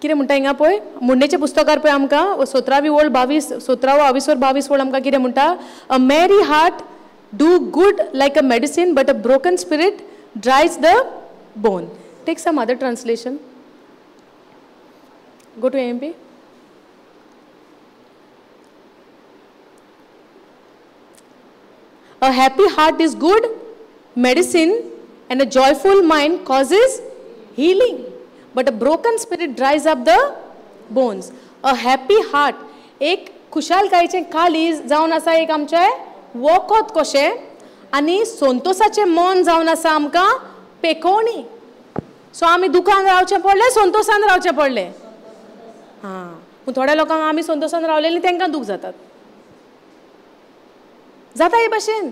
कितें म्हणटा हिंगा पळय मुंडेच्या पुस्तकार पळय आमकां 17वी ओळ 22 17व 22 ओळ आमकां कितें म्हणटा, a merry heart do good like a medicine but a broken spirit dries the bone. Take some other translation. Go to AMP. A happy heart is good medicine and a joyful mind causes healing, but a broken spirit dries up the bones. A happy heart, एक खुशालकायेचें काळीज जावन आसा एक आमचें वखद कशें, आनी संतोसाचें मन जावन आसा आमकां पेकोवणी. सो आमी दुकान रावचें पडलें, संतोसान रावचें पडलें. हां, पूण थोड्या लोकांक आमी संतोसान रावलेलीं तांकां दूख जातात. जाता हे भाशेन.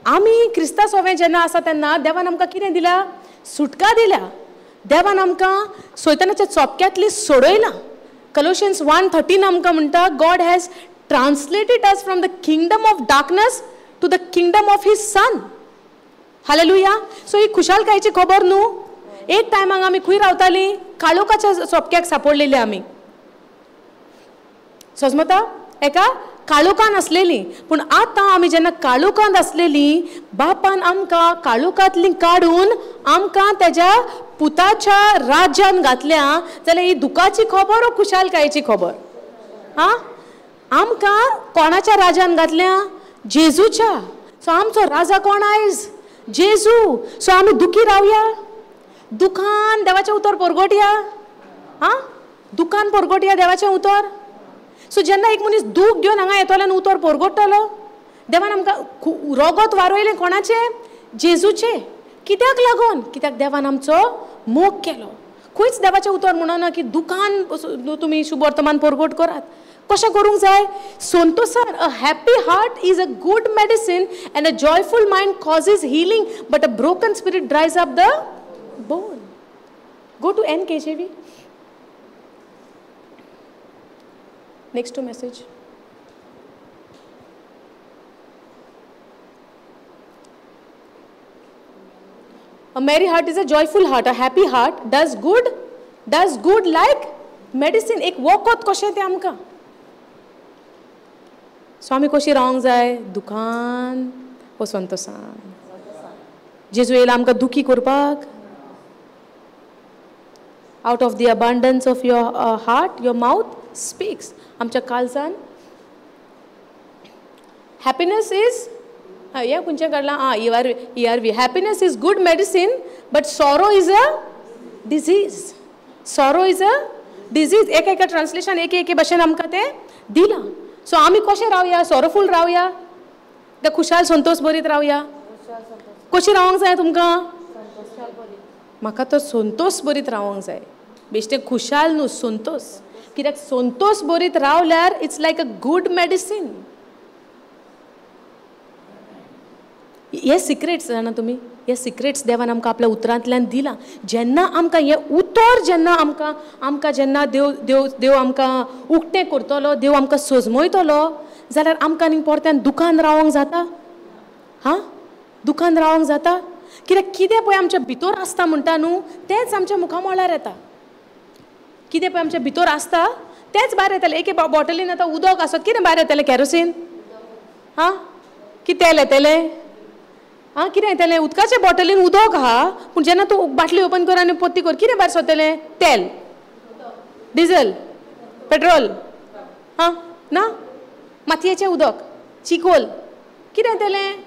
आमी क्रिस्ता सोवें जेन्ना आसा तेन्ना देवान आमकां कितें दिला? सुटका दिल्या. देवान आमकां सैतानाच्या चोपक्यांतली सोडयला. कलोशियन्स 1:13 आमकां म्हणटा, God has translated us from the kingdom of darkness to the kingdom of his son. Hallelujah. So ही खुशालकायेची खबर न्हू. एक टायमाक आमी खंय रावतालीं? काळोखाच्या चोपक्याक सापडलेली आमी. सजमता एका काळोखान आसलेली. पूण आतां आमी जेन्ना काळोखांत आसलेली, बापान आमकां काळोखांतली काडून आमकां तेज्या पुताच्या राज्यान घातल्या. जाल्यार ही दुखाची खबर वो खुशालकायेची खबर? आं, आमकां कोणाच्या राज्यान घातल्या? जेजूच्या. सो आमचो राजा कोण आयज? जेजू. सो आमी दुखी रावया? दुखान देवाचें उतर परगटया? आं, दुखान परगटया देवाचें उतर? सो जेन्ना एक मनीस दूख घेवन हांगा येतलो आनी उतर परगट्टलो, देवान आमकां रोगोत वारयलें कोणाचें? जेजूचें. कित्याक लागून? कित्याक देवान आमचो मोग केलो. खंयच देवाचें उतर म्हणना की दुखान तुमी शुभवर्तमान परगट करात. कशें करूंक जाय? संतोसान. A happy heart is a good medicine and a joyful mind causes healing, but a broken spirit dries up the bone. Go to NKJV. Next to message. A merry heart is a joyful heart. A happy heart does good like medicine. एक वखद कशें तें आमकां. सो आमी कशी रावंक जाय? दुखान वो संतोसान. जेजू येयला आमकां दुखी करपाक? Out of the abundance of your heart, your mouth speaks. आमच्या काळजान हॅपीनेस is, हें खंयचें काडलां? आं, ERV. Happiness is good medicine but sorrow is a disease. Sorrow is a disease. एक एका ट्रान्सलेशन एक एके भाशेन आमकां तें दिलां. सो आमी कशें रावया? सोरोफूल रावया काय खुशाल संतोष बरीत रावया? कशें रावंक जाय तुमकां? म्हाका तो संतोष बरीत रावंक जाय. बेश्टें खुशाल न्हू, संतोष. कित्याक संतोष बरीत रावल्यार it's like a good medicine. हे सिक्रेट्स जाणा तुमी, हे सिक्रेट्स देवान आमकां आपल्या उतरांतल्यान दिलां. जेन्ना आमकां हें उतर जेन्ना आमकां आमकां जेन्ना देव देव देव आमकां उक्तें करतलो, देव आमकां सजमयतलो, जाल्यार आमकां आनी परत्यान दुखान रावंक जाता? हां, दुखान रावंक जाता? कित्याक कितें पळय आमच्या भितर आसता म्हणटा न्हू, तेंच आमच्या मुखामळार येता. कितें पळय आमच्या भितर आसता तेंच भायर येतलें. एके बॉटलीन आतां उदक आसत, कितें भायर येतलें? कॅरोसीन? हां, कितें तेल येतलें? आं, कितें येतलें? उदकाच्या बॉटलीन उदक आहा, पूण जेन्ना तूं बाटली ओपन कर आनी पोती कर, कितें भायर सरतलें? तेल, डिझल, पेट्रोल, हां ना, मातयेचें उदक, चिकोल, कितें येतलें?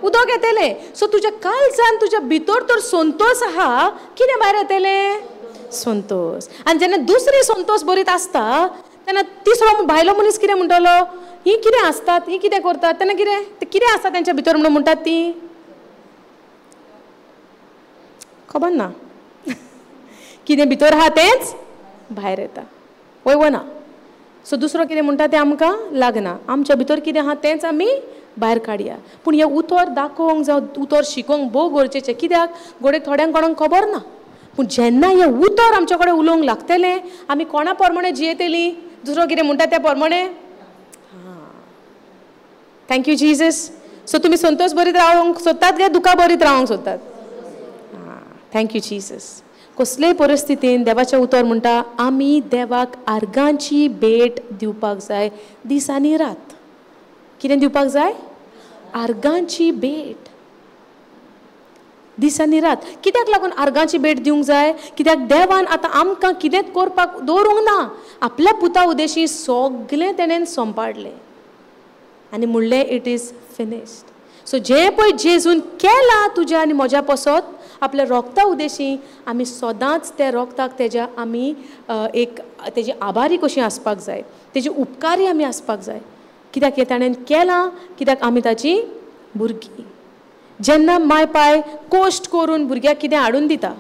उदक येतलें. सो तुज्या काळजान तुज्या भितर तर संतोष आहा, कितें भायर येतलें? संतोष. आनी जेन्ना दुसरी संतोष बरीत आसता तेन्ना तिसरो भायलो मनीस कितें म्हणटलो? हीं कितें आसतात, हीं कितें करतात, तेन्ना कितें कितें आसता तेंच्या भितर म्हणून म्हणटात ती खबर ना. कितें भितर आहा तेंच भायर येता. वय वो ना? सो दुसरो कितें म्हणटा तें आमकां लागना. आमच्या भितर कितें आहा तेंच आमी भायर काडया. पूण हें उतर दाखोवंक जावं उतर शिकोवंक भोव गरजेचें. कित्याक घडये थोड्यांक कोणाक खबर ना. पूण जेन्ना हें उतर आमचे कडेन उलोवंक लागतलें आमी कोणा प्रमाणे जियेतलीं? दुसरो कितें म्हणटा त्या प्रमाणे? Thank you Jesus. सो तुमी संतोश बरीत रावंक सोदतात काय दुकां बरीत रावंक सोदतात? Thank you Jesus. कसलेय परिस्थितीन देवाचें उतर म्हणटा आमी देवाक आर्गांची भेट दिवपाक जाय दीस आनी रात. कितें दिवपाक जाय? आर्गांची भेट दीस आनी रात. कित्याक लागून आर्गांची भेट दिवंक जाय? कित्याक देवान आतां आमकां कितेंच करपाक दवरूंक ना. आपल्या पुता उदेशी सगलें तेणेन संपाडलें आनी म्हणलें it is finished. सो जें पळय जेजून केलां तुज्या आनी म्हज्या पसत आपल्या रोगता उदेशी आमी सदांच त्या रोगताक तेज्या आमी एक तेजी आभारी कशी आसपाक जाय, तेजी उपकारी आमी आसपाक जाय. कित्याक हें ताणें केलां, कित्याक आमी ताची भुरगीं. जेन्ना माय पाय कश्ट करून भुरग्याक कितें हाडून दिता,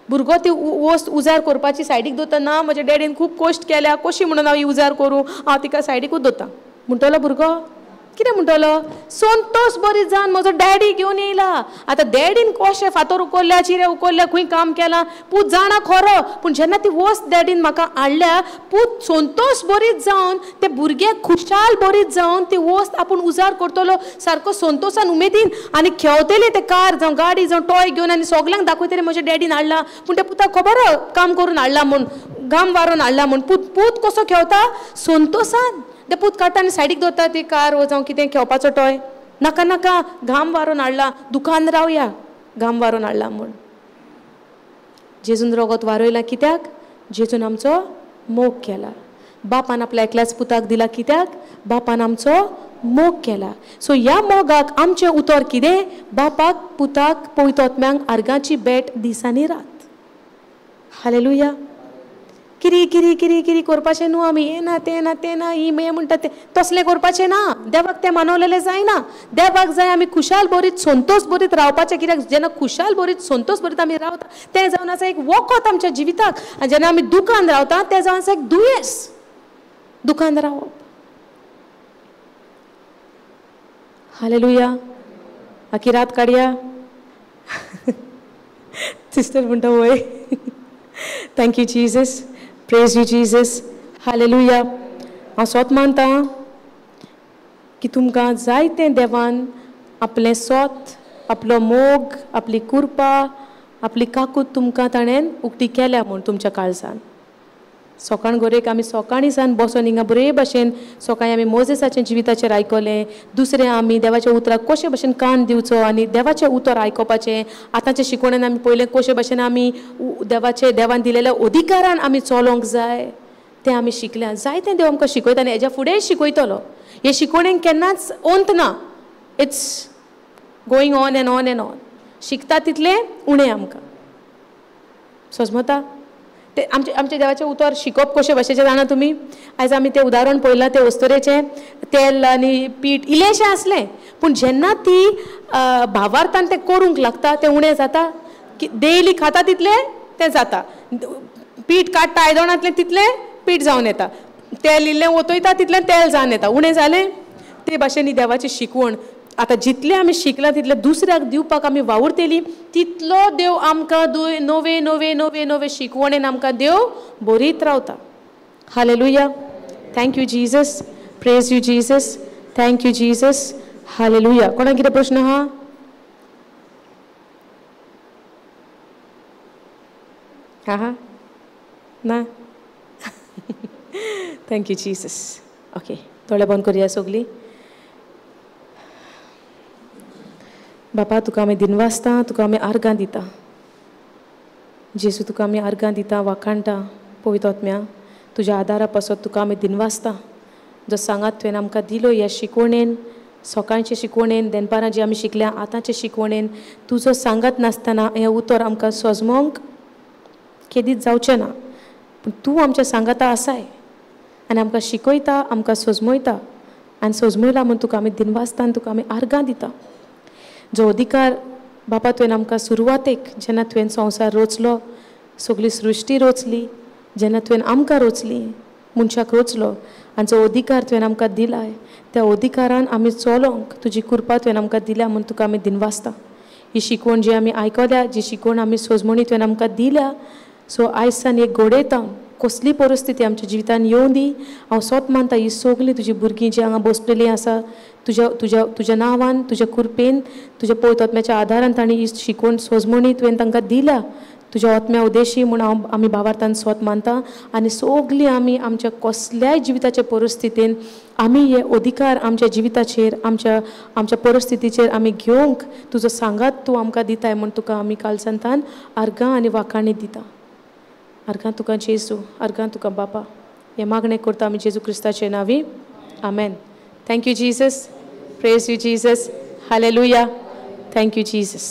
भुरगो ती वस्त उजार करपाची सायडीक दवरता, ना म्हज्या डॅडीन खूब कश्ट केल्या कशी म्हणून हांव ही उजार करूं, हांव तिका सायडीकूच दवरता. म्हणटलो भुरगो कितें म्हणटलो? संतोष बरी जावन म्हजो डॅडी घेवन येयला. आतां डॅडीन कशें फातर उखल्ल्या, चिरे उखल्ल्या, खंय काम केलां पूत जाणा खरो, पूण जेन्ना ती वस्त डॅडीन म्हाका हाडल्या पूत संतोष बरीच जावन ते भुरग्याक खुशाल बरीच जावन ती वस्त आपूण उजार करतलो सारको संतोशान उमेदीन आनी खेवतले ते कार जावं गाडी जावं टॉय घेवन आनी सगल्यांक दाखयतले म्हज्या डॅडीन हाडला. पूण त्या पुताक खबर काम करून हाडला म्हूण, घाम वारोवन हाडला म्हूण. पूत पूत कसो खेवता? संतोशान. ते पूत काडटा आनी सायडीक दवरता ती कार वो जावं कितें खेळपाचो टॉय. नाका नाका घाम वारोवन हाडला, दुकान रावया घाम वारोवन हाडला म्हूण. जेजून रोगत वारयला कित्याक? जेजून आमचो मोग केला. बापान आपल्या एकल्याच पुताक दिला कित्याक? बापान आमचो मोग केला. सो ह्या मोगाक आमचें उतर कितें? बापाक पुताक पवित्र आत्म्यांक आर्गांची भेट दीस आनी रात. हालेलुया. किरी किरी किरी किरी करपाचें न्हू आमी, हें ना तें ना तें ना ही हें म्हणटा तें तसलें करपाचें ना. देवाक तें मानवलेलें जायना. देवाक जाय आमी खुशाल बरीत संतोष बरीत रावपाचें. कित्याक जेन्ना खुशाल बरीत संतोष बरीत आमी रावता तें जावन आसा एक वखद आमच्या जिविताक. आनी जेन्ना आमी दुकान रावता तें जावन आसा एक दुयेंस. दुकान रावप. हालेलुया. आखी रात काडया. सिस्टर म्हणटा वय. Thank you Jesus. Praise you Jesus. Hallelujah. हांव सोत मानता की तुमकां जायतें देवान आपलें सोत, आपलो मोग, आपली कृपा, आपली काकूत तुमकां ताणें उक्ती केल्या म्हूण तुमच्या काळजान. सकाळ गोरेक आमी सकाळीं सान बसोन हिंगा बरे भशेन सकाळीं आमी मोजेसाचें जिविताचेर आयकलें. दुसरें आमी देवाच्या उतराक कशे भशेन कान दिवचो आनी देवाचें उतर आयकुपाचें. आतांचे शिकवणेन आमी पयलें कशे भशेन आमी देवाचे देवान दिलेल्या अधिकारान आमी चलोवंक जाय तें आमी शिकल्या. जायतें देव आमकां शिकयता आनी हेज्या फुडेंय शिकयतलो. हे शिकवणेक केन्नाच अंत ना. It's going on and on and on. शिकता तितलें उणें आमकां सजमता. ते आमचे आमच्या देवाचें उतर शिकप कशें भाशेचें जाणा तुमी? आयज आमी तें उदाहरण पळयलां तें अस्तुरेचें तेल आनी पीठ इल्लेंशें आसलें, पूण जेन्ना ती भावार्थान तें करूंक लागता तें उणें जाता. डेली खाता तितलें तें जाता. पीठ काडटा आयदणांतलें तितलें पीठ जावन येता. तेल इल्लें ओतयता तितलें तेल जावन येता. उणें जालें. ते भाशेन ही देवाची शिकवण आतां जितलें आमी शिकलां तितलें दुसऱ्याक दिवपाक आमी वावुरतली तितलो देव आमकां नवे नवे नवे नवे शिकवणेन आमकां देव बरीत रावता. Hallelujah. Thank you Jesus. Praise you Jesus. Thank you Jesus. Hallelujah. कोणाक कितें प्रश्न आहा? हा ना? Thank you Jesus. Okay, दोळे बंद करुया सगळीं. बापा तुका आमी दिनवासता, तुका आमी आर्गां दिता. जेजू तुका आमी आर्गां दिता, वाखाणटा. पवित्र आत्म्या तुज्या आदारा पासत तुका आमी दिनवासता. जो सांगात तुवें आमकां दिलो ह्या शिकवणेन, सकाळचे शिकवणेन, दनपारां जी आमी शिकल्या आतांचे शिकवणेन, तुजो सांगात नासतना हें उतर आमकां सजमोंक केदीच जावचें ना. पूण तूं आमच्या सांगाता आसाय आनी आमकां शिकयता, आमकां सजमयता. आनी सजमयला म्हूण तुका आमी दिनवासता आनी तुका आमी आर्गां दिता. जो अधिकार बापा तुवें आमकां सुरवातेक जेन्ना तुवें संवसार रोचलो, सगळी सृश्टी रोचली, जेन्ना तुवें आमकां रोचली, मनशाक रोचलो आनी जो अधिकार तुवें आमकां दिलाय त्या अधिकारान आमी चलोंक तुजी कृपा तुवें आमकां दिल्या म्हूण तुका आमी दिनवासता. ही शिकवण जी आमी आयकल्या, जी शिकवण आमी सोजमणी तुवें आमकां दिल्या, सो आयज सान एक घडयता कसली परिस्थिती आमच्या जिवितान येवं दी. हांव सोत मानता ही सगळीं तुजी भुरगीं जी हांगा बसलेलीं आसा तुज्या तुज्या तुज्या नांवान, तुज्या कृपेन, तुज्या पवित्र आत्म्याच्या आदारान तांणी ही शिकवण सोजमणी तुवें तांकां दिल्या तुज्या आत्म्या उद्देशी म्हूण हांव आमी भावार्थान सोत मानता. आनी सगळीं आमी आमच्या कसल्याय जिविताच्या परिस्थितीन आमी हे अधिकार आमच्या जिविताचेर, आमच्या आमच्या परिस्थितीचेर आमी घेवंक तुजो सांगात तूं आमकां दिताय म्हूण तुका आमी कालसंतान आर्गां आनी वाखाणी दिता. आर्गां तुका जेजू, आर्गां तुका बापा. हें मागणें करता आमी जेजू क्रिस्ताचे नांवी, आमेन. Thank you Jesus, praise you Jesus, hallelujah, thank you Jesus.